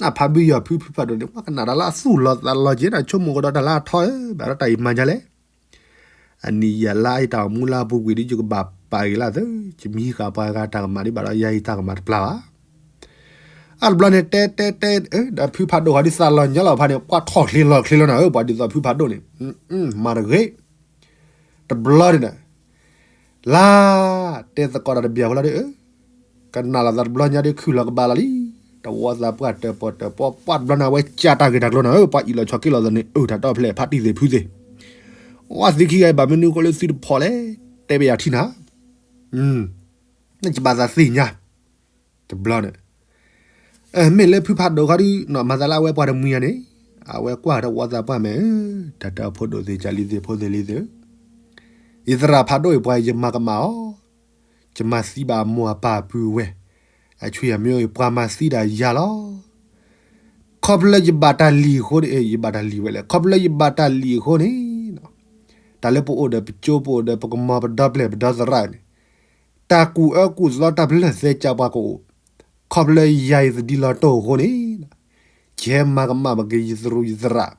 နဖးဘုယီၤဖုဖုဖးဒိၣ်န့ၣ် ပှၤကနၣ်တၢ်လၢအသူၣ်လီၤသးလီၤက့ၤ နဆိကမိၣ်ကဒီးတၢ်လၢအထီ, ဘၣ်ဒီးတၢ်အံၤမၤဒ်လဲၣ်, အနံၣ်ယၤလါအံၤတၢ်အိၣ်မူလၢအပူၤကွံာ်ဒုး ယကဘၣ်ပာ်က့ၤလၢသၢ, ယမံဃာ်ပှၤဂၤတၢ်ကမၣ်ဒ်ဘၣ်ဒီးယၤအံၤတၢ်ကမၣ်တပျၢ်ဘၣ် အတဘျီန့ၣ် တဲတဲတဲ, ဒီးဖုဖးဒိၣ်ဃီဒုးသးလီၤညါလီၤဖးန့ၣ် ပှၤထီၣ်ချ့လီၤချ့လီၤနၤဧၢ, ပှၤဒ်သိးဖုဖးဒိၣ်န့ၣ်, မၤတဂ့ၤ, တဘျီန့ၣ်ဒီး, လါ, တဲသကိးတၢ်တဘျီဖိလီၤဒုး, ကနၣ်လီၤသးတဘျီညါဒုး ခုၣ်လီၤကဘၣ်လီၤလံ, တဝီသးပှၢ်တၢၢ်ပီၢ်တၢၢ်ပီၢ် ပှၤတဘျီန့ၣ် အဝဲကၢ်တၢ်ဂ့ၢ်တၢ်ကျိၤနၤဧၢ, ပှၤအံၣ်လီၤဆီးက့ၤလီၤသးန့ၣ် အၢ တၢ်တီၢ်ဖျဲၣ်ဖးတံၢ်သ့ၣ်ဖုသ့ၣ်, ဝဲသ့ၣ်ခံဂၤအံၤဘၣ်မနုၤဃိလၢသုတဖီၣ်လဲၣ်, တဲဘၣ်ယၤထံၣ်နၤ, နကဘၣ်သးသ့ၣ်ညါ, တဘျီန့ၣ် မ့ၢ်လၢဖုဖးဒိၣ်ခီဒုး မၤသးလၢအဝဲပှၤတမှံၤယၤန့ၣ်, အဝဲကွၢ်တဝီသးပှၢ်မ့ၢ်, တၢ်တၢ်ဖိဒိၣ်သ့ၣ် ကၢ်လံသ့ၣ်ဖိသ့ၣ်လံသ့ၣ်ဧၢ, ယသရၣ်ဖးဒိၣ်အံၤပှၤယမၤကမၣ်အီၤ, ယမၤသံဘၣ်အမိၢ်အပၢ်အပုၢ်ဝဲၢ်, အဆူၣ်ယၤမ့ၢ်အံၤ ပှၤမၤသံဒၣ်ယၤလီၤ, ခီဖျိယဘၣ်တၢ်လံၤအဃိန့ၣ်, ယဘၣ်တၢ်လံၤဝဲလဲၣ်, ခီဖျိယဘၣ်တၢ်လံၤအဃိန့ၣ် တၢ်လၢပအိၣ်ဒီးပကၠိ ပအိၣ်ဒီးပကမီၤ ပဒီပျဲၢ်ပဒီသရၣ်န့ၣ်, တၢ်ကူၣ်အၢကူၣ်သီတၢ်ပလၢၢ်သဲကၢ်ပှၤကအိၣ်, ခီဖျိယၤအံၤသဒံလီၤတိၢ်အဃိန့ၣ်, ယဟဲမၤကမၣ်ဘၣ်က့ၤယသရူးယသရၣ်,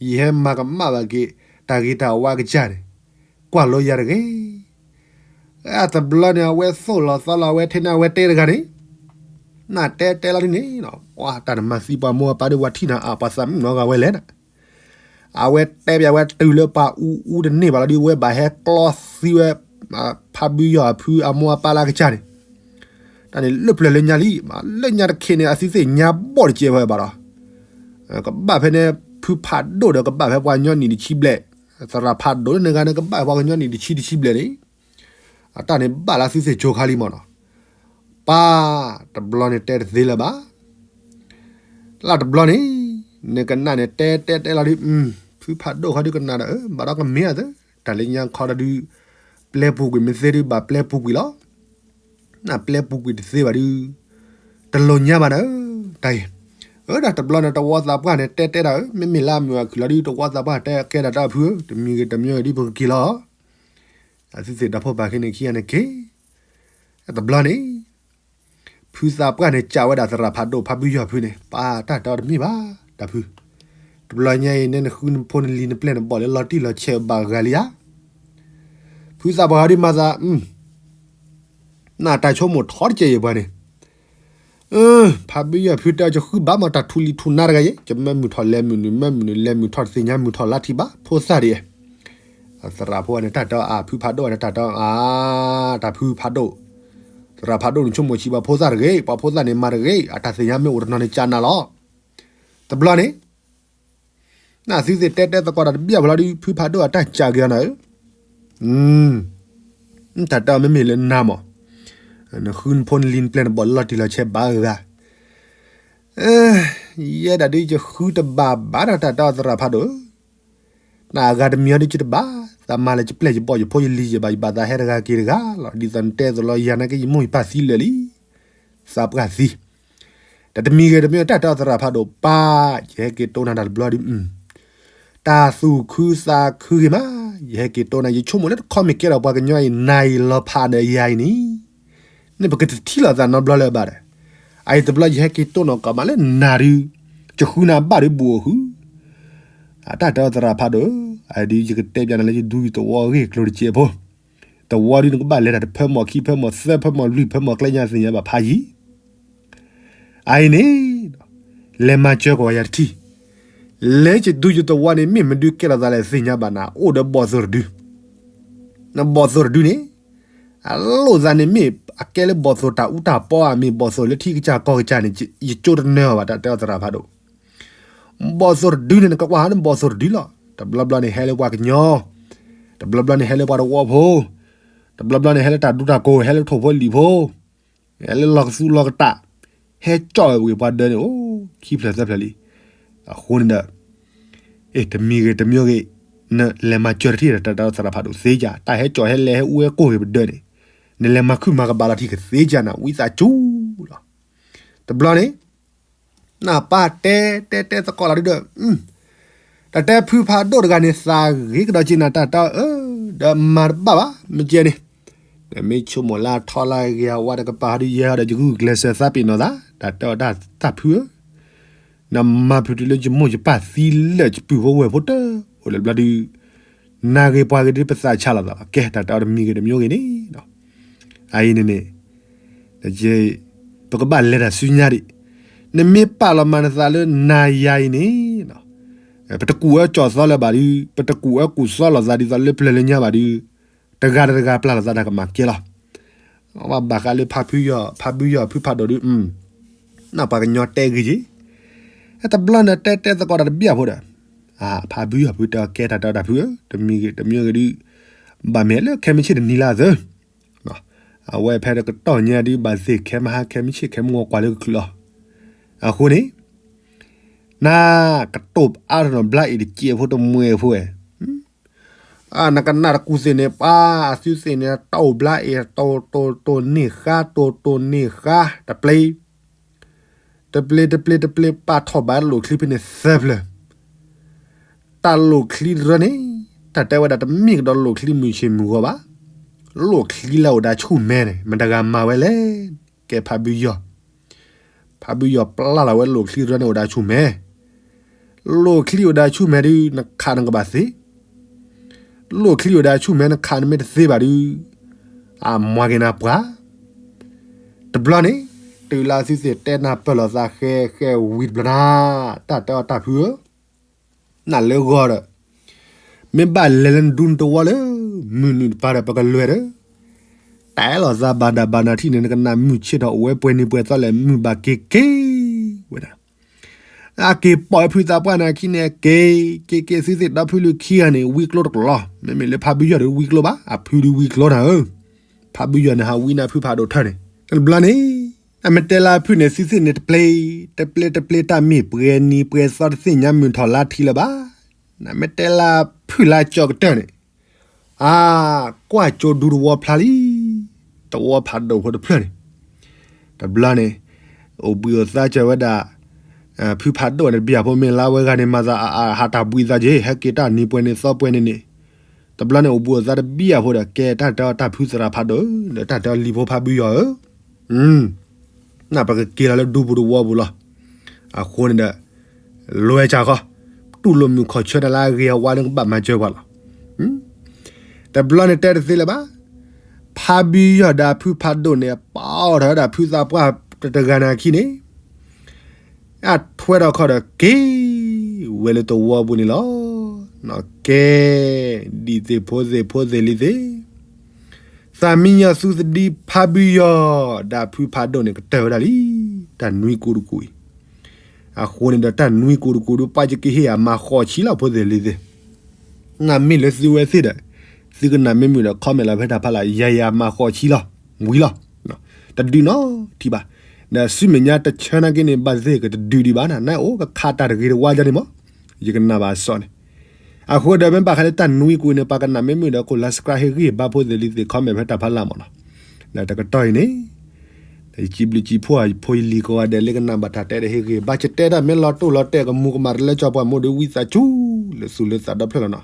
ယဟဲမၤကမၣ်ဘၣ်က့ၤ တၢ်ဂ့ၤတၢ်ဝါကစၢ်န့ၣ်, ကွၢ်လိယၤတဂ့ၤ အတဘျီန့ၣ် အဝဲသိၣ်လီၤသီလီၤ အဝဲထဲန့ၣ်အဝဲတဲတဂၤန့ၣ်, နတဲတဲလီၤဒ်န့ၣ်, တၢ်နမၤသံပှၤမိၢ်ပၢ်ဒ်ပှၤထံၣ်နၤအါ ပှၤသးမုာ်နီတဂၤဝဲလဲၣ်နၤ, အဝဲတဲဘၣ်ဝဲတုၤလၢပှၤအူအူတန့ၢ်ဘၣ်လီၤဒ် ဝဲဘၣ်ဟဲကျီသံဝဲ ဖးဘုယီၤအဖုအမိၢ်အပၢ်လၢအကစၢ်န့ၣ်, တၢ်န့ၣ်လၢပျၢၤလၢညါလံ, လၢညါတခ့န့ၣ် အသုသ့ၣ်ညါဘီၣ်တကဲးဝဲဘၣ်ဒီး, ကဘၣ်ဖဲန့ၣ် ဖုဖးဒိၣ်ဒီးကဘၣ်ဖဲပှၤကညီနံၣ်တဆံဘျဲၣ်, သရၣ်ဖးဒိၣ်လၢနဂၤန့ၣ် ကဘၣ်ဖဲပှၤကညီနံၣ်တဆံတဆံဘျဲၣ်န့ၣ်, အတၢ်န့ၣ်ဘၣ်လၢသုသ့ၣ်ကၠိခါလံမးနီၤ, ပၢ်တဘျီန့ၣ်တဲတသ့လၢၤဘၣ် လၢတဘျီန့ၣ်, နကနၣ်န့ၣ် တဲတဲတဲလီၤဒုး, ဖုဖးဒိၣ်ခီဒုးကနၣ်ဒီး ဘၣ်ဒီးကမ့ၢ်အသး, တၢ်လၢညါခီဒုး, ပျဲပူၤကွံာ်မ့ၢ်သ့ဒုး ဘၣ်ပျဲပူၤကွံာ်လီၤ, နပျဲပူၤကွံာ်တသ့ဘၣ်ဒုး, တလိၣ်ညါဘၣ်နၤ, တၢ်အံၤ, အၢ ဒီးတဘျီန့ၣ် တဝီသးပှၢ်န့ၣ် တဲတဲဒၣ်ဧၢ, မ့မ့ၢ်လၢအမုာ်အခုၣ်လီၤဒုး တဝီသးပှၢ်တဲကဲဒၣ်တၢ်ဖုဧၢ, တမံၤဂ့ၤတမံၤဂ့ၤဒ်ပကက့ၤလီၤ အသုသ့ၣ်ဒီဖိပၢ်ခံန့ၣ်ခံဂၤန့ၣ်က့ၤ, တဘျီန့ၣ်, ဖုသးပှၢ်န့ၣ် ကးဝဲဒၣ်သရၣ်ဖးဒိၣ် ဖးဘုယီၤဖုန့ၣ် ပၢ်တၢ်တဲအီၤတမ့ၢ်ဘၣ်, တၢ်ဖု, တဘျီညါအံၤန့ၣ် နဃုနဖိနလံၤနပျဲၢ်နဘီၣ်လၢလီၤတံၢ်လီၤဆဲးဘၣ်ဂၤလံဧါ, ဖုသးပှၢ်ဟီဒုးမၤသး နတၢ်ဆိကမိၣ်ထီတကဲးယဲၢ်ပှၤန့ၣ်, ဖးဘုယီၤဖုတဲအီၤ ယဃုဘၣ်မး တၢ်ထူလံၤထူနါတဂၤယဲၢ်, ယမၢမုာ်ထီၣ်လဲၤမုာ်နုာ် မၢမုာ်နုာ်လဲၤမုာ်ထီၣ် တသ့ၣ်ညါမုာ်ထီၣ်လါထံဘၣ် ဖိသၣ်ဒ်အံၤ, သရၣ်ဖိန့ၣ် တၢ်တဲအီၤ ဖုဖးဒိၣ်န့ၣ် တၢ်တဲအီၤ တၢ်ဖုဖးဒိၣ်, သရၣ်ဖးဒိၣ်န့ၣ် ဆိကမိၣ်ဆံးဘၣ်ဖိသၣ်တဂ့ၤ, ပှၤဖိသၣ်န့ၣ်မၤတဂ့ၤ, အတၢ်သ့ၣ်ညါမ့ၢ်အိၣ်တနီၤန့ၣ် ကးနၤလီၤ, တဘျီန့ၣ် နသုသ့ၣ်တဲတဲသကိးတၢ်တဘျီဘျီဒုး ဖုဖးဒိၣ်အတၢ်ကးက့ၤအီၤနၤဧၢ, တၢ်တဲအီၤမ့မ့ၢ်လၢနၤမး, နဃုနဖိနလံၤနပျဲၢ်နဘီၣ်လီၤတံၢ်လီၤဆဲးဘၣ်အဂၤ, ယဲဒၣ်ဒုး ယဃုတဘၣ်ဘၣ်ဒီးတၢ်တဲအီၤသရၣ်ဖးဒိၣ်, နအဂၤတမံၤအီၤဒုး ယတဘၣ်သးမၤလၢယပျဲၢ်ယဘီၣ်ယဖိယလံၤ ယဘၣ်ယဘၣ်သးဟဲတဂၤက့ၤတဂၤလီၤ. ဒ်သိးနတဲသိးလီၤ ယၤနာ်က့ ယမိၢ်ယပၢ်သံလၢာ်လံ, သးပှၢ်သံ တၢ်တမံၤဂ့ၤတမံၤ တၢ်တဲအီၤသရၣ်ဖးဒိၣ်ပၢ်, ယဟဲက့ၤတိၢ်နၤတၢ်တဘျီဒုး, တၢ်သူၣ်ခုသးခုဂ့ၤမး, ယဟဲက့ၤတိၢ်နၤ ယဆိကမိၣ်လၢတခီမ့ၢ်ကဲထီၣ်ပှၤကညီအံၤ နၤအံၤလီၤဖးဒီးယၤအံၤန့ၣ်, န့ၣ်ပကတထံၣ်လိာ်သးနီတဘျီလၢၤဘၣ်ဒီး, အအံၤတဘျီယဟဲက့ၤတိၢ်နီၣ်ကီးမးလၢနၤဒုး, ယဃုနၤဘၣ်ဒုးဘူးအိၣ်ဃု အတၢ်တဲအီၤသရၣ်ဖးဒိၣ်, အဒုးယကတဲပျးနၤလၢယဒူယသဝီအဂ့ၢ်အကျိၤတစဲးဖိ, သဝီဒုးနကဘၣ်လဲၤတၢ်တဖၢမီၢ်ခံဖၢမီၢ်သၢဖၢမီၢ်လွံၢ်ဖၢမီၢ်ကျဲညါသ့ၣ်ညါဘၣ်ဖးယံၤ, အအံၤန့ၣ်, လဲၤမၤစၢၤကွၢ်ယၤတထံၣ်, လဲၤယဒူယသဝီန့ၣ် မ့ၢ်မဒုးကဲထီၣ်သးလဲၣ်သ့ၣ်ညါဘၣ်နၤ အိၣ်ဒီးဘီၣ်သိၣ်တဒု, နဘီၣ်သိၣ်တဒုန့ၣ်, အလိၣ်သးန့ၣ်မ့ၢ်အကဲလၢဘီၣ်သိၣ်တၢ်အူတၢ်ပီဧါ မ့ၢ်ဘီၣ်သိၣ်လၢထံကစၢ်ကီၢ်ကစၢ်န့ၣ် ယကၠိတနၢၤအီၤဘၣ် တၢ်တဲအီၤသရၣ်ဖးဒိၣ် ဘီၣ်သိၣ်တဒုန့ၣ် နကကွၢ်ဟီန့ၣ်ဘီၣ်သိၣ်တဒုလီၤ. တဘျီဘျီန့ၣ်ဟဲလၢပှၤကညီ, တဘျီဘျီန့ၣ်ဟဲလၢပှၤသဝီဖိ, တဘျီဘျီန့ၣ်ဟဲလၢတၢ်ဒူတၢ်ကိၢ် ဟဲလၢထိၣ်ဖိလံာ်ဖိ, ဟဲလၢလီၢ်ကသူလီၢ်ကတၢ်, ဟဲကၠီၣ်ဝဲပှၤဒၢန့ၣ် အိၣ်ခံဖျၢၣ်သၢဖျၢၣ်လံ. အဃိန့ၣ်ဒီး အ့ တမံၤဂ့ၤတမံၤဂ့ၤ, နလဲၤမၤစၢၤတထံၣ်ဒီး တၢ်တဲအီၤသရၣ်ဖးဒိၣ်သ့ကၢ် တၢ်ဟဲကၠီၣ်ဟဲလဲၤဟဲအူဟဲကိၢ်ဂ့ၤပဒၢန့ၣ်, နလဲၤမၤခုၣ်မၤကဘၣ်လီၤထံၣ်ကသ့ကၢ်နၤ ဝံသးစူၤလီၤ. တဘျီန့ၣ် နပၢ်တဲတဲတဲသကိးလီၤဒုဒီး, တၢ်တဲဖုဖးဒိၣ်တဂၤန့ၣ် သးဂ့ၤကဒီးက့ၤနၤ တၢ်တဲအီၤဧၢ, ဒီးမၤတဘၣ်ဘၣ် မ့ၢ်ကဲန့ၣ်, နမ့ၢ်ဆိကမိၣ်လၢအထီလၢအဂ့ၤအဝါတကပၤဟီဒုးယဲဟီဒီး ယဂုာ်ကျဲးစၢးသးပ့ၤနီၣ်သး, တၢ်တဲအီၤတၢ်ဖုဧၢ နမၤဖုးတုၤလၢယမိၢ်ယပၢ်သံလၢာ် ယပုၢ်ဖိဝဲၢ်ဖိတအိၣ်လၢၤဘျီဒုး, နၤဂ့ၤပှၤဂ့ၤဒုး ပသးဆါလိာ်သးလီၤ. ကဲ တၢ်တဲအီၤတမံၤဂ့ၤတမံၤဂ့ၤန့ၣ်, အအံၤန့ၣ်န့ၣ် ပကဘၣ်လဲၤတၢ်ဆူညါဒံး, နမ့ၢ်ပာ်လီၤမၤနသးလၢနၤယၤအံၤန့ၣ်, ပတကူၣ်အၢကၠီၣ်သီလၢၤဘၣ်ဒုး, ပတကူၣ်အၢကူၣ်သီလိာ်သးဒ်သိးလၢပျၢၤလၢညါဘၣ်ဒုး, တဂၤဒီးတဂၤပျၢ်လိာ်သးတၢ်ကမၣ်ကဲလီၤ. ဘၣ်ဃးလၢဖးဖုယီၤ ဖးဘုယီၤဖုဖးဒိၣ်ဒုး, နပှၤကညီတဲဂ့ၤက့ၤ, တဘျီန့ၣ်တဲတဲသကိးတၢ်တဘျုးအဖှိၣ်ဒီး, ဖးဘုယီၤဖုတဲအီၤ ကဲ တၢ်တဲအီၤတၢ်ဖုဧၢ, တမံၤဂ့ၤတမံၤဂ့ၤဒုး, ဘၣ်မ့ၢ်လၢခဲမုၢ်ဆ့ၣ်တနံၤလၢအသၢ အဝဲဖဲတကတီၢ်ညါဒုး ဘၣ်သ့ၣ်ခဲမုၢ်ဟါ ခဲမုၢ်ဆ့ၣ်ခဲမုၢ်ဂီၤ ကွၢ်လၢကချုးလီၤ. အဃိန့ၣ်, နကတိၤအါထီၣ်နီၢ်ဘျါအံၤတစဲးဖိတမှဲၤဖိဝဲ, နကနၣ်တကူၣ်သ့ၣ်န့ၣ် ပှၤအသုသ့ၣ်န့ၣ် တိၢ်ဘျါအံၤ တိၢ်တိၢ်တိၢ်န့ၢ်ဃါ တိၢ်တိၢ်န့ၢ်ဃါ တပျ့ၤ တပျ့ၤတပျ့ၤတပျ့ၤ ပာ်ထီၣ်ဘၣ်လိၣ်ချံဖဲန့ၣ်သၢဖျၢၣ်, တၢ်လိၣ်ချံတရၢန့ၣ်, တၢ်တဲဝဲဒၣ်တမ့ၢ်ကဒီးလိၣ်ချံမုၢ်ဆ့ၣ်မုၢ်ဂီၤဘၣ်, လိၣ်ချံလၢအိၣ်ဒၣ်ဆူၣ်မဲန့ၣ် မတၤတဂၤမၤဝဲလဲၣ်, ကဲဖးဘုယီၤ, ဖးဘုယီၤပျၢ်လီၤဝဲလိၣ်ချံတရၢန့ၣ်အိၣ်ဒၣ်ဆူၣ်မဲ, လိၣ်ချံအိၣ်ဒၣ်ဆူၣ်မဲဒုး နခးနကဘၣ်သ့ လိၣ်ချံအိၣ်ဒၣ်ဆူၣ်မဲ နခးနမ့ၢ်တသ့ဘၣ်ဒုး, အမွၤက့ၤနၤပှၤ, တဘျီန့ၣ်, တုၤလၢသုသ့ၣ်တဲနၤပၢၢ်လိာ်သးဃဲဃဲဝံၤတဘျီနၤ, တၢ်တဲအီၤတၢ်ဖုဧၢ, နလၢဂီၤဒီး, မ့ၢ်ဘၣ်လဲၤလၢနဒူနတဝီလၢ, မုၢ်နုာ်တပၤဒီး ပကလဲၤဒီး, တဲလိာ်သးဘၣ်ဒၣ်ဘၣ်နၢ်ထံၣ်န့ၣ် နကနၣ်မုၢ်ဆ့ၣ်ထီၣ်အိၣ်ဝဲပှဲၤနံၤပှဲၤသီလဲၣ် မုၢ်ဘၣ်က့ၤက့ၤဝဲဒၣ် အက့ၤပိာ်ဖုသးပှၢ်န့ၣ်အခံန့ၣ် က့ၤက့ၤက့ၤသုသ့ၣ်ဒီဖုလုၢ်ခံဂၤန့ၣ် ဝံကျိတကလီၤ, မ့မ့ၢ်လၢဖးဘုယီၤဒီးဝံကျိဘၣ် အဖုဒုးဝံကျိနၤဧၢ, ဖးဘုယီၤန့ၣ် ဟးဝံနၤဖုဖးဒိၣ်ထၢန့ၣ်, တဘျီန့ၣ်, အမ့ၢ်တဲလၢအဖုန့ၣ် သုသ့ၣ်န့ၣ်တပျ့ၤ, တပျ့ၤတပျ့ၤတၢ်မ့ၢ်ပှဲၤနံၤပှဲၤသီတသ့ၣ်ညါမုၢ်ထီၣ်လါထံလၢၤဘၣ်, နမ့ၢ်တဲလၢအဖုလၢကၠီကတၢၢ်န့ၣ် အါ, ကွၢ်ကၠိဒူတဝီဖျါလံ, တဝီဖးဒိၣ်ဖိတဖျၢၣ်န့ၣ်, တဘျီန့ၣ်, အိၣ်ဘှံးအိၣ်သါစၢၤဝဲဒၣ်, ဖုဖးဒိၣ်န့ၣ်တဘျုးဖိမ့ၢ်လၢဝဲဂၤန့ၣ် မၤသးအဟးတၢ်ဘှံးသးက့ၤ ဟဲက့ၤတၢ်နံၤပှဲၤန့ၣ်သီပှဲၤန့ၣ်န့ၣ်, တဘျီန့ၣ်အိၣ်ဘှံးအိၣ်သါတဘျုးဖိဒီး ကဲတၢ်တဲအီၤတၢ်ဖုသရၣ်ဖးဒိၣ်ဧၢ, ဒီးတၢ်တဲအီၤလံၤဖိဖးဘုယီၤဧၢ နပကက့ၤလီၤလၢဒူပူၤတဝီပူၤလီၤ. အဃိန့ၣ်ဒီး, လွဲၢ်စၢ်ဃီ, တူၢ်လိာ်မုာ်ခီၣ်ဆၢနၤလၢအဂ့ၤအဝါလၢကဘၣ်မၤစၢၤပှၤလီၤ. တဘျီန့ၣ်တဲတသ့လၢၤဘၣ်. ဖးဘုယီၤဒီးဖုဖးဒိၣ်န့ၣ် ပာ်အီၣ်ထီၣ်ဝဲဒၣ်ဖုသးပှၢ်တဂၤန့ၣ်အခံန့ၣ် အထွဲထီၣ်ခီၣ်ဒီးက့ၤ, ဝဲလၢတဝီပူၤန့ၣ်လီၤ. ကဲ, ဒ်သ့ၣ်ဖိသ့ၣ်ဖိသ့ၣ်လံၤသ့ၣ်, သးမံညီၤသူသဒံဖးဘုယီၤ, ဒီးဖုဖးဒိၣ်န့ၣ်ကတၢၢ်ဝဲဒၣ်လံ, တၢ်နွံကူတကူအံၤ, အဃိန့ၣ်ဒီးတၢ်နွံကူတကူဒုး ပှၤယကဟ့ၣ်အမၤဃိးဆံလီၤဖိသ့ၣ်လံၤသ့ၣ် နမ့ၢ်လၢသုဝဲသ့ၣ်ဒီး, သုကနၣ်မ့ၢ်မုာ်ဒီး comment လီၤဖဲတၢ်ဖီလာ် ယၤယၤမၤဃီၤဆံလီၤ, ဝံၤလီၤ. တဒုးနီတထံၣ်ဘၣ်. ဒီးဆူမဲာ်ညါတဆၢနာ်က့န့ၣ် ဘၣ်သ့ၣ်ကတဒုးဒံးဘၣ်နၤ, နအိၣ်ကခးတၢ်တဂ့ၤတဝါကန့ၣ်မး, ယကနၣ်ဘၣ်အစီန့ၣ်. အဃိဒီးမ့ၢ်ဘၣ်ဃးလၢတၢ်နွံကွံာ်န့ၣ် ပှၤကနၣ်မ့ၢ်မုာ်ဒီး ကိး subscribe ဟ့ၣ်ဂံၢ်ဘါဖိသ့ၣ်လံၤသ့ၣ် comment ဖဲတၢ်ဖီလာ်မးနီၤ. တကတီၢ်အံၤန့ၣ် ယစံးဘျုးစံးဖှိၣ်ဖိယလံၤကိးဂၤဒဲး လၢကနၣ်ဘၣ်တၢ်တဲဒီးဟ့ၣ်ဂံၢ်ဘါ, ယတဲတၢ်မ့ၢ်လီၤတိၢ်လီၤတဲာ် ကမူၤကမၣ်တလၢကၠီပှၤ မ့ၢ်အိၣ်ဒီး ဝံသးစူၤလၢသူၣ်လၢသးဒီဖျၢၣ်လီၤနီၤ.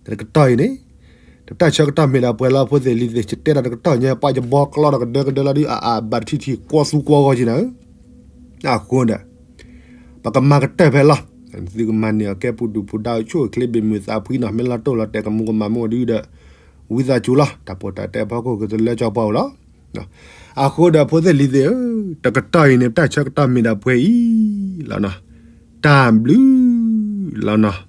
တကတီၢ်အံၤန့ၣ် တၢ်ဆၢကတီၢ်မ့ၢ်ဒၣ်ပှဲၤလီၤ ဖိသ့ၣ်လံၤသ့ၣ်, ယတဲတၢ်တကတီၢ်ညါ ပှၤယဘီကျီဒီးကဒၢကဒၢလီၤဒုး အအဘၣ်တထံၣ်ထံၣ် ကွီသူကွီဂီၤက့ၤနၤဧၢ. အဃိဒီး ပကမၤကတၢၢ်ဖဲလီၤ. သုကမၤန့ၢ်အီၤကဲပူၤဒူၣ်ပူၤဒါ အိၣ်ဆူၣ်အိၣ်ချ့ ဘၣ်မုာ်သးဖှံနီၤ, မ့ၢ်လီၤတိၢ်လီၤတဲာ် ကမူၤကမၣ် မ့ၢ်အိၣ်ဒီး ဝံသးစူၤလီၤ. တၢ်ပီးတၢ်တဲဖီခိၣ် ကတလၢကၠီပှၤဧိၤလီၤ. အဃိဒီးဖိသ့ၣ်လံၤသ့ၣ်ဧၢ, တကတီၢ်အံၤန့ၣ် ပတၢ်ဆၢကတီၢ်မ့ၢ်ဒၣ်ပှဲၤအံၤလီၤနီၤ. တၢ်ဘျုးလီၤနီၤ.